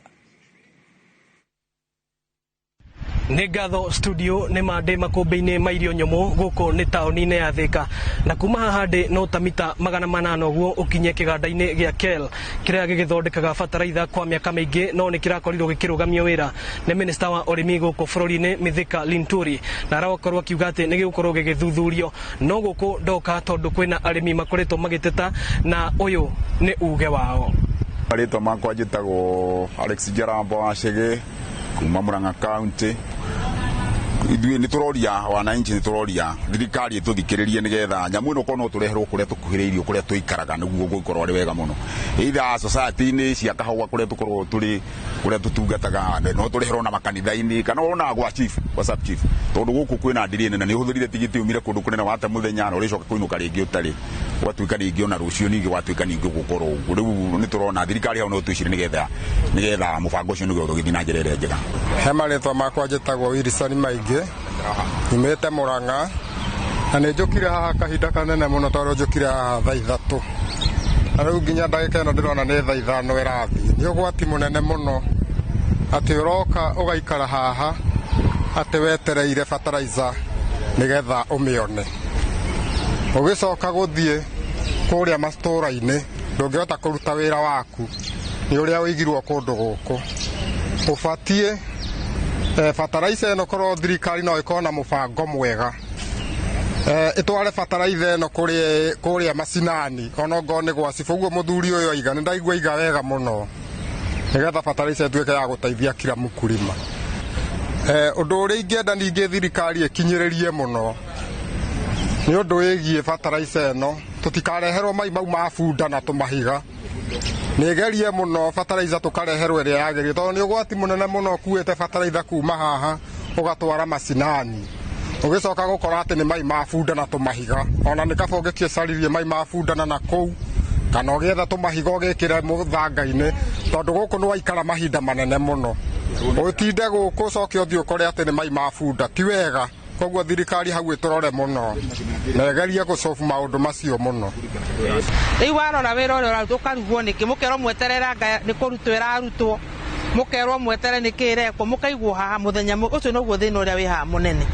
Nĩ ngatho studio, nĩ mandĩ makũmbĩ-inĩ ma irio nyũmũ gũkũ nĩ taũni-inĩ ya Thika, na kuma haha ndĩ no ta mita 800 ũguo ũkinye kĩganda-inĩ gĩa Kel kĩrĩa gĩgĩthondekaga bataraitha kwa mĩaka mĩingĩ, no nĩ kĩrakorirwo gĩkĩrũgamio wĩra nĩ minista wa ũrĩmi gũkũ bũrũri-inĩ Mithika Linturi, na arakorwo akiuga atĩ nĩ gĩgũkorwo gĩgĩthuthurio. No gũkũ ndoka tondũ kwĩna arĩmi makoretwo magĩteta, na ũyũ nĩ uge wao. Marĩtwa makwa njĩtagwo Alex Jarambo wa Chege kuma Murang'a County. Ithuĩ nĩ tũroria wananchi, nĩ tũroria thirikari ĩtũthikĩrĩrie nĩgetha nyamũ ĩno korwo no tũreherwo kũrĩa tũkuhĩrĩirio, kũrĩa tũikaraga, nĩguo gũkorwo arĩ wega mũno. Either society-inĩ cia kahũa kũrĩa tũkorwo tũrĩ, kũrĩa tũtungataga, no tũreherwo na makanitha-inĩ kana ona gwa chief, gwa sub chief, tondũ gũkũ kwĩna ndiri nene na nĩ ũhũthĩrire tigiti umire kũndũ kũnene wate mũthenya na ũrĩcoka kũinũka rĩngĩ ũtarĩ, gwatuĩka rĩngĩ ona rũciũ ningĩ gwatuĩka ningĩ gũkorwo ũguo. Rĩu nĩ tũrona thirikari hau no twĩcirie nĩgetha mũbango ũcio nĩguo ũgĩthiĩ na njĩra ĩrĩa njega. He marĩtwa makwa njĩtagwo Wilson Maingĩ, nyumĩte Murang'a, na nĩ njũkire haha kahinda kanene mũno tondũ njũkire haha thaa 3, na rĩu nginya ndagĩka ĩno ndĩrona nĩ thaa 5 ĩrathiĩ. Nĩ ũgwati mũnene mũno atĩ ũroka ũgaikara haha atĩ wetereire bataraitha nĩgetha ũmĩone, ũgĩcoka gũthiĩ kũrĩa matũũra-inĩ ndũngĩhota kũruta wĩra waku nĩ ũrĩa ũigirwo kũndũ gũkũ. Ũbatiĩ bataraitha ĩno korwo thirikari no ĩkorwo na mũbango mwega, ĩtware bataraitha ĩno kũrĩa macinani, ona ongorwo nĩ gwa cibũ. Ũguo mũthuri ũyũ aiga, nĩ ndaigua aiga wega mũno, nĩgetha bataraitha ĩtuĩke ya gũteithia kila mũkulima. Ũndũ ũrĩa ingĩenda ningĩ thirikari ĩkinyĩrĩrie mũno nĩ ũndũ wĩgiĩ bataraitha ĩno, tũtikareherwo mai mau ma bunda na tũmahiga. Nĩgerie mũno bataraitha tũkareherwo ĩrĩa yagĩrĩire, tondũ nĩ ũgwati mũnene mũno ũkuĩte bataraitha kuma haha ũgatwara macinani, ũgĩcoka gũkora atĩ nĩ mai ma bunda na tũmahiga. Ona nĩ kaba ũngĩkĩcaririe mai ma bunda na nakũu, kana ũgĩetha tũmahiga ũgĩkĩre mũthanga-inĩ, tondũ gũkũ nĩ waikara mahinda manene mũno. Ũtinde gũkũ ũcoke ũthiĩ ũkore atĩ nĩ mai ma bunda, ti wega. Koguo thirikari hau ĩtũrore mũno na ĩgerie gũcobu maũndũ macio mũno. Rĩu warora wĩra ũrĩa ũrarutwo ũkarugwo nĩkĩ, mũkerwo mweterera nĩ kũrutwo ĩrarutwo, mũkerwo mwetere nĩkĩ ĩrekwo, mũkaigwo haha mũthenya ũcio noguo thĩna ũrĩa wĩ haha mũnene.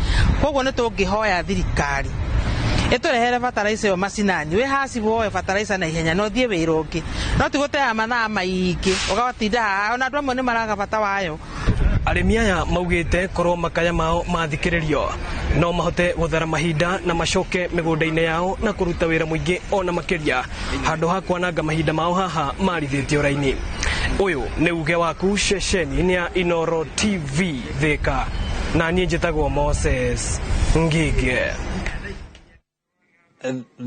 Koguo nĩ tũngĩhoya thirikari ĩtũrehere bataraitha ĩyo macinani, wĩ hacibũ woe bataraitha na ihenya na ũthiĩ wĩra ũngĩ, no ti gũteaga mathaa maingĩ ũgatinda haha. Ona andũ amwe nĩ maraga bata wayo. Arĩmi aya maugĩte korwo makaya mao mathikĩrĩrio no mahote gũthara mahinda na macoke mĩgũnda-inĩ yao na kũruta wĩra mũingĩ ona makĩria, handũ ha kwananga mahinda mao haha marithĩtio raini. Ũyũ nĩ uge waku ceceni-inĩ ya Inooro TV Thika, na niĩ njĩtagwo Moses Ngigĩ.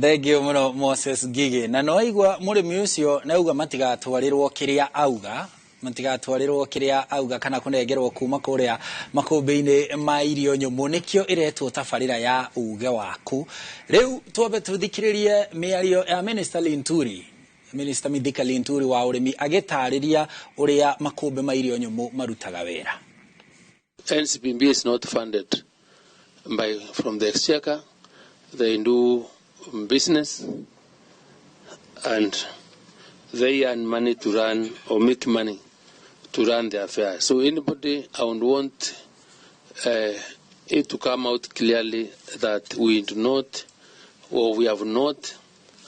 Thank you mũno Moses Ngigĩ. Na no aigua mũrĩmi ũcio na auga matigatwarĩrwo kĩrĩa auga. Matigatwarĩrwo kĩrĩa auga kana kũnengerwo kuma kũrĩa makũmbĩ-inĩ ma irio nyũmũ, nĩkĩo ĩretwo tabarĩra ya uge waku. Rĩu twambe tũthikĩrĩrie mĩario ya Minister Linturi, Minister Mithika Linturi wa ũrĩmi, agĩtarĩria ũrĩa makũmbĩ ma irio nyũmũ marutaga wĩra. NCPB is not funded by from the exchequer. They do business and they earn money to run or make money to run the affair. So anybody, I would want it to come out clearly that we do not, or we have not,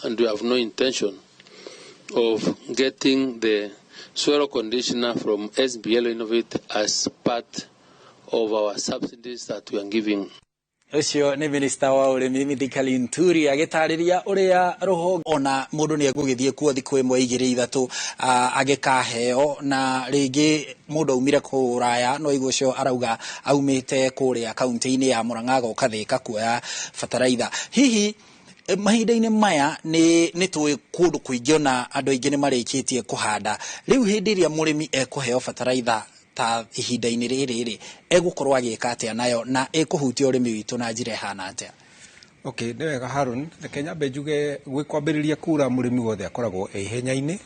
and we have no intention of getting the soil conditioner from SBL Innovate as part of our subsidies that we are giving. Ũcio nĩ minista wa ũrĩmi Mithika Linturi agĩtarĩria ũrĩa rũhonge ona mũndũ nĩ egũgĩthiĩ kuo thikũ ĩmwe igĩrĩ ithatũ agĩkaheo, na rĩngĩ mũndũ aumire kũraya no igũ ũcio arauga aumĩte kũrĩa kaunti-inĩ ya Murang'a agoka Thĩka kuoya bataraitha. Hihi mahinda-inĩ maya nĩ tũĩ kũndũ kũingĩ ona andũ aingĩ nĩ marĩkĩtie kũhanda, rĩu hĩndĩ ĩrĩa mũrĩmi ekũheo bataraitha ta ihinda-inĩ rĩrĩ rĩ, egũkorwo agĩka atĩa nayo na ĩkũhutia ũrĩmi witũ na njĩra ĩhana atĩa? Okay, nĩ wega Harun, reke nyambe njuge gwĩ kwambĩrĩria kura mũrĩmi wothe akoragwo e ihenya-inĩ,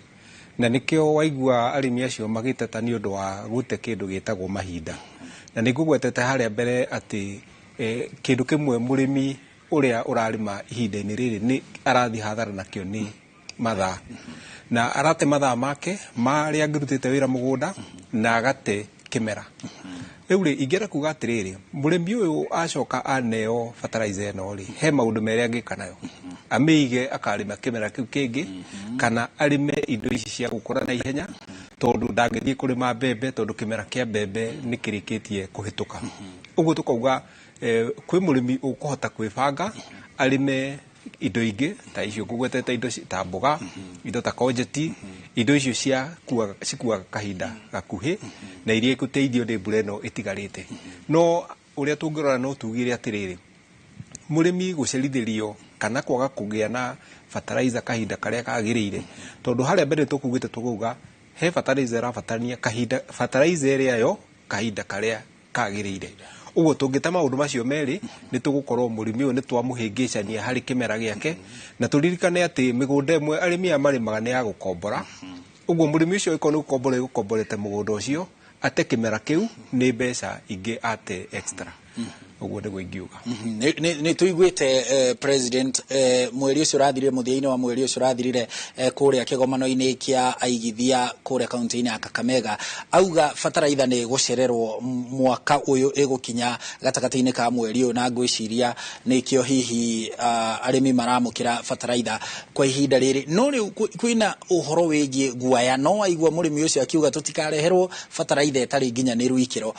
na nĩkĩo waigua arĩmi acio magĩteta nĩ ũndũ wa gũte kĩndũ gĩtagwo mahinda. Na nĩ ngũgwetete harĩa mbere atĩ kĩndũ kĩmwe mũrĩmi ũrĩa ũrarĩma ihinda-inĩ rĩrĩ nĩ arathiĩ hathara nakĩo nĩ mathaa, na arate mathaa make marĩa angĩrutĩte wĩra mũgũnda na agate kĩmera. Rĩu rĩ, ingĩenda kuga atĩrĩrĩ, mũrĩmi ũyũ acoka aneo fertilizer ĩno rĩ, he maũndũ merĩ angĩka nayo. Amĩige akarĩma kĩmera kĩu kĩngĩ, kana arĩme indo ici cia gũkũra na ihenya, tondũ ndangĩthiĩ kũrĩma mbembe tondũ kĩmera kĩa mbembe nĩ kĩrĩkĩtie kũhĩtũka. Ũguo tũkauga kwĩ mũrĩmi ũkũhota kwĩbanga arĩme indo ingĩ ta icio ngũgwetete, indo ta mboga, indo ta courgette, indo icio cikuaga kahinda gakuhĩ na iria igũteithio nĩ mbura ĩno ĩtigarĩte. No ũrĩa tũngĩrora no tugire atĩrĩrĩ, mũrĩmi gũcerithĩrio kana kwaga kũgĩa na fertilizer kahinda karĩa kagĩrĩire, tondũ harĩa mbere tũkugĩte tũkauga he fertilizer ĩrabatarania kahinda, fertilizer ĩrĩa yo kahinda karĩa kagĩrĩire. Ũguo tũngĩta maũndũ macio merĩ nĩ tũgũkorwo mũrĩmi ũyũ nĩ twamũhĩngĩcania harĩ kĩmera gĩake, na tũririkane atĩ mĩgũnda ĩmwe arĩmi aya marĩmaga nĩ ya gũkombora. Ũguo mũrĩmi ũcio angĩkorwo nĩ gũkombora egũkomborete mũgũnda ũcio, ate kĩmera kĩu nĩ mbeca ingĩ ate extra. Ũguo nĩguo ingiuga. Nĩ tũiguĩte President mweri ũcio ũrathirire, mũthia-inĩ wa mweri ũcio ũrathirire kũrĩa kĩgomano-inĩ kĩa aigithia kũrĩa kaunti-inĩ ya Kakamega, auga bataraitha nĩ ĩgũcererwo mwaka ũyũ ĩgũkinya gatagatĩ-inĩ ka mweri ũyũ, na ngwĩciria nĩkĩo hihi arĩmi maramũkĩra bataraitha kwa ihinda rĩrĩ. No rĩu kwĩna ũhoro wĩgiĩ guaya, no waigua mũrĩmi ũcio akiuga tũtikareherwo bataraitha ĩtarĩ nginyanĩru ikĩro,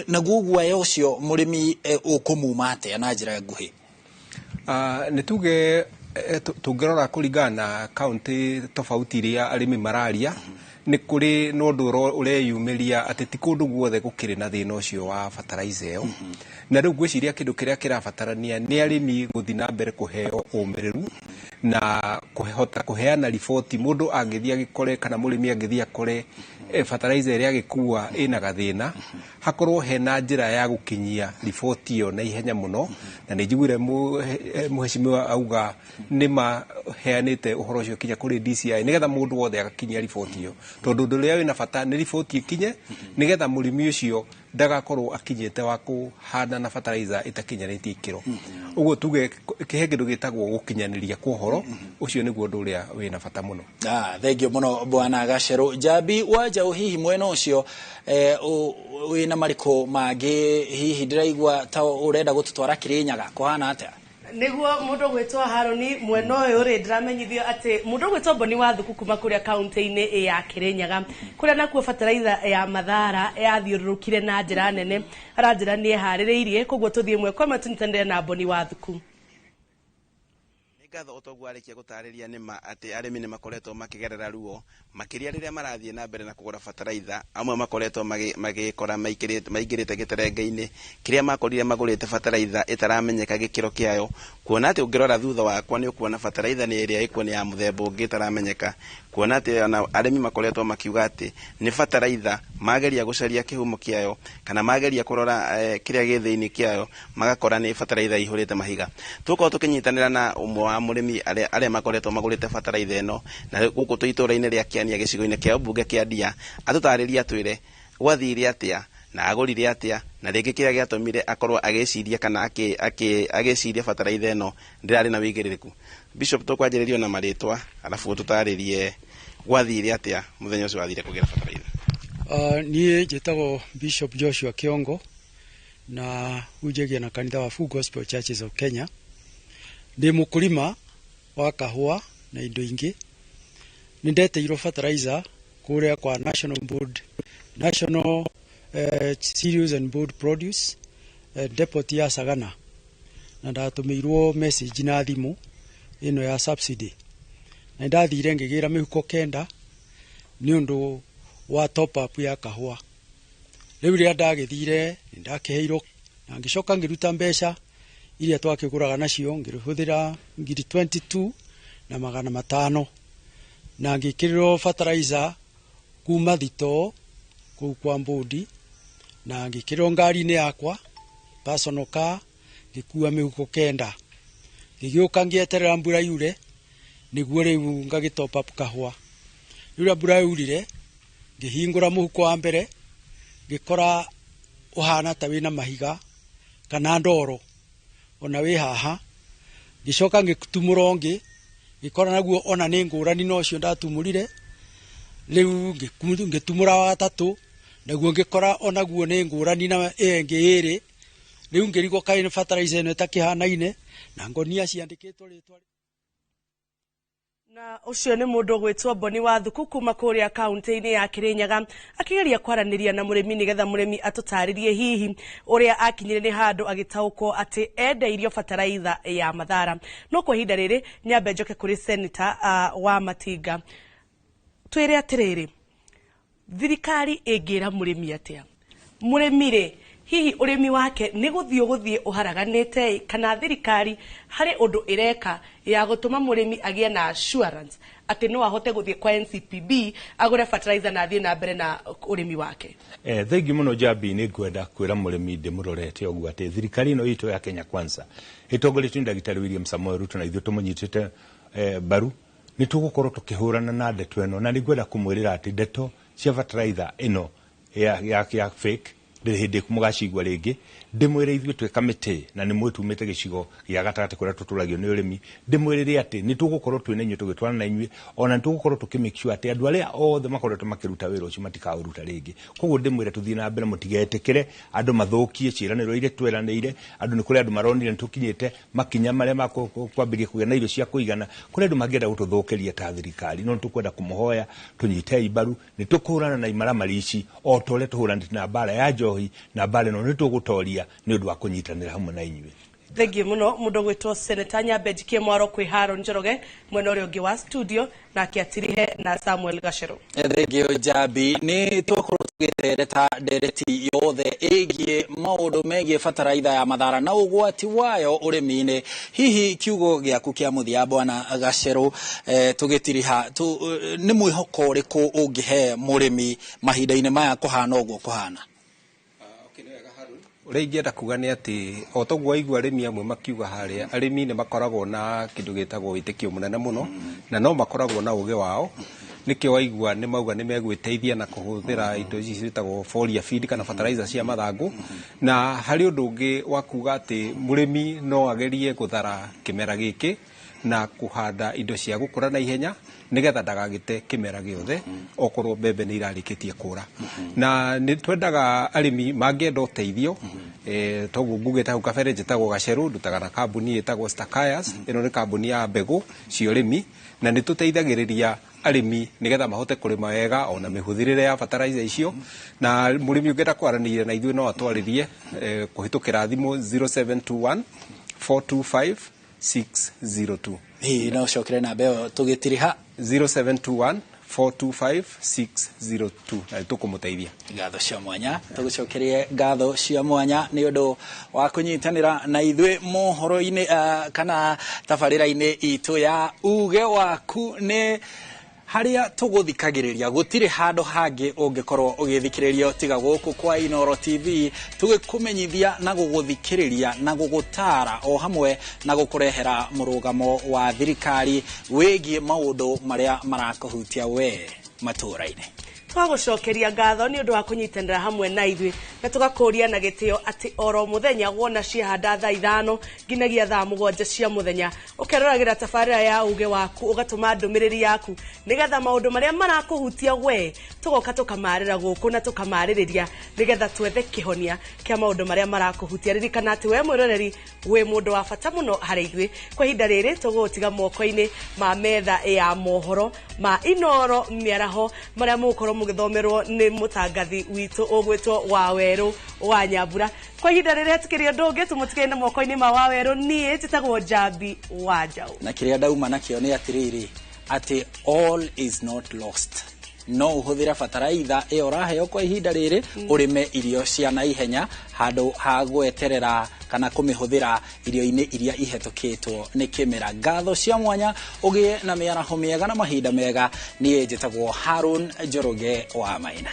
naguo guaya ũcio mũrĩmi ũkũmuma atĩa na njĩra nguhĩ? Nĩ tuge tũngĩrora kũringana na kaunti tofauti iria arĩmi mararia, nĩ kũrĩ na ũndũ ũreyumĩria atĩ ti kũndũ guothe gũkĩrĩ na thĩna ũcio wa fertilizer ĩyo. Na rĩu ngwĩciria kĩndũ kĩrĩa kĩrabatarania nĩ arĩmi gũthiĩ na mbere kũheo ũmĩrĩru na kũhota kũheana riboti. Mũndũ angĩthiĩ agĩkore kana mũrĩmi angĩthiĩ akore fertilizer ĩrĩa agĩkua ĩna gathĩna, hakorwo hena njĩra ya gũkinyia riboti ĩyo na ihenya mũno. Na nĩ njiguire mũheshimiwa auga nĩ maheanĩte ũhoro ũcio kinya kũrĩ DCI nĩgetha mũndũ wothe agakinyia riboti ĩyo, tondũ ũndũ ũrĩa wĩna bata nĩ riboti ĩkinye nĩgetha mũrĩmi ũcio ndagakorwo akinyĩte wa kũhanda na fertilizer ĩtakinyanĩtie ikĩro. Ũguo tuge he kĩndũ gĩtagwo gũkinyanĩria kwa ũhoro ũcio nĩguo ũndũ ũrĩa wĩna bata mũno. Thank you mũno Bwana Gacerũ. Njambi wa Njaũ, hihi mwena ũcio wĩna marĩkũ mangĩ? Hihi ndĩraigua ta ũrenda gũtũtwara Kĩrĩnyaga, kũhana atĩa? Nĩguo mũndũ gwĩtwo Harũni mwena ũyũ rĩ, ndĩramenyithio atĩ mũndũ gwĩtwo Boni wa Thuku kuma kũrĩa kaunti-inĩ ya Kĩrĩnyaga, kũrĩa nakuo bataraitha ya Mathara yathiũrũrũkire na njĩra nene, aranjĩra nĩ eharĩrĩirie, koguo tũthiĩ ĩmwe kwa ĩmwe tũnyitanĩre na Boni wa Thuku. Ngatho otoguo arĩkia gũtarĩria nĩ ma atĩ arĩmi nĩ makoretwo makĩgerera ruo makĩria rĩrĩa marathiĩ na mbere na kũgũra bataraitha. Amwe makoretwo magĩkora maingĩrĩte gĩterenge-inĩ kĩrĩa makorire magũrĩte bataraitha ĩtaramenyeka gĩkĩro kĩayo, Kuona atĩ ũngĩrora thutha wakwa nĩ ũkuona bataraitha nĩ ĩrĩa ĩkuo nĩ ya mũthemba ũngĩ ĩtaramenyeka. Kuona atĩ ona arĩmi makoretwo makiuga atĩ nĩ bataraitha mageria gũcaria kĩhumo kĩayo kana mageria kũrora kĩrĩa gĩ thĩinĩ kĩayo, magakora nĩ bataraitha ĩihũrĩte mahiga. Tũgũkorwo tũkĩnyitanĩra na ũmwe wa mũrĩmi arĩa makoretwo magũrĩte bataraitha ĩno na gũkũ twĩ itũũra-inĩ rĩa Kĩania, gĩcigo-inĩ kĩa ũmbunge kĩa Ndia, atũtarĩrie, atwĩre gwathire atĩa na agũrire atĩa, na rĩngĩ kĩrĩa gĩatũmire akorwo agĩciria kana agĩciria bataraitha ĩno ndĩrarĩ na wĩigĩrĩrĩku. Bishop, tũkwanjĩrĩrio na marĩtwa, arabu ũtũtarĩrie gwathire atĩa mũthenya ũcio wathire kũgĩra bataraitha. Niĩ njĩtagwo Bishop Joshua Kiongo na hunjagia na kanitha wa Full Gospel Churches of Kenya. Ndĩ mũkũrima wa kahũa na indo ingĩ. Nĩ ndeteirwo fertilizer kũrĩa kwa National Board, National Cereals and Board Produce depot ya Sagana, na ndatũmĩirwo message na thimũ ĩno ya subsidy, na ndathire ngĩgĩra mĩhuko 9 nĩ ũndũ wa top up ya kahũa. Rĩu rĩrĩa ndagĩthire, nĩ ndakĩheirwo na ngĩcoka ngĩruta mbeca iria twakĩgũraga nacio, ngĩhũthĩra 22,500 na ngĩkĩrĩrwo fertilizer kuma thitoo kũu kwa mbũndi, na ngĩkĩrĩrwo ngari-inĩ yakwa, personal car, ngĩkua mĩhuko 9, ngĩgĩũka ngĩeterera mbura yure nĩguo rĩu ngagĩ top up kahũa. Rĩu rĩrĩa mbura yurire, ngĩhingũra mũhuko wa mbere, ngĩkora ũhana ta wĩna mahiga kana ndoro ona wĩ haha. Ngĩcoka ngĩtumũra ũngĩ, ngĩkora naguo ona nĩ ngũrani na ũcio ndatumũrire. Rĩu ngĩtumũra wa gatatũ, naguo ngĩkora onaguo nĩ ngũrani na ĩyo ĩngĩ ĩrĩ. Rĩu ngĩrigwo kaĩ nĩ fertilizer ĩno ĩtakĩhanaine na ngonia ciandĩkĩtwo rĩtwa. Na ũcio nĩ mũndũ ũgwĩtwo Boni wa Thuku kuma kũrĩa kaunti-inĩ ya Kirinyaga, akĩgeria kwaranĩria na mũrĩmi nĩgetha mũrĩmi atũtarĩrie hihi ũrĩa akinyire nĩ handũ agĩtaũkwo atĩ endeirio bataraitha ya mathara. No kwa ihinda rĩrĩ, nyambe njoke kũrĩ senator wa Matinga, twĩre atĩrĩrĩ, thirikari ĩngĩra mũrĩmi atĩa? Mũrĩmi rĩ, hihi ũrĩmi wake nĩ gũthiĩ ũgũthiĩ ũharaganĩte, kana thirikari harĩ ũndũ ĩreka ya gũtũma mũrĩmi agĩe na assurance atĩ no ahote gũthiĩ kwa NCPB agũre fertilizer na athiĩ na mbere na ũrĩmi wake? Thengi mũno, Njambi. Nĩ ngwenda kwĩra mũrĩmi ndĩmũrorete ũguo atĩ thirikari ĩno itũ ya Kenya Kwanza, ĩtongoretio nĩ Ndagĩtarĩ William Samoei Ruto, na ithuĩ tũmũnyitĩte mbaru, nĩ tũgũkorwo tũkĩhũrana na ndeto ĩno, na nĩ ngwenda kũmwĩrĩra atĩ ndeto cia fertilizer ĩno ya fake ndĩrĩ hĩndĩ mũgacigua rĩngĩ. Ndĩmwĩre ithuĩ twĩ kamĩtĩ, na nĩ mwĩ tumĩte gĩcigo gĩa gatagatĩ kũrĩa tũtũragio nĩ ũrĩmi, ndĩmwĩrĩre atĩ nĩ tũgũkorwo twĩ na inyuĩ, tũgĩtwarana na inyuĩ, ona nĩ tũgũkorwo tũkĩ make sure atĩ andũ arĩa othe makoretwo makĩruta wĩra ũcio matikaũruta rĩngĩ. Koguo ndĩmwĩre tũthiĩ na mbere, mũtigetĩkĩre andũ mathũkie ciĩranĩro iria tweranĩire andũ. Nĩ kũrĩ andũ maronire nĩ tũkinyĩte makinya marĩa ma kwambĩrĩria kũgĩa na irio cia kũigana. Kũrĩ andũ mangĩenda gũtũthũkĩria ta thirikari, no nĩ tũkwenda kũmũhoya tũnyitei mbaru. Nĩ tũkũhũrana na imaramari ici o ta ũrĩa tũhũranĩte na mbara ya njohi, na mbara ĩno nĩ tũgũtoria nĩ ũndũ wa kũnyitanĩra hamwe na inyuĩ. Thengiũ mũno, mũndũ ũgwĩtwo Seneta. Nyambe njikie mwaro kwĩ Haron Njoroge mwena ũrĩa ũngĩ wa studio, nake atirihe na Samuel Gacero. Thengio, Njambi. Nĩ twakorwo tũgĩtereta ndereti yothe ĩgiĩ maũndũ megiĩ bataraitha ya mathara na ũgwati wayo ũrĩmi-inĩ. Hihi kiugo gĩaku kĩa mũthia, bwana Gacerũ, tũgĩtiriha, nĩ mwĩhoko ũrĩkũ ũngĩhe mũrĩmi mahinda-inĩ maya kũhana ũguo kũhana? Ũrĩa ingĩenda kuga nĩ atĩ o toguo waigua arĩmi amwe makiuga harĩa, arĩmi nĩ makoragwo na kĩndũ gĩtagwo wĩtĩkio mũnene mũno, na no makoragwo na ũgĩ wao. Nĩkĩo waigua nĩ mauga nĩ megwĩteithia na kũhũthĩra indo ici ciĩtagwo foliar feed kana fertilizer cia mathangũ. Na harĩ ũndũ ũngĩ wa kuga atĩ mũrĩmi no agerie gũthara kĩmera gĩkĩ na kũhanda indo cia gũkũra na ihenya, nĩgetha ndagagĩte kĩmera gĩothe okorwo mbembe nĩ irarĩkĩtie kũra. Na nĩ twendaga arĩmi mangĩenda ũteithio, toguo ngugĩte hau kabere, njĩtagwo Gacerũ, ndutaga na kambuni ĩtagwo Stakayas. Ĩno nĩ kambuni ya mbegũ cia ũrĩmi, na nĩ tũteithagĩrĩria arĩmi nĩgetha mahote kũrĩma wega ona mĩhũthĩrĩre ya fertilizer icio. Na mũrĩmi ũngĩenda kwaranĩria na ithuĩ no atwarĩrie kũhĩtũkĩra thimũ 0721 425 602. Hihi no ũcokere namba ĩyo tũgĩtiriha? 0721 425 602 na tũkũmũteithia. Ngatho cia mwanya, tũgũcokerie ngatho cia mwanya nĩ ũndũ wa kũnyitanĩra na ithuĩ mohoro-inĩ kana tabarĩra-inĩ itũ ya Uge Waku. Nĩ harĩa tũgũthikagĩrĩria, gũtirĩ handũ hangĩ ũngĩkorwo ũgĩthikĩrĩrio tiga gũkũ kwa Inooro TV, tũgĩkũmenyithia na gũgũthikĩrĩria na gũgũtara o hamwe na gũkũrehera mũrũgamo wa thirikari wĩgiĩ maũndũ marĩa marakũhutia we matũũra-inĩ. Twagũcokeria ngatho nĩ ũndũ wa kũnyitanĩra hamwe na ithuĩ, na tũgakũria na gĩtĩo atĩ oro mũthenya wona ciahanda thaa 5 nginyagia thaa 7 cia mũthenya, ũkeroragĩra tabarĩra ya Uge Waku, ũgatũma ndũmĩrĩri yaku nĩgetha maũndũ marĩa marakũhutia we tũgoka tũkamarĩra gũkũ na tũkamarĩrĩria nĩgetha twethe kĩhonia kĩa maũndũ marĩa marakũhutia. Ririkana atĩ we mwĩroreri wĩ mũndũ wa bata mũno harĩ ithuĩ. Kwa ihinda rĩrĩ tũgũgũtiga moko-inĩ ma metha ya mohoro ma Inooro mĩaraho, marĩa mũgũkorwo mũgĩthomerwo nĩ mũtangathi witũ ũgwĩtwo Wawerũ wa Nyambura. Kwa ihinda rĩrĩ hatikĩrĩ ũndũ ũngĩ, tũmũtigĩre na moko-inĩ ma Wawerũ. Niĩ njĩtagwo Njambi wa Njaũ. Na kĩrĩa ndauma nakĩo nĩ atĩrĩrĩ, atĩ all is not lost. No ũhũthĩre bataraitha ĩyo ũraheo kwa ihinda rĩrĩ, ũrĩme irio cia naihenya handũ ha gweterera kana kũmĩhũthĩra irio-inĩ iria ihetũkĩtwo nĩ kĩmera. Ngatho cia mwanya, ũgĩe na mĩaraho mĩega na mahinda mega. Niĩ njĩtagwo Harun Njoroge wa Maina.